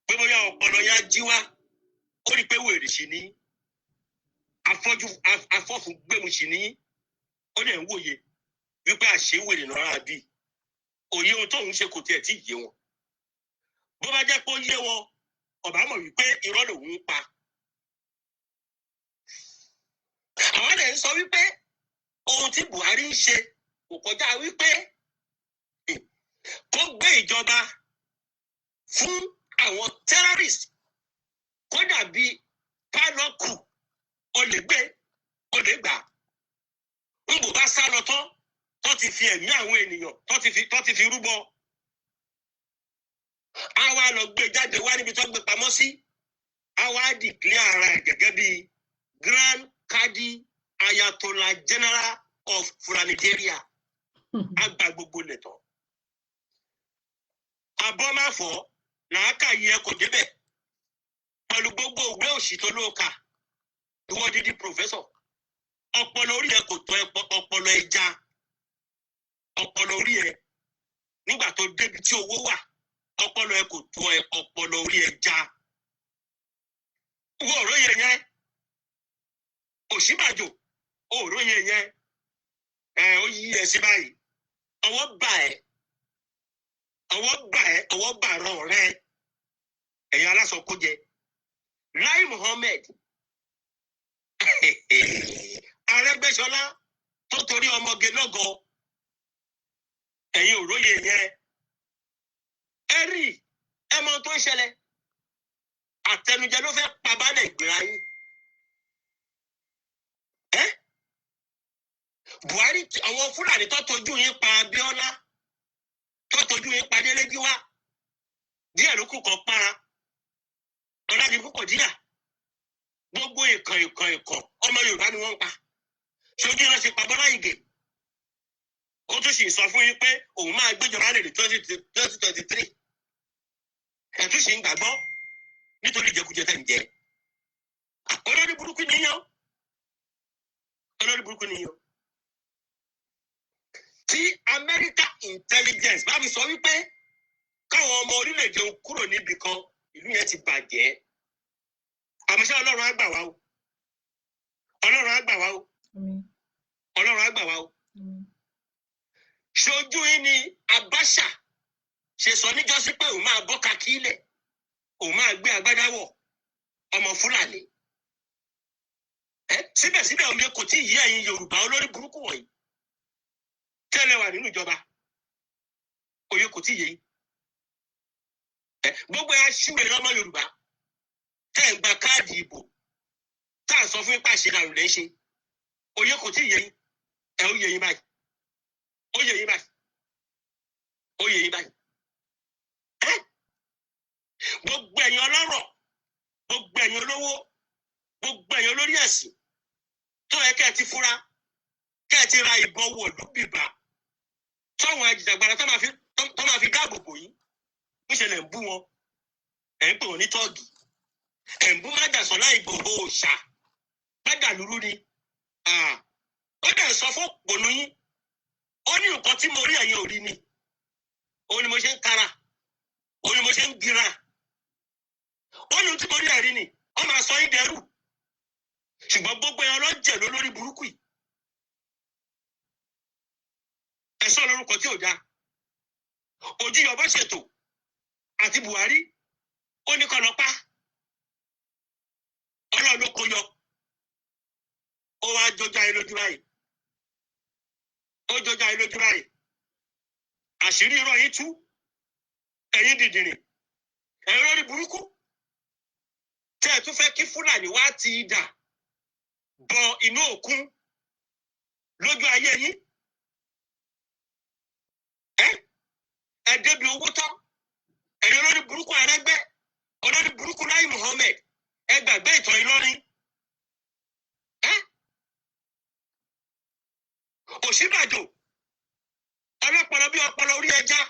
pé bóyá ọpọlọ yẹn á jí wá. Ó rí i pé wèrè sí ní afọ́jú afọ́fun gbẹ̀mú sí ní. Ó dẹ̀ ń wòye wípé àṣewèrè náà bí òye ohun tóun ṣe kò tiẹ̀ tí ì yé wọn. Bó bá jẹ́ pé ó yé wọn, ọ̀bá mọ̀ wípé irọ́ lòun ń pa. Àwọn dẹ̀ ń sọ wípé ohun tí Buhari ń ṣe kò kọjá wípé kó gbé ìjọba fún àwọn terrorist, kó dàbí pálọ́kù olè gbé olè gbà. Ń bò bá sá lọ tán, tó ti fi ẹ̀mí àwọn ènìyàn tó ti fi rúbọ, á wá lọ gbé jáde wá níbi tó gbé pamọ́ sí, á wá declare ara ẹ̀ gẹ́gẹ́ bí Grand Kadi Ayatollah General of Fulanigeria. Á gba gbogbo lẹ̀tọ̀. Abọ́ má fọ́ làákàyè ẹ kò débẹ̀ pẹ̀lú gbogbo òwe òṣì tó ló kà. Ìwọ dídí professor, ọpọlọ orí ẹ kò tó ọpọlọ ẹja. Ọpọlọ orí ẹ, nígbà tó débi tí owó wà, ọpọlọ ẹ kò tó ọpọlọ orí ẹja. Ìwọ òróye yẹn, Ọ̀ṣínbàjò, òróye yẹn ẹ, ó yí ẹ sí báyìí. Ọwọ́ bà ẹ́, ọwọ́ bà ẹ́, ọwọ́ bà rán rẹ. Ẹ̀yin aláṣọ kó jẹ, Lai Muhammed, Arẹ́gbẹ́ṣọlá tó torí ọmọge lọ́gọ, ẹ̀yin òróye yẹn, ẹ rí ẹ mọ ohun tó ń ṣẹlẹ̀. Àtẹnujẹ ló fẹ́ pa baálẹ̀ ìgbéra yín ẹ Buhari. Àwọn Fúlàní tó tọ́jú yín pa Abíọ́lá, tó tọ́jú yín pa Délé Gíwá, díẹ̀ ló kù kan pa Ọládipúpọ̀ díà. Gbogbo ìkàn ìkàn ìkàn ọmọ Yorùbá ni wọ́n ń pa. Ṣojú yẹn ṣe pa Bọ́lá Ìgè. Ó tún sì sọ fún yín pé òun máa gbéjọba lè ní 2023. Ẹ̀ tún sì ń gbàgbọ́ nítorí ìjẹkújẹ tẹ̀ ń jẹ. Olórí burúkú nìyẹn, olórí burúkú nìyẹn. Tí America intelligence bá fi sọ wípé káwọn ọmọ orílẹ̀-èdè òun kúrò níbì kan, ìlú yẹn ti bàjẹ́. Àmọ́ ṣé Ọlọ́run á gbà wá o, Ọlọ́run á gbà wá o. Àmín. Ọlọ́run á gbà wá o. Àmín. Ṣojú yín ni Abacha ṣe sọ níjọ́sí pé òun máa bọ́ kakí lẹ̀, òun máa gbé agbádá wọ̀, ọmọ Fúlàní ẹ. Síbẹ̀síbẹ̀, omi kò tí ì yé ẹ̀yin Yorùbá olórí burúkú wọ̀nyí tẹ́lẹ̀ wà nínú ìjọba. Òye kò tí ì yé yín ẹ. Gbogbo ẹ aṣíwèé lọ́mọ Yorùbá tẹ́ ẹ̀ ń gba káàdì ìbò tá à ń sọ fún yín pàṣẹ làrùn lẹ́ ń ṣe, òye kò tí ì yé yín ẹ. Ó yé yín báyìí, ó yé yín báyìí, ó yé yín báyìí ẹ. Gbogbo ẹ̀yin ọlọ́rọ̀, gbogbo ẹ̀yin olówó, gbogbo ẹ̀yin olórí ẹ̀sìn tó yẹ kẹ́ ẹ ti fura, kẹ́ ẹ ti ra ìbọn wọ̀lú bìbà táwọn ajìjàgbara tó máa fi dáàbò bò yín, níṣẹ́ lẹ̀ ń bú wọn. Ẹ̀ ń pè wọ́n ní tọ́ọ̀gì. Ẹ̀ ń bú Májàsọ́lá Ìgbòho òòṣà gbẹ́dàlúrú ni. Ó dẹ̀ sọ fún òpònú yín, ó ní nǹkan tí mo rí, ẹ̀yin ò rí ni. Òun ni mo ṣe ń kara, òun ni mo ṣe ń gira. Ó ní ohun tí mo rí, ẹ̀rí ni. Ó máa sọ yín dẹrú, ṣùgbọ́n gbogbo ẹ̀ ọlọ́jẹ̀ ló lórí burúkú yìí. Ẹ sọ lórúkọ tí ò dáa. Ojú yọbọ ṣètò àti Buhari, ó ní kọ́ lọ pa. Ọlọ́run ló kó yọ. Ó wá jọjọ ayé lójú báyìí, ó jọjọ ayé lójú báyìí. Àṣírí irọ́ yín tú. Ẹ̀yin dìdìrìn, ẹ̀yin lórí burúkú tẹ́ ẹ tún fẹ́ kí Fúlàní wá ti dà bọ inú òkun lójú ayé yín. Ẹ débi owó tán. Ẹ̀yin olórí burúkú Arẹ́gbẹ́, olórí burúkú Lai Muhammed, ẹ gbàgbé ìtàn Ìlọrin. Ẹ Òṣìbàjò, ọlọpọlọ bí ọpọlọ orí ẹja,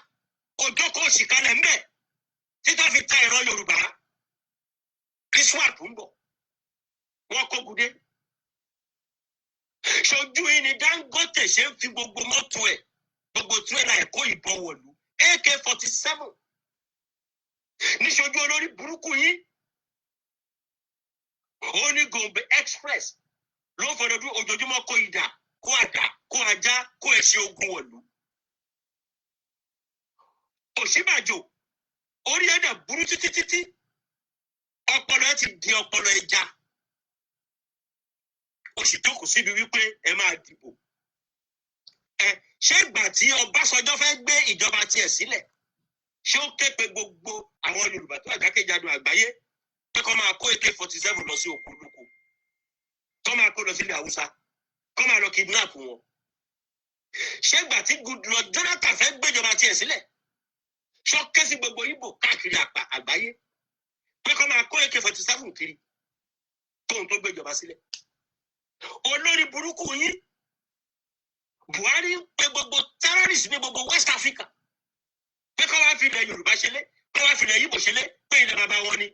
òjókòó òṣìkalẹ̀ ńbẹ títọ́ fi ta ẹ̀rọ Yorùbá. ISWAP ń bọ̀, wọ́n kó gudé ṣojú yín ni. Dangote ṣe ń fi gbogbo mọ́tò ẹ̀, gbogbo tírélà ẹ̀ kó ìbọn wọ̀lú, AK-47, níṣojú olórí burúkú yín. Ó ní Gombe Express ló ń fọdọdún ojoojúmọ́ kó idà, kó àdá, kó ajá, kó ẹṣin ogun wọ̀lú. Òṣìbàjò, orí ẹ̀ dẹ̀ burú títí títí, ọpọlọ ẹ ti di ọpọlọ ẹja. Ó sì jókòó síbi wípé ẹ máa dìbò. Ẹ ṣé ìgbà tí Ọbásanjọ́ fẹ́ gbé ìjọba tiẹ̀ sílẹ̀, ṣé ó ké pe gbogbo àwọn Yorùbá tó àjákèjádò àgbáyé pé kó máa kó AK-47 lọ sí òkú olóko, kó máa kó lọ sílẹ̀ Haúsá, kó máa lọ kidnap wọn? Ṣé ìgbà tí Goodluck Jonathan fẹ́ gbéjọba tiẹ̀ sílẹ̀, ṣó ké sí gbogbo Ìgbò káàkiri àgbáyé pé kó máa kó AK-47 kiri tóun tó gbéjọba sílẹ̀? Olórí burúkú yín Buhari ń pe gbogbo terrorist ní gbogbo West Africa pé kó wá fi ilẹ̀ Yorùbá ṣẹlẹ̀, kó wá fi ilẹ̀ Ìgbò ṣẹlẹ̀, pé ilẹ̀ bàbá wọn ni.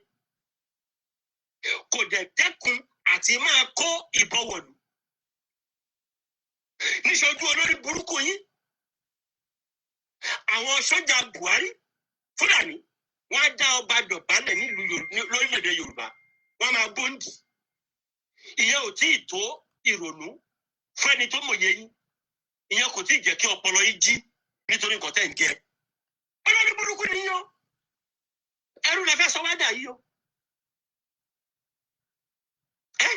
Kò dẹ̀ dẹ́kun àti máa kó ìbọn wọ̀lú níṣojú olórí burúkú yín. Àwọn sọ́jà Buhari Fúlàní, wọ́n á dá ọba dọ̀bálẹ̀ nílùú lórílẹ̀‐èdè Yorùbá, wọ́n á máa bóńdì. Ìyẹn ò tí ì tó ìrònú fẹ́ni tó mòye yín. Ìyẹn kò tí ì jẹ́ kí ọpọlọ yín jí nítorí nǹkan tẹ̀ ń jẹ. Olórí burúkú ni yín o. Ẹrú lẹ fẹ́ sọ wá dà yìí o. Ẹ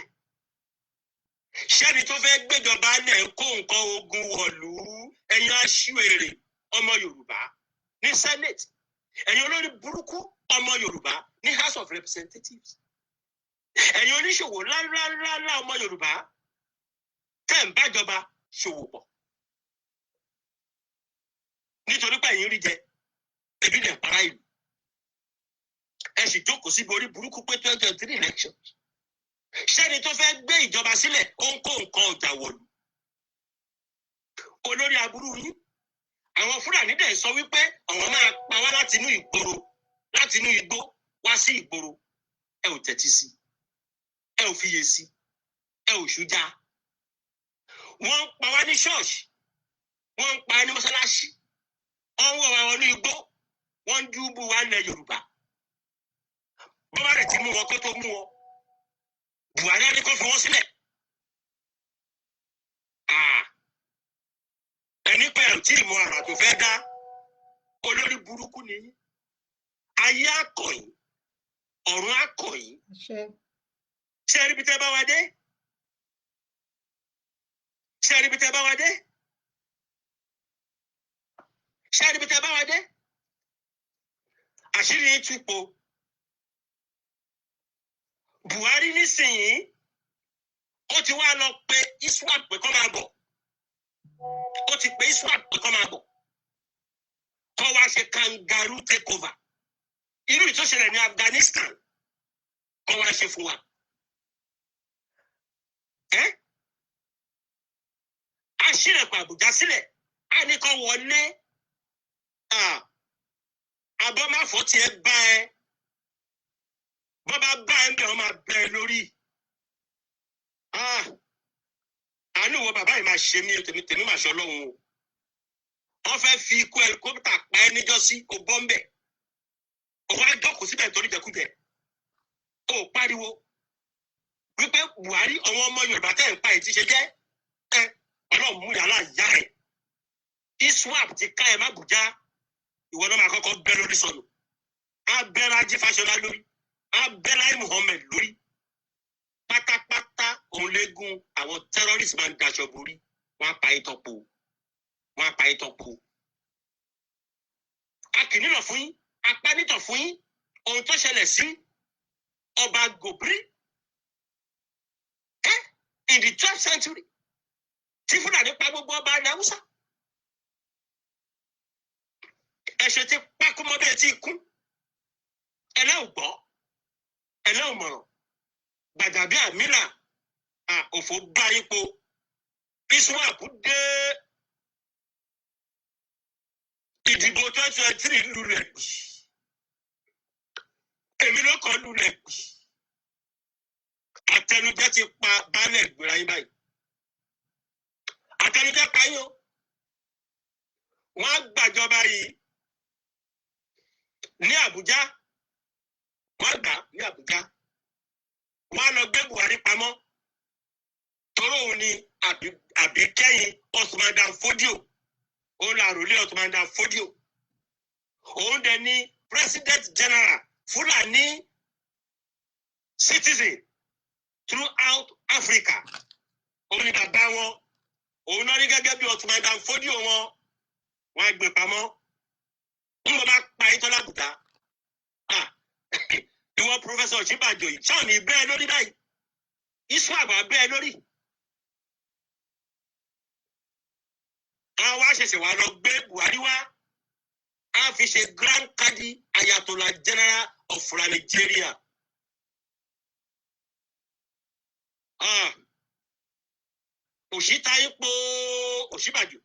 ṣẹ́ni tó fẹ́ gbéjọba lẹ̀ ń kó nǹkan ogun wọ̀lú. Ẹ̀yin aṣíwèrè ọmọ Yorùbá ní Senate, ẹ̀yin olórí burúkú ọmọ Yorùbá ní House of Representatives, ẹ̀yin oníṣòwò ńláńláńlá ọmọ Yorùbá tẹ́ ń bájọba ṣòwò pọ̀ nítorí pé ẹ̀yin rí jẹ, ebi lẹ̀ para ìlú. Ẹ sì jókòó síbi orí burúkú pé 2023 election, ṣẹ́ni tó fẹ́ gbé ìjọba sílẹ̀ ó ń kó nǹkan ọjà wọ̀lú. Olórí aburú yín, àwọn Fúlàní dẹ̀ sọ wípé àwọn máa pa wá láti inú ìgboro, láti inú igbó wá sí ìgboro. Ẹ ò tẹ́tí sí, ẹ ò fiyè sí, ẹ ò ṣújà. Wọ́n ń pa wá ní ṣọ́ọ̀ṣì, wọ́n ń pa ní mọ́ṣáláṣí, wọ́n ń wọ̀ wá wọnú igbó, wọ́n ń dúbú wá lẹ̀ Yorùbá. Bó bá rẹ̀ ti mú wọn, kó tó mú wọn, Buhari á ní kó fi wọ́n sílẹ̀. Ah, ẹni pé ẹ ò tí ì mọ àrà tó fẹ́ dá. Olórí burúkú ni yín. Ayé àkọ̀yìn, ọ̀run àkọ̀yìn. Àṣẹ. Ṣé ẹ rí ibi tẹ́ bá wa dé? Ṣé ẹ rí ibi tẹ́ bá wa dé? Ṣé ẹ rí ibi tẹ́ bá wa dé? Àṣírí yín tú po. Buhari nísìnyí, ó ti wá lọ pe ISWAP pé kó máa bọ̀. Ó ti pe ISWAP pé kó máa bọ̀, kó wá ṣe kangaroo takeover, irú ìtúnṣẹlẹ̀ ní Afghanistan, kó wá ṣe fún wa. Ẹ́ á ṣílẹ̀kùn Àbújá sílẹ̀, á ní kó wọlé. Abọ́ máfọ́ tiẹ̀ bá ẹ. Bọ́ bá bá ẹ ń bẹ̀, wọ́n máa bẹ́ ẹ lórí. Ah, àánú wo bàbá yìí máa ṣe mí o, tèmi tèmi máa ṣe Ọlọ́run o. Wọ́n fẹ́ fi ikú helicopter pa ẹ́ níjọ́sí, o bọ́ ń bẹ̀. O wá jókòó síbẹ̀ torí jẹkújẹ. O pariwo wípé Buhari, àwọn ọmọ Yorùbá tẹ̀ ń pa èyí tí ṣe jẹ́ ẹ. Ọlọ́run mú yàrá ìyá ẹ̀. ISWAP ti ká ẹ má Bùjá. Ìwọ náà máa kọ́kọ́ bẹ́ lórí sọnù. Á bẹ́ Rájí Fáṣọlá lórí, á bẹ́ Láì Muhammed lórí pátápátá. Òun léegun àwọn terrorist máa ń daṣọ borí. Wọn á pa yín tọpo, wọn á pa yín tọpo. A kì í nílò fún yín, apá nítọ̀ fún yín. Ohun tó ṣẹlẹ̀ sí ọba Gòbírí ẹ in the 12th century, tí Fúlàní pa gbogbo ọba ilẹ̀ Haúsá, ẹ̀ṣẹ̀ ti pákúmọ́ bẹ́ẹ̀ tí kú. Ẹlẹ́ ò gbọ́, ẹlẹ́ ò mọ̀ràn. Gbàjàbíàmílà, òfò bá ipò. ISWAP dé. Ìdìbò 2023 lulẹ̀ gbì, èmi ló kọ́ lulẹ̀ gbì. Àtẹnujẹ ti pa baálẹ̀ ìgbéra yín báyìí. Àtẹnujẹ pa yín o. Wọ́n á gbàjọba yìí ní Àbújá, wọ́n á gbà ní Àbújá, wọ́n á lọ gbé Buhari pamọ́, toró òun ni àbíkẹ́yìn Osman Dan Fodio. Òun là rò lé Osman Dan Fodio. Òun dẹ̀ ni President General Fulani citizen throughout Africa. Òun ni bàbá wọn, òun náà rí gẹ́gẹ́ bí Osman Dan Fodio wọn. Wọ́n á gbé pamọ́, ń bọ́ bá pa yín tọ́lá bùtá. Ìwọ Professor Ọ̀ṣínbàjò yìí, ṣáà ní bẹ́ẹ̀ lórí báyìí, ISWAP bẹ́ẹ̀ lórí. Àwọn wá ṣẹ̀ṣẹ̀ wá lọ gbé Buhari wá, á fi ṣe Grand Kadi Ayatollah General of Nigeria. Òṣìta ipò Ọ̀ṣínbàjò,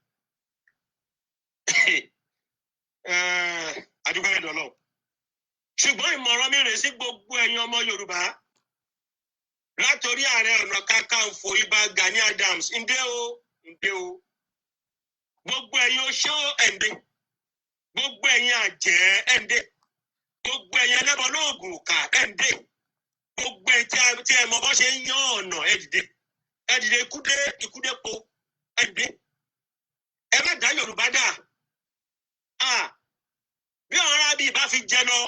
àdúgbò ẹ̀dọ̀ lọ. Ṣùgbọ́n ìmọ̀ràn mi rè sí gbogbo ẹ̀yin ọmọ Yorùbá, látòrí Ààrẹ Ọ̀nà Kakanfò Ìbà Gani Adams, ǹdẹ́ o, ǹdẹ́ o. Gbogbo ẹ̀yin oṣó, ẹ̀ǹdẹ́. Gbogbo ẹ̀yin àjẹ́, ẹ̀ǹdẹ́. Gbogbo ẹ̀yin ẹlẹ́bọ lóògùn òkà, ẹ̀ǹdẹ́. Gbogbo ẹ̀yin tí ẹ mọ bọ́ ṣe ń yán ọ̀nà, ẹ dìde, ẹ dìde. Ikúdé ikúdé po, ẹ dìde. Ẹ má dá Yorùbá dà. Bí àwọn arábí bá fi jẹ lọ,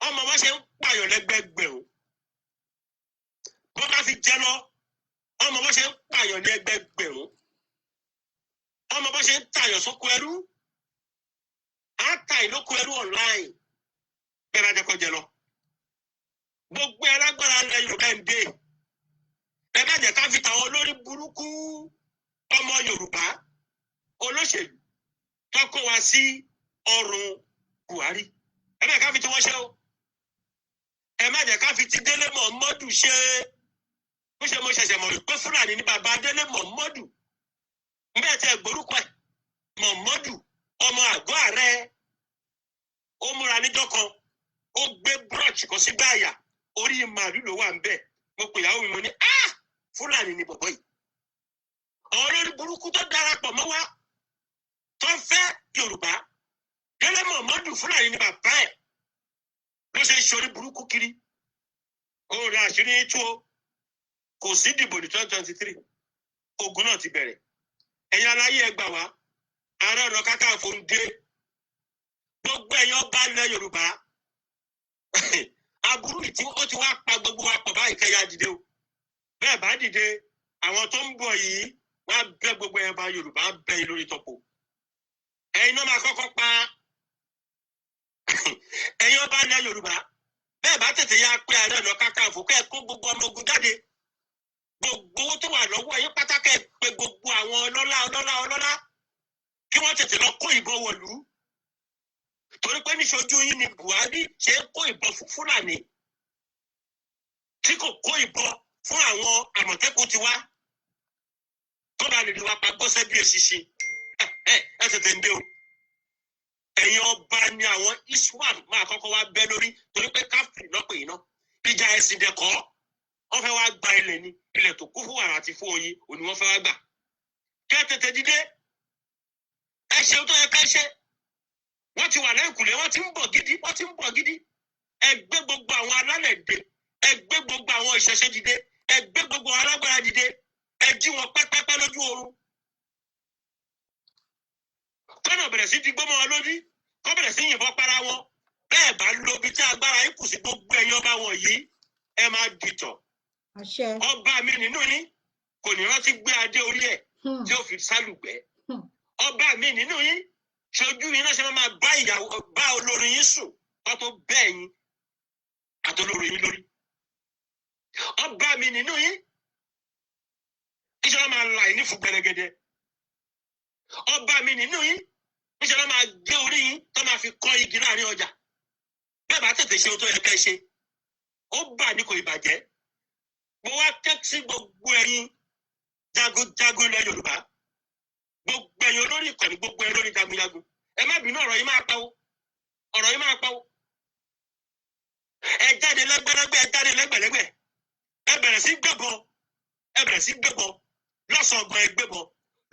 ọmọ bá ṣe ń pààyàn lẹ́gbẹ̀gbẹ̀rún. Bó bá fi jẹ lọ, ọmọ bá ṣe ń pààyàn ní ẹgbẹgbẹ̀rún, ọmọ bá ṣe ń tààyàn sóko ẹrú, á ta ìlóko ẹrú online. Bẹ́ẹ̀ bá jẹ́ kó jẹ lọ. Gbogbo ẹ lágbára ilẹ̀ Yorùbá ń dé. Ẹ má jẹ́ ká fi tàwọn olórí burúkú ọmọ Yorùbá olóṣèlú tó kó wa sí ọrùn Buhari, ẹ má jẹ́ ká fi tí wọ́n ṣe o. Ẹ má jẹ́ ká fi ti Délé Mọ̀mọ́dù ṣe. Bó ṣe mo ṣẹ̀ṣẹ̀ mọ̀ wípé Fúlàní ní bàbá Délé Mọ̀mọ́dù bẹ́ẹ̀ tẹ́ gbórúkọ ẹ̀, Mọ̀mọ́dù ọmọ àgọ́ ààrẹ. Ó múra níjọ́ kan, ó gbé brush kan sí gbáàyà, orí màálù ló wà ń bẹ̀. Mo pè ìyàwó mi, mo ní, "Ah, Fúlàní ni bọ̀bọ̀ yìí." Àwọn olórí burúkú tó darapọ̀ mọ́ wa tó ń fẹ́ Yorùbá, Délé Mọ̀mọ́dù Fúlàní ni bàbá ẹ̀, ló ṣe ń ṣorí burúkú kiri. Ó rí àṣírí tú o. Kò sí dìbò ní 2023. Ogun náà ti bẹ̀rẹ̀. Ẹ̀yin aláyé, ẹ gbà wá. Ààrẹ Ọ̀nà Kakanfò ń dé. Gbogbo ẹ̀yin ọba ilẹ̀ Yorùbá, aburú tí ó ti wá pa gbogbo wa pọ̀ báyìí, kẹ́yà dìde o. Bẹ́ẹ̀ bá dìde, àwọn tó ń bọ̀ yìí wọ́n á bẹ́ gbogbo ẹ̀yin ọba Yorùbá, á bẹ́ yín lórí tọ́pọ̀. Ẹ̀yin náà máa kọ́kọ́ pa ẹ̀yin ọba ilẹ̀ Yorùbá. Bẹ́ẹ̀ bá tètè yá pé Ààrẹ Ọ̀nà Kakanfò, kẹ́ ẹ kó gbogbo ọmọ ogun jáde, gbogbo owó tó wà lọ́wọ́ yín pátá, kẹ́ ẹ pé gbogbo àwọn ọlọ́lá ọlọ́lá ọlọ́lá, kí wọ́n tètè lọ kó ìbọn wọ̀lú, torí pé níṣojú yín ni Buhari ṣe ń kó ìbọn fún Fúlàní, tí kò kó ìbọn fún àwọn Àmọ̀tẹ́kùn tiwa, tó bá lè rí wa pa gbọ́sẹ́ bí eṣinṣin. Ẹ ẹ tètè ń dé o. Ẹ̀yin ọba ni àwọn ISWAP máa kọ́kọ́ wá bẹ́ lórí, torí pé káfíìn lọ́pẹ̀ yìí ná. Ìjà ẹ̀sìn dẹ̀kọ́, wọ́n fẹ́ wá gba ilẹ̀ ni, ilẹ̀ tó kún fún wàrà àti fún oyin òní wọ́n fẹ́ wá gbà. Kẹ́ tètè dìde, ẹ ṣeun tó yẹ ká ṣe. Wọ́n ti wà lẹ́yìnkùlé, wọ́n ti ń bọ̀ gidi, wọ́n ti ń bọ̀ gidi. Ẹ gbé gbogbo àwọn alálẹ̀ dìde, ẹ gbé gbogbo àwọn ìṣẹ̀ṣe dìde, ẹ gbé gbogbo àwọn alágbára dìde, ẹ jí wọn pẹ́pẹ́pẹ́ lójú oorun. Kọ́nà bẹ̀rẹ̀ sí digbó mọ́ wọn lójú, kọ́ bẹ̀rẹ̀ sí yìnbọn para wọn. Bẹ́ẹ̀ bá lo ibi tí agbára yín kù sí, gbogbo ẹ̀yin ọba wọn yìí, ẹ máa dìtọ̀. Àṣẹ. Ọba mi nínú yín kò ní rántí gbé adé orí ẹ̀ tí ó fi sálùgbẹ́. Ọba mi nínú yín, ṣojú yín náà ṣe máa bá ìyàwó bá olórí yín sùn kó tó bẹ́ẹ̀ yín àtolórí yín lórí. Ọba mi nínú yín, ìṣẹ́ máa la ìní fún gbẹrẹgẹdẹ. Ọba mi nínú yín, níṣẹ́ ló máa gé orí yín tó máa fi kọ́ igi láàrin ọjà. Bẹ́ẹ̀ bá tètè ṣe ohun tó yẹ ká ẹ ṣe, ó bà ní kò ìbàjẹ́. Mo wá ké sí gbogbo ẹ̀yin jagunjagun ilẹ̀ Yorùbá, gbogbo ẹ̀yin olórí ìkànnì, gbogbo ẹ̀yin olórí jagunjagun, ẹ má bínú, ọ̀rọ̀ yìí máa pa ó, ọ̀rọ̀ yìí máa pa ó. Ẹ jáde lẹ́gbẹ́lẹ́gbẹ́, ẹ jáde lẹ́gbẹ̀lẹ́gbẹ̀, ẹ bẹ̀rẹ̀ sí gbébọn, ẹ bẹ̀rẹ̀ sí gbébọn lọ́sàn-án gan, ẹ gbébọn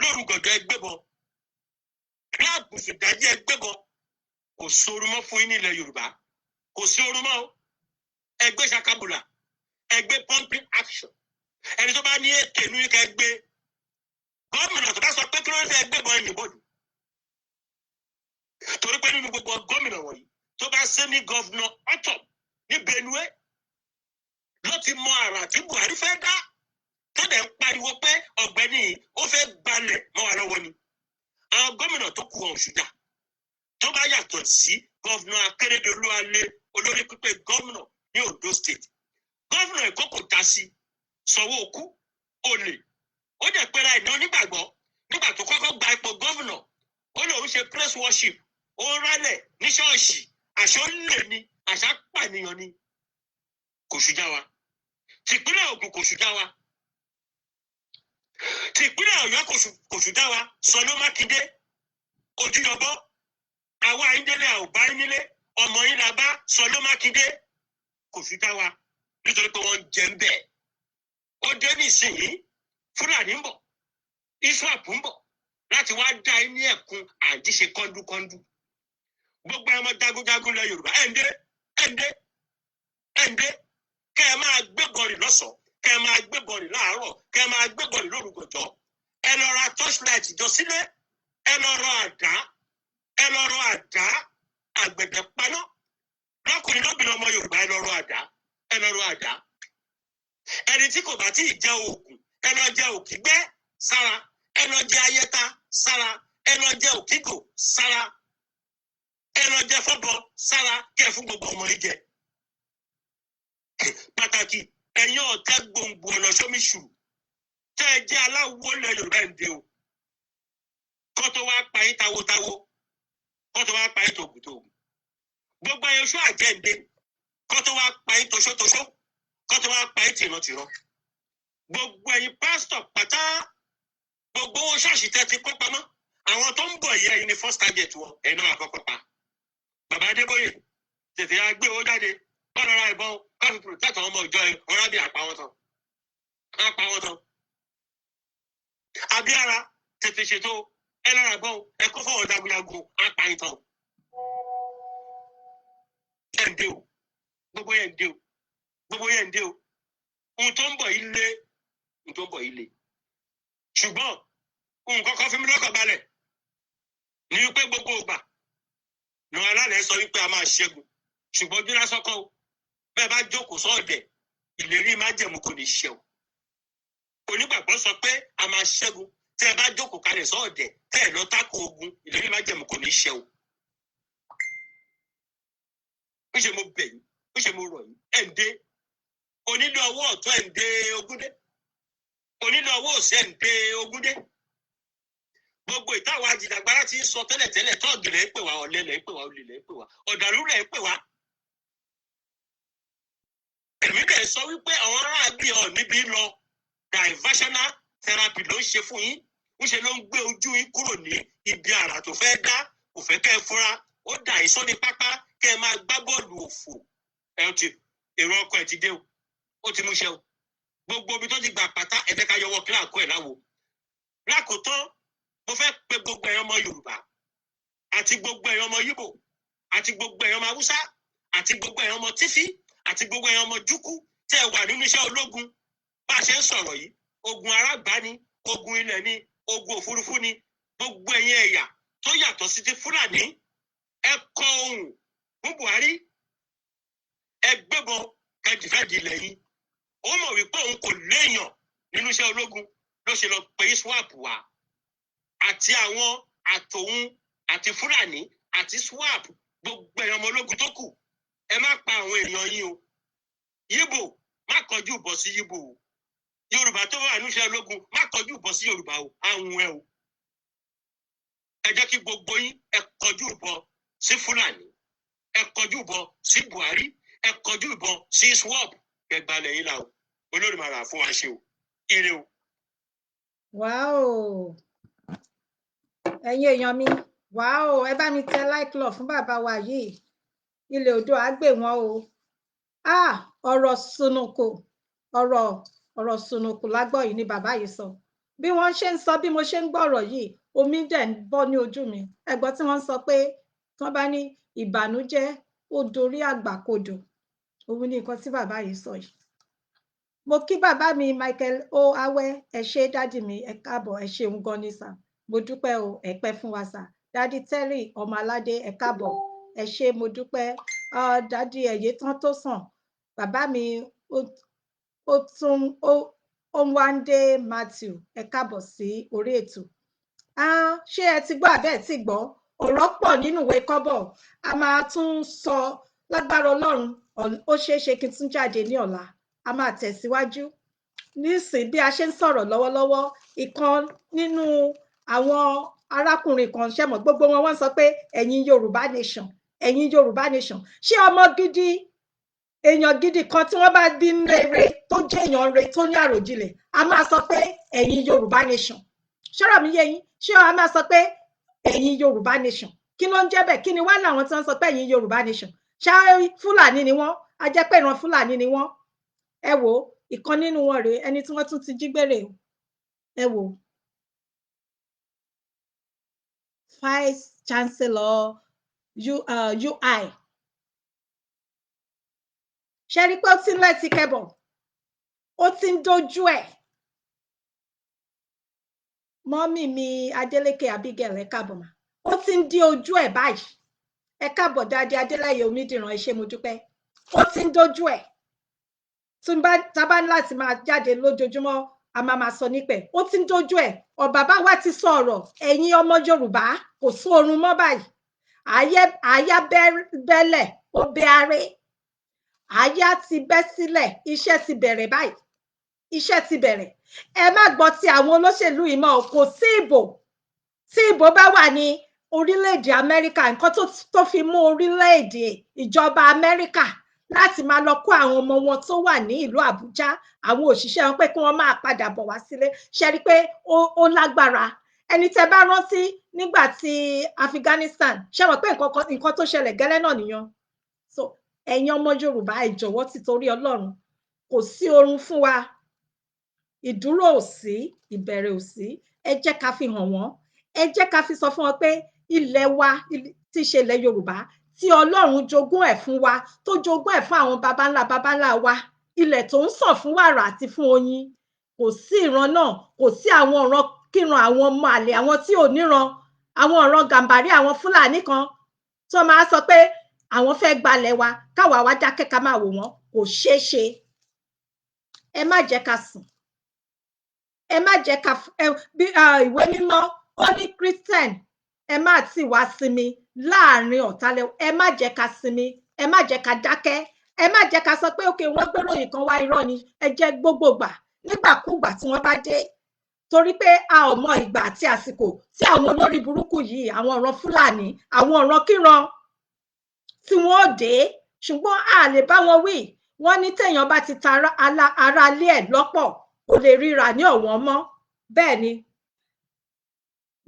lóru gànjọ́, ẹ gbébọn láàbùsùn dájí, ẹ gbébọn. Kò sóoru mọ́ fún yín nílẹ̀ Yorùbá, kò sí oorun mọ́ o. Ẹ gbé sakabula, ẹ gbé pumping action. Ẹni tó bá ní ètò inú yín, ká ẹ gbé. Gómìnà tó bá sọ pé kí ló ń fẹ́ gbébọn, ẹ̀yìn bọ́ọ̀lù, torí pé nínú gbogbo gómìnà wọ̀nyí, tó bá ṣe ní Governor Ortom ní Benue ló ti mọ àrà tí Buhari fẹ́ dá, tó dẹ̀ ń pariwo pé ọ̀gbẹ́ni yìí ó fẹ́ gbalẹ̀ mọ́ wa lọ́wọ́ ni. Àwọn gómìnà tó kù ọ̀hún ṣùgbà tó bá yàtọ̀ sí Governor Akérédolú alẹ́ olórí pípé gómìnà ní Ondo State. Gómìnà Èkó kò dá sí Sanwó-Okú olè, ó dẹ̀ pera ẹ̀ ní onígbàgbọ́. Nígbà tó kọ́kọ́ gba ipò gómìnà, ó lóun ṣe praise worship, ó rálẹ̀ ní ṣọ́ọ̀ṣì. Àṣọ lè ní àṣà pànìyàn ni. Kò ṣùjá wa. Tìpínlẹ̀ Ògùn kò ṣùjá wa, tìpínlẹ̀ Ọ̀yọ́ kò ṣùjá wa. Sọlọ́ Mákindé ojúyọbọ, àwa ìdílé àwòbá nílé ọmọ yín la bá. Sọlọ́ Mákindé kò ṣùjá wa nítorí pé wọ́n ń jẹ ń bẹ̀. Ó dé nísìnyí, Fúlàní ń bọ̀, ISWAP ń bọ̀ láti wá dá yín ní ẹ̀kún àjíṣe kọ́ńdúkọ́ńdú. Gbogbo ọmọ jagunjagun lẹ Yorùbá, ẹ̀ ń dé, ẹ̀ ń dé, ẹ̀ ń dé. Kẹ́ ẹ máa gbé bọ̀rì lọ́sàn-án, kẹ́ ẹ máa gbé bọ̀rì láàárọ̀, kẹ́ ẹ máa gbé bọ̀rì lóru gànjọ́. Ẹ lọ ra torchlight jọ sílẹ̀, ẹ lọ rọ àdá, ẹ lọ rọ àdá àgbẹ̀dẹ paná. Lọ́kùnrin lóbìnrin ọmọ Yorùbá, ẹ lọ rọ àdá, ẹ lọ rọ àdá. Ẹni tí kò bá tí ì jẹ oògùn, ẹ lọ jẹ òkígbẹ́ sára, ẹ lọ jẹ ayẹta sára, ẹ lọ jẹ òkígò sára, ẹ lọ jẹ fọbọ sára, kẹ fún gbogbo ọmọ yìí jẹ. Pàtàkì ẹ̀yin ọ̀tẹ̀ gbòǹgbò ọ̀nà sómiṣù tẹ́ ẹ jẹ́ aláwo ilẹ̀ Yorùbá, ẹ̀ ń dé o, kọ́ tó wá pa yín tawotawo, kọ́ tó wá pa yín tògùtògùn. Gbogbo ẹ̀yin oṣù àjẹ́ǹde, kọ́ tó wá pa yín toṣótoṣó, kọ́ tó wá pa yín tìrantìran. Gbogbo ẹ̀yin pásítọ̀ pátá, gbogbo owó ṣọ́ọ̀ṣì tẹ́ ti kó pamọ́, àwọn tó ń bọ̀ yìí, ẹ̀yin ni first target wọn, ẹ̀yin náà àkọ́kọ́ pa. Bàbá Adébóyè, tètè á gbé owó jáde, kọ́ lọ ra ìbọn, kọ́ fi protect àwọn ọmọ ìjọ yìí. Ọ̀rá bí àpá wọn tán, àpá wọn tán. Abíára, tètè ṣètò, ẹ lọ́ra ìbọn, ẹ kó fọwọ́ jagunjagun, àpá yín tán. Ẹ̀ ń dé o, gbogbo yẹn ń dé o, gbogbo yẹn ń dé o. Ohun tó ń bọ̀ yìí lé, ohun tó ń bọ̀ yìí lé. Ṣùgbọ́n ohun kọ́kọ́ fi mí lọ́kàn balẹ̀ ní wípé gbogbo ìgbà ní alálẹ̀ sọ wípé a máa ṣẹ́gun, ṣùgbọ́n ojú lásán kọ́ o. Bẹ́ẹ̀ bá jókòó sọ́ọ̀dẹ̀, ìlérí májẹ̀mú kò ní ṣẹ o. Onígbàgbọ́ sọ pé a máa ṣẹ́gun, tẹ́ ẹ bá jókòó kalẹ̀ sọ́ọ̀dẹ̀, tẹ́ ẹ lọ tákò ogun, ìlérí májẹ̀mú kò ní ṣẹ o. Ńṣe mo bẹ̀ yín, ńṣe mo rọ̀ yín, ẹ̀ ń dé. Onílé ọwọ́ ọ̀tún, ẹ̀ ń dé ogúndé. Onílé ọwọ́ òsì, ẹ̀ ń dé ogúndé. Gbogbo ìtawà àjìjàgbara ti ń sọ tẹ́lẹ̀tẹ́lẹ̀, tọ́ọ̀gì lẹ́ ń pè wá, ọ̀lẹ lẹ́ ń pè wá, olè lẹ́ ń pè wá, ọ̀dàlú lẹ́ ń pè wá. Èmi dẹ̀ sọ wípé àwọn aráàlú ọ̀ níbí lọ, diversional therapy ló ń ṣe fún yín. Ń ṣe ló ń gbé ojú yín kúrò ní ibi àrà tó fẹ́ dá, kò fẹ́ kẹ́ ẹ fúnra ó dà yín sórí pápá kẹ́ ẹ máa gbá bọ́ọ̀lù òfò. Ẹ ti Èrò ọkọ ẹ̀ ti dé o, ó ti mú iṣẹ́ o. Gbogbo ibi tó ti gbà pátá, ẹ fẹ́ ká yọwọ́ kíláàkó ẹ̀ láwo. Lákòótán, mo fẹ́ pe gbogbo ẹ̀yàn ọmọ Yorùbá àti gbogbo ẹ̀yàn ọmọ Yíbò àti gbogbo ẹ̀yàn ọmọ Haúsá àti gbogbo ẹ̀yàn ọmọ Tífí àti gbogbo ẹ̀yàn ọmọ Júkú tẹ́ ẹ wà nínú iṣẹ́ ológun. Bá a ṣe ń sọ̀rọ̀ yìí, ogun arágbá ni, ogun ilẹ̀ ni, ogun òfurufú ni, gbogbo ẹ̀yin ẹ̀yà tó yàtọ̀ sí ti Fúlàní, ẹ kọ ohùn fún Buhari, ẹ gbébọn kẹjìfẹ́dì ilẹ̀ yìí. Ó mọ̀ wípé òun kò léèyàn nínú iṣẹ́ ológun ló ṣe lọ pé ISWAP wá, àti àwọn àtòun àti Fúlàní àti ISWAP, gbogbo ẹ̀yàn ọmọ ológun tó kù, ẹ má pa àwọn èèyàn yín o. Yíbò, má kọjú ìbọn sí Yíbò o. Yorùbá tó wà níṣẹ́ ológun, má kọjú ìbọn sí Yorùbá o, àwọn ẹ o. Ẹ jẹ́ kí gbogbo yín ẹ kọjú ìbọn sí Fúlàní, ẹ kọjú ìbọn sí Buhari, ẹ kọjú ìbọn sí ISWAP, kẹgbà lẹ́yìn là o. Olódùmarè á fún wa ṣe o. Ire o. Wáò, ẹ̀yin èèyàn mi, wáò, ẹ bá mi tẹ like love fún bàbá wa yìí. Ilẹ̀ odò á gbè wọ́n o. Ah, ọ̀rọ̀ sunùkù, ọ̀rọ̀ sunùkù lágbọ́ yìí ni bàbá yìí sọ. Bí wọ́n ṣe ń sọ, bí mo ṣe ń gbọ́ ọ̀rọ̀ yìí, omi dẹ̀ ń bọ́ ní ojú mi. Ẹ gbọ́ tí wọ́n sọ pé tí wọ́n bá ní ìbànújẹ́ ó dorí àgbà kodò, òun ni nǹkan tí bàbá yìí sọ yìí. Mo kí bàbá mi Michael O Awẹ, ẹ ṣé daddy mi, ẹ káàbọ̀, ẹ ṣeun gan ni sà, mo dúpẹ́ o, ẹ pẹ́ fún wa sà. Daddy Terry ọmọ aládé, ẹ káàbọ̀, ẹ ṣé, mo dúpẹ́. Daddy ẹyẹ tán tó sàn, bàbá mi ó tún ó Nwande Matthew, ẹ káàbọ̀ sí orí ètò. Ṣé ẹ ti gbọ́ àbẹ́ ẹ ti gbọ́? Ọ̀rọ̀ pọ̀ nínú ìwé kọ́bọ̀, a máa tún sọ lágbára Ọlọ́run. Ó ṣeé ṣe kí n tún jáde ní ọ̀la, a máa tẹ̀síwájú. Nísìn bí a ṣe ń sọ̀rọ̀ lọ́wọ́lọ́wọ́, ìkan nínú àwọn arákùnrin kan ṣẹ̀mọ̀, gbogbo wọn wọ́n sọ pé ẹ̀yin Yorùbá nation, ẹ̀yin Yorùbá nation. Ṣé ọmọ gidi, èèyàn gidi kan tí wọ́n bá bí rere, tó jẹ́ èèyàn re, tó ní àròjinlẹ̀, a máa sọ pé ẹ̀yin Yorùbá nation? Ṣọ́rọ̀ mi yé yín? Ṣé a máa sọ pé ẹ̀yin Yorùbá nation? Kí ló ń jẹ́ bẹ́ẹ̀? Kí ni wá làwọn tí wọ́n sọ pé ẹ̀yin Yorùbá nation? Ṣá Fúlàní ni wọ́n? A jẹ́ pé ìran Fúlàní ni wọ́n. Ẹ wò ó, ìkan nínú wọn rèé, ẹni tí wọ́n tún ti jí gbére o. Ẹ wò ó, Vice Chancellor UI. Ṣe rí i pé ó ti ń lẹ́tí kẹ́bọ̀, ó ti ń dojú ẹ̀. Mummy mi Adélékè Abigail, ẹ káàbọ̀ mà. Ó ti ń dí ojú ẹ̀ báyìí. Ẹ káàbọ̀ daddy Adéláyé Omídìran, ẹ ṣé, mo dúpẹ́. Ó ti ń dojú ẹ̀. Tí tá bá ní láti máa jáde lójoojúmọ́, a máa máa sọ nípẹ̀. Ó ti ń dojú ẹ̀. Ọ bàbá wa ti sọ ọ̀rọ̀. Ẹ̀yin ọmọ Yorùbá, kò sóorun mọ́ báyìí. Àyà bẹ́lẹ̀, ó bẹ́ aré, àyà ti bẹ́ sílẹ̀. Iṣẹ́ ti bẹ̀rẹ̀ báyìí, iṣẹ́ ti bẹ̀rẹ̀. Ẹ má gbọ́ ti àwọn olóṣèlú yìí mọ́ o. Kò sí ìbò. Tí ìbò bá wà ní orílẹ̀-èdè Amẹ́ríkà, nǹkan tó fi mú orílẹ̀-èdè ìjọba Amẹ́ríkà láti máa lọ kó àwọn ọmọ wọn tó wà ní ìlú Àbújá, àwọn òṣìṣẹ́ wọn, pé kí wọ́n máa padà bọ̀ wá sílé, ṣe rí i pé ó lágbára. Ẹni tẹ́ bá rántí nígbà tí Afghanistan ṣe mọ̀ pé nǹkan tó ṣẹlẹ̀ gẹ́lẹ́ náà nìyẹn. So ẹ̀yin ọmọ Yorùbá, ẹ jọ̀wọ́, ti torí Ọlọ́run, kò sí oorun fún wa, ìdúró ò sí, ìbẹ̀rẹ̀ ò sí. Ẹ jẹ́ ká fi hàn wọ́n, ẹ jẹ́ ká fi sọ fún wọn pé ilẹ̀ wa tí í ṣe ilẹ̀ Yorùbá tí Ọlọ́run jogún ẹ̀ fún wa, tó jogún ẹ̀ fún àwọn baba ńlá baba ńlá wa, ilẹ̀ tó ń sàn fún wàrà àti fún oyin, kò sí ìran náà, kò sí àwọn ọ̀ràn kíran, àwọn ọmọ àlè, àwọn tí ò níran, àwọn ọ̀ràn Gàǹbàrí, àwọn Fúlàní kan tó máa sọ pé àwọn fẹ́ gbalẹ̀ wa, káwa wá dákẹ́ ká máa wò wọ́n. Kò ṣeé ṣe. Ẹ má jẹ́ ká sùn, ẹ má jẹ́ ká bí ìwé mímọ́ ó ní Christian, ẹ má tì wá sinmi láàrin ọ̀tá lẹ. Ẹ má jẹ́ ká sinmi, ẹ má jẹ́ ká dákẹ́, ẹ má jẹ́ ká sọ pé òkè wọ́n gbéròyìn kan wá, irọ́ ni. Ẹ jẹ́ gbogbogbà, nígbàkúgbà tí wọ́n bá dé, torí pé a ò mọ ìgbà àti àsìkò tí àwọn olórí burúkú yìí, àwọn ọ̀ràn Fúlàní, àwọn ọ̀ràn kíran tí wọ́n dé. Ṣùgbọ́n a lè bá wọn wí. Wọ́n ní téèyàn bá ti ta ara ilé ẹ̀ lọ́pọ̀, kò lè ríra ní ọ̀wọ́n mọ́. Bẹ́ẹ̀ ni,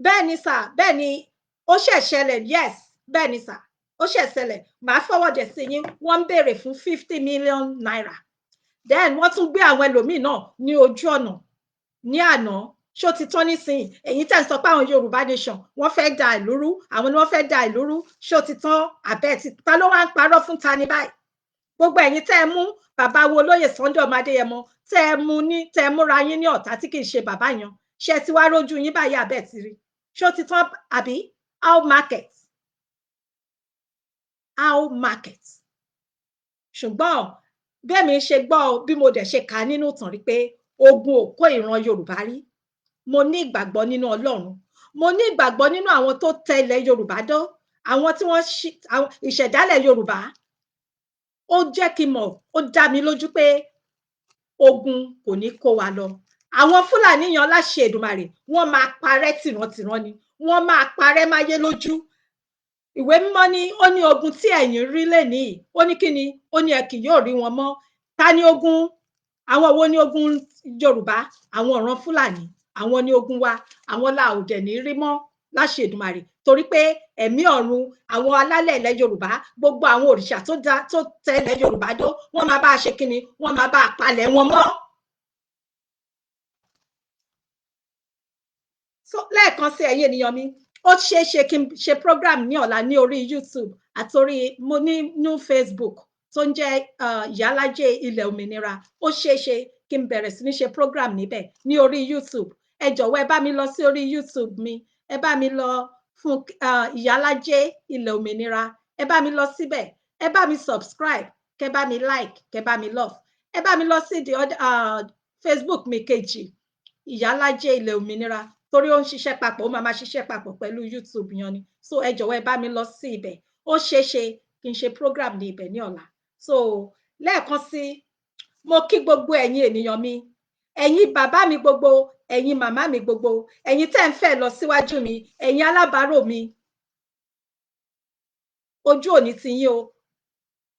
bẹ́ẹ̀ ni sà, bẹ́ẹ̀ ni, ó ṣẹ̀ ṣẹlẹ̀. Yes, bẹ́ẹ̀ ni sà. Ó ṣẹ̀ ṣẹlẹ̀, màá forward ẹ̀ sí yín. Wọ́n ń béèrè fún ₦50 million. Then wọ́n tún gbé àwọn ẹlòmíì náà ní ojú ọ̀nà ní àná. Ṣó ti tán nísìnyí? Èyí tẹ̀ ń sọ pé àwọn Yorùbá nation, wọ́n fẹ́ da ìlú rú, àwọn ni wọ́n fẹ́ da ìlú rú, ṣó ti tán? Àbẹ́ ti ta ló wá ń parọ́ fún ta ní báyìí? Gbogbo ẹ̀yin tẹ́ ẹ mú bàbá wo olóyè Sunday ọmọ Adéyẹmọ, tẹ́ ẹ mú ní, tẹ́ ẹ múra yín ní ọ̀tá tí kì í ṣe bàbá yẹn, ṣé ti wá rójú yín báyìí? Àbẹ́ ti rí? Ṣó ti tán àbí? How market, how market. Ṣùgbọ́n bí èmi ṣe gbọ́, bí mo dẹ̀ ṣe kà á nínú ìtàn rí pé ogun ò kó ìran Yorùbá rí. Mo ní ìgbàgbọ́ nínú Ọlọ́run, mo ní ìgbàgbọ́ nínú àwọn tó tẹ ilẹ̀ Yorùbá dó, àwọn tí wọ́n ṣí ìṣẹ̀dálẹ̀ Yorùbá. Ó jẹ́ kí n mọ̀, ó dá mi lójú pé ogun kò ní kó wa lọ. Àwọn Fúlàní yan, láṣẹ Èdùmàrè, wọ́n máa parẹ́ tìrantìran ni, wọ́n máa parẹ́ máyé lójú. Ìwé Mímọ́ ní, ó ní ogun tí ẹ̀yin rí lénìí, ó ní kí ni? Ó ní ẹ kì yóò rí wọn mọ́. Ta ni ogun? Àwọn wo ni ogun Yorùbá? Àwọn ọ̀ràn Fúlàní, àwọn ni ogun wa. Àwọn la ò dẹ̀ ní rí mọ́ láṣẹ Èdùmàrè, torí pé ẹ̀mí ọ̀run, àwọn alálẹ̀ ilẹ̀ Yorùbá, gbogbo àwọn òrìṣà tó da tó tẹ ilẹ̀ Yorùbá dó, wọ́n máa bá a ṣe kíni? Wọ́n máa bá a palẹ̀ wọn mọ́. So lẹ́ẹ̀kan sí, ẹ̀yin ènìyàn mi, ó ṣeé ṣe kí n ṣe program ní ọ̀la ní orí YouTube àtorí mo ní new Facebook tó ń jẹ́ Ìyálájé Ilẹ̀ Òmìnira. Ó ṣeé ṣe kí n bẹ̀rẹ̀ sí ní ṣe program níbẹ̀ ní orí YouTube. Ẹ jọ̀wọ́, ẹ bá mi lọ sí orí YouTube mi, ẹ bá mi lọ fún Ìyálájé Ilẹ̀ Òmìnira, ẹ bá mi lọ síbẹ̀, ẹ bá mi subscribe, kẹ bá mi like, kẹ bá mi love. Ẹ bá mi lọ sí the other Facebook mi kejì, Ìyálájé Ilẹ̀ Òmìnira, torí ó ń ṣiṣẹ́ papọ̀, ó máa máa ṣiṣẹ́ papọ̀ pẹ̀lú YouTube yan ni. So ẹ jọ̀wọ́, ẹ bá mi lọ sí ibẹ̀. Ó ṣeé ṣe kí n ṣe program ní ibẹ̀ ní ọ̀la. So lẹ́ẹ̀kan sí, mo kí gbogbo ẹ̀yin ènìyàn mi, ẹ̀yin bàbá mi gbogbo, ẹ̀yin màmá mi gbogbo, ẹ̀yin tẹ́ ń fẹ́ lọ síwájú mi, ẹ̀yin alábàárò mi, ojú òní ti yín o,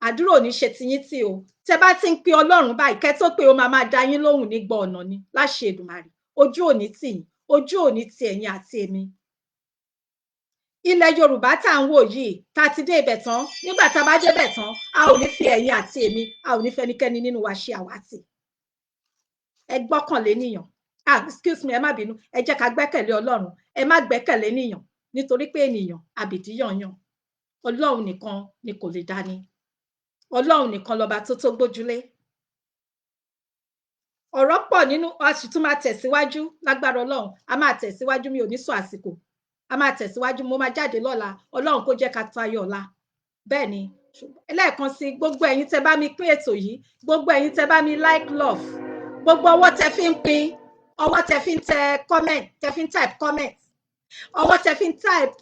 àdúrà òní ṣe tiyín tì o. Tẹ́ bá ti ń pe Ọlọ́run báyìí, kẹ́ tó pé, ó máa máa dá yín lóhùn nígbà ọ̀nà ni láṣẹ Èdùmàrè. Ojú òní tì yín, ojú òní ti ẹ̀yin àti èmi. Ilẹ̀ Yorùbá tá à ń wò yìí, tá a ti dé ibẹ̀ tán, nígbà tá a bá débẹ̀ tán, a ò ní fi ẹ̀yin àti èmi, a ò ní fẹ́nikẹ́ni nínú wa ṣe àwátì. Ẹ gbọ́kànlé níyàn, ah, excuse me, ẹ má bínú, ẹ jẹ́ ká gbẹ́kẹ̀lé Ọlọ́run. Ẹ má gbẹ́kẹ̀lé níyàn, nítorí pé ènìyàn àbìdíyànyàn. Ọlọ́run nìkan ni kò lè dání. Ọlọ́run nìkan lọ́ba tó tó gbójúlé. Ọ̀rọ̀ pọ̀ nínú, a sì tún máa tẹ̀síwájú lágbára Ọlọ́run. A máa tẹ̀síwájú, mi ò ní sọ àsìkò, a máa tẹ̀síwájú. Mo máa jáde lọ́la, Ọlọ́run kó jẹ́ ká tayọ ọ̀la. Bẹ́ẹ̀ ni. Lẹ́ẹ̀kan sí, gbogbo ẹ̀yin tẹ́ bá mi pín ètò yìí, gbogbo ẹ̀yin tẹ́ bá mi like, love, gbogbo ọwọ́ tẹ́ fi ń pín, ọwọ́ tẹ́ fi ń tẹ comment, tẹ́ fi ń type comment, ọwọ́ tẹ́ fi ń type,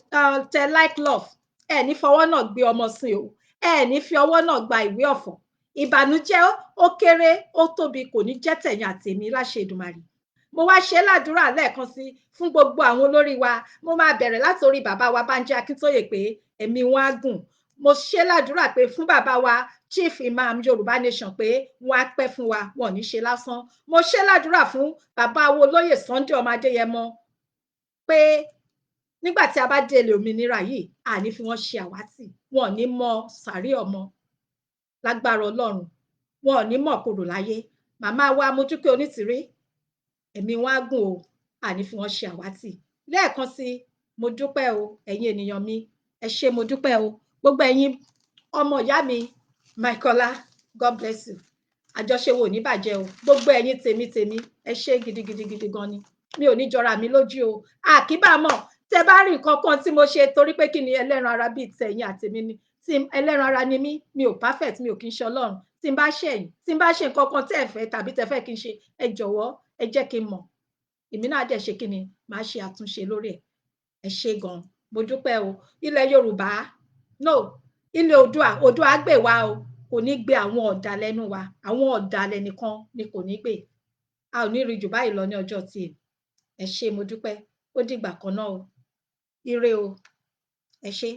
tẹ like, love, ẹ ní fọwọ́ náà gbé ọmọ sí o, ẹ ní fi ọwọ́ náà gba ìwé ọ̀fọ̀. Ìbànújẹ́, ó kéré, ó tóbi, kò ní jẹ́ tẹ̀yin àtèmi láṣẹ Èdùmàrè. Mo wá ṣe ládùúrà lẹ́ẹ̀kan sí fún gbogbo àwọn olórí wa. Mo máa bẹ̀rẹ̀ láti orí bàbá wa Bánjí Akíntóyè pé ẹ̀mí wọn á gùn. Mo ṣe ládùúrà pé fún bàbá wa Chief Imam Yorùbá Nation pé wọn á pẹ́ fún wa, wọn ò ní ṣe lásán. Mo ṣe ládùúrà fún bàbá wo olóyè Sunday ọmọ Adéyẹmọ pé nígbà tí a bá dé ilẹ̀ òmìnira yìí, àní fi wọn ṣe àwátì, wọn ò ní mọ sàárè ọmọ lágbára Ọlọ́run, wọn ò ní mọ̀ korò láyé. Màmá wa Modúpẹ́ Onítìrí, ẹ̀mí wọn á gùn o, àní fi wọn ṣe àwátì. Lẹ́ẹ̀kan sí, mo dúpẹ́ o. Ẹ̀yin ènìyàn mi, ẹ ṣé, mo dúpẹ́ o. Gbogbo ẹ̀yin ọmọ ìyá mi, Michaela, God bless you, àjọṣe wo ò ní bàjẹ́ o. Gbogbo ẹ̀yin tèmi tèmi, ẹ ṣé gidigidi gidi gan ni. Mi ò ní jọra mi lójú o. Àkíbàmọ̀ tẹ bá rí nǹkan kan tí mo ṣe, torí pé kí ni? Ẹlẹ́ran ara bíi tẹ̀yin àtèmi ni, tí ẹlẹ́ran ara ni mí, mi ò perfect, mi ò kí ń ṣe Ọlọ́run. Tí n bá ṣẹ̀yìn, tí n bá ṣe nǹkan kan tẹ́ ẹ fẹ́ tàbí tẹ́ fẹ́ kí n ṣe, ẹ jọ̀wọ́, ẹ jẹ́ kí n mọ̀. Èmi náà dẹ̀ ṣe kí ni? Màá ṣe àtúnṣe lórí ẹ̀. Ẹ ṣé gan, mo dúpẹ́ o. Ilẹ̀ Yorùbá, no, ilẹ̀ Oòduà, Oòduà gbè wá o, kò ní gbé àwọn ọ̀dàlẹ̀ nú wa. Àwọn ọ̀dàlẹ̀ nìkan ni kò ní gbè. A ò ní rí jù báyìí lọ ní ọjọ́ tí ẹ ṣé, mo dúpẹ́. Ó dìgbà kan náà o, ire o, ẹ ṣé.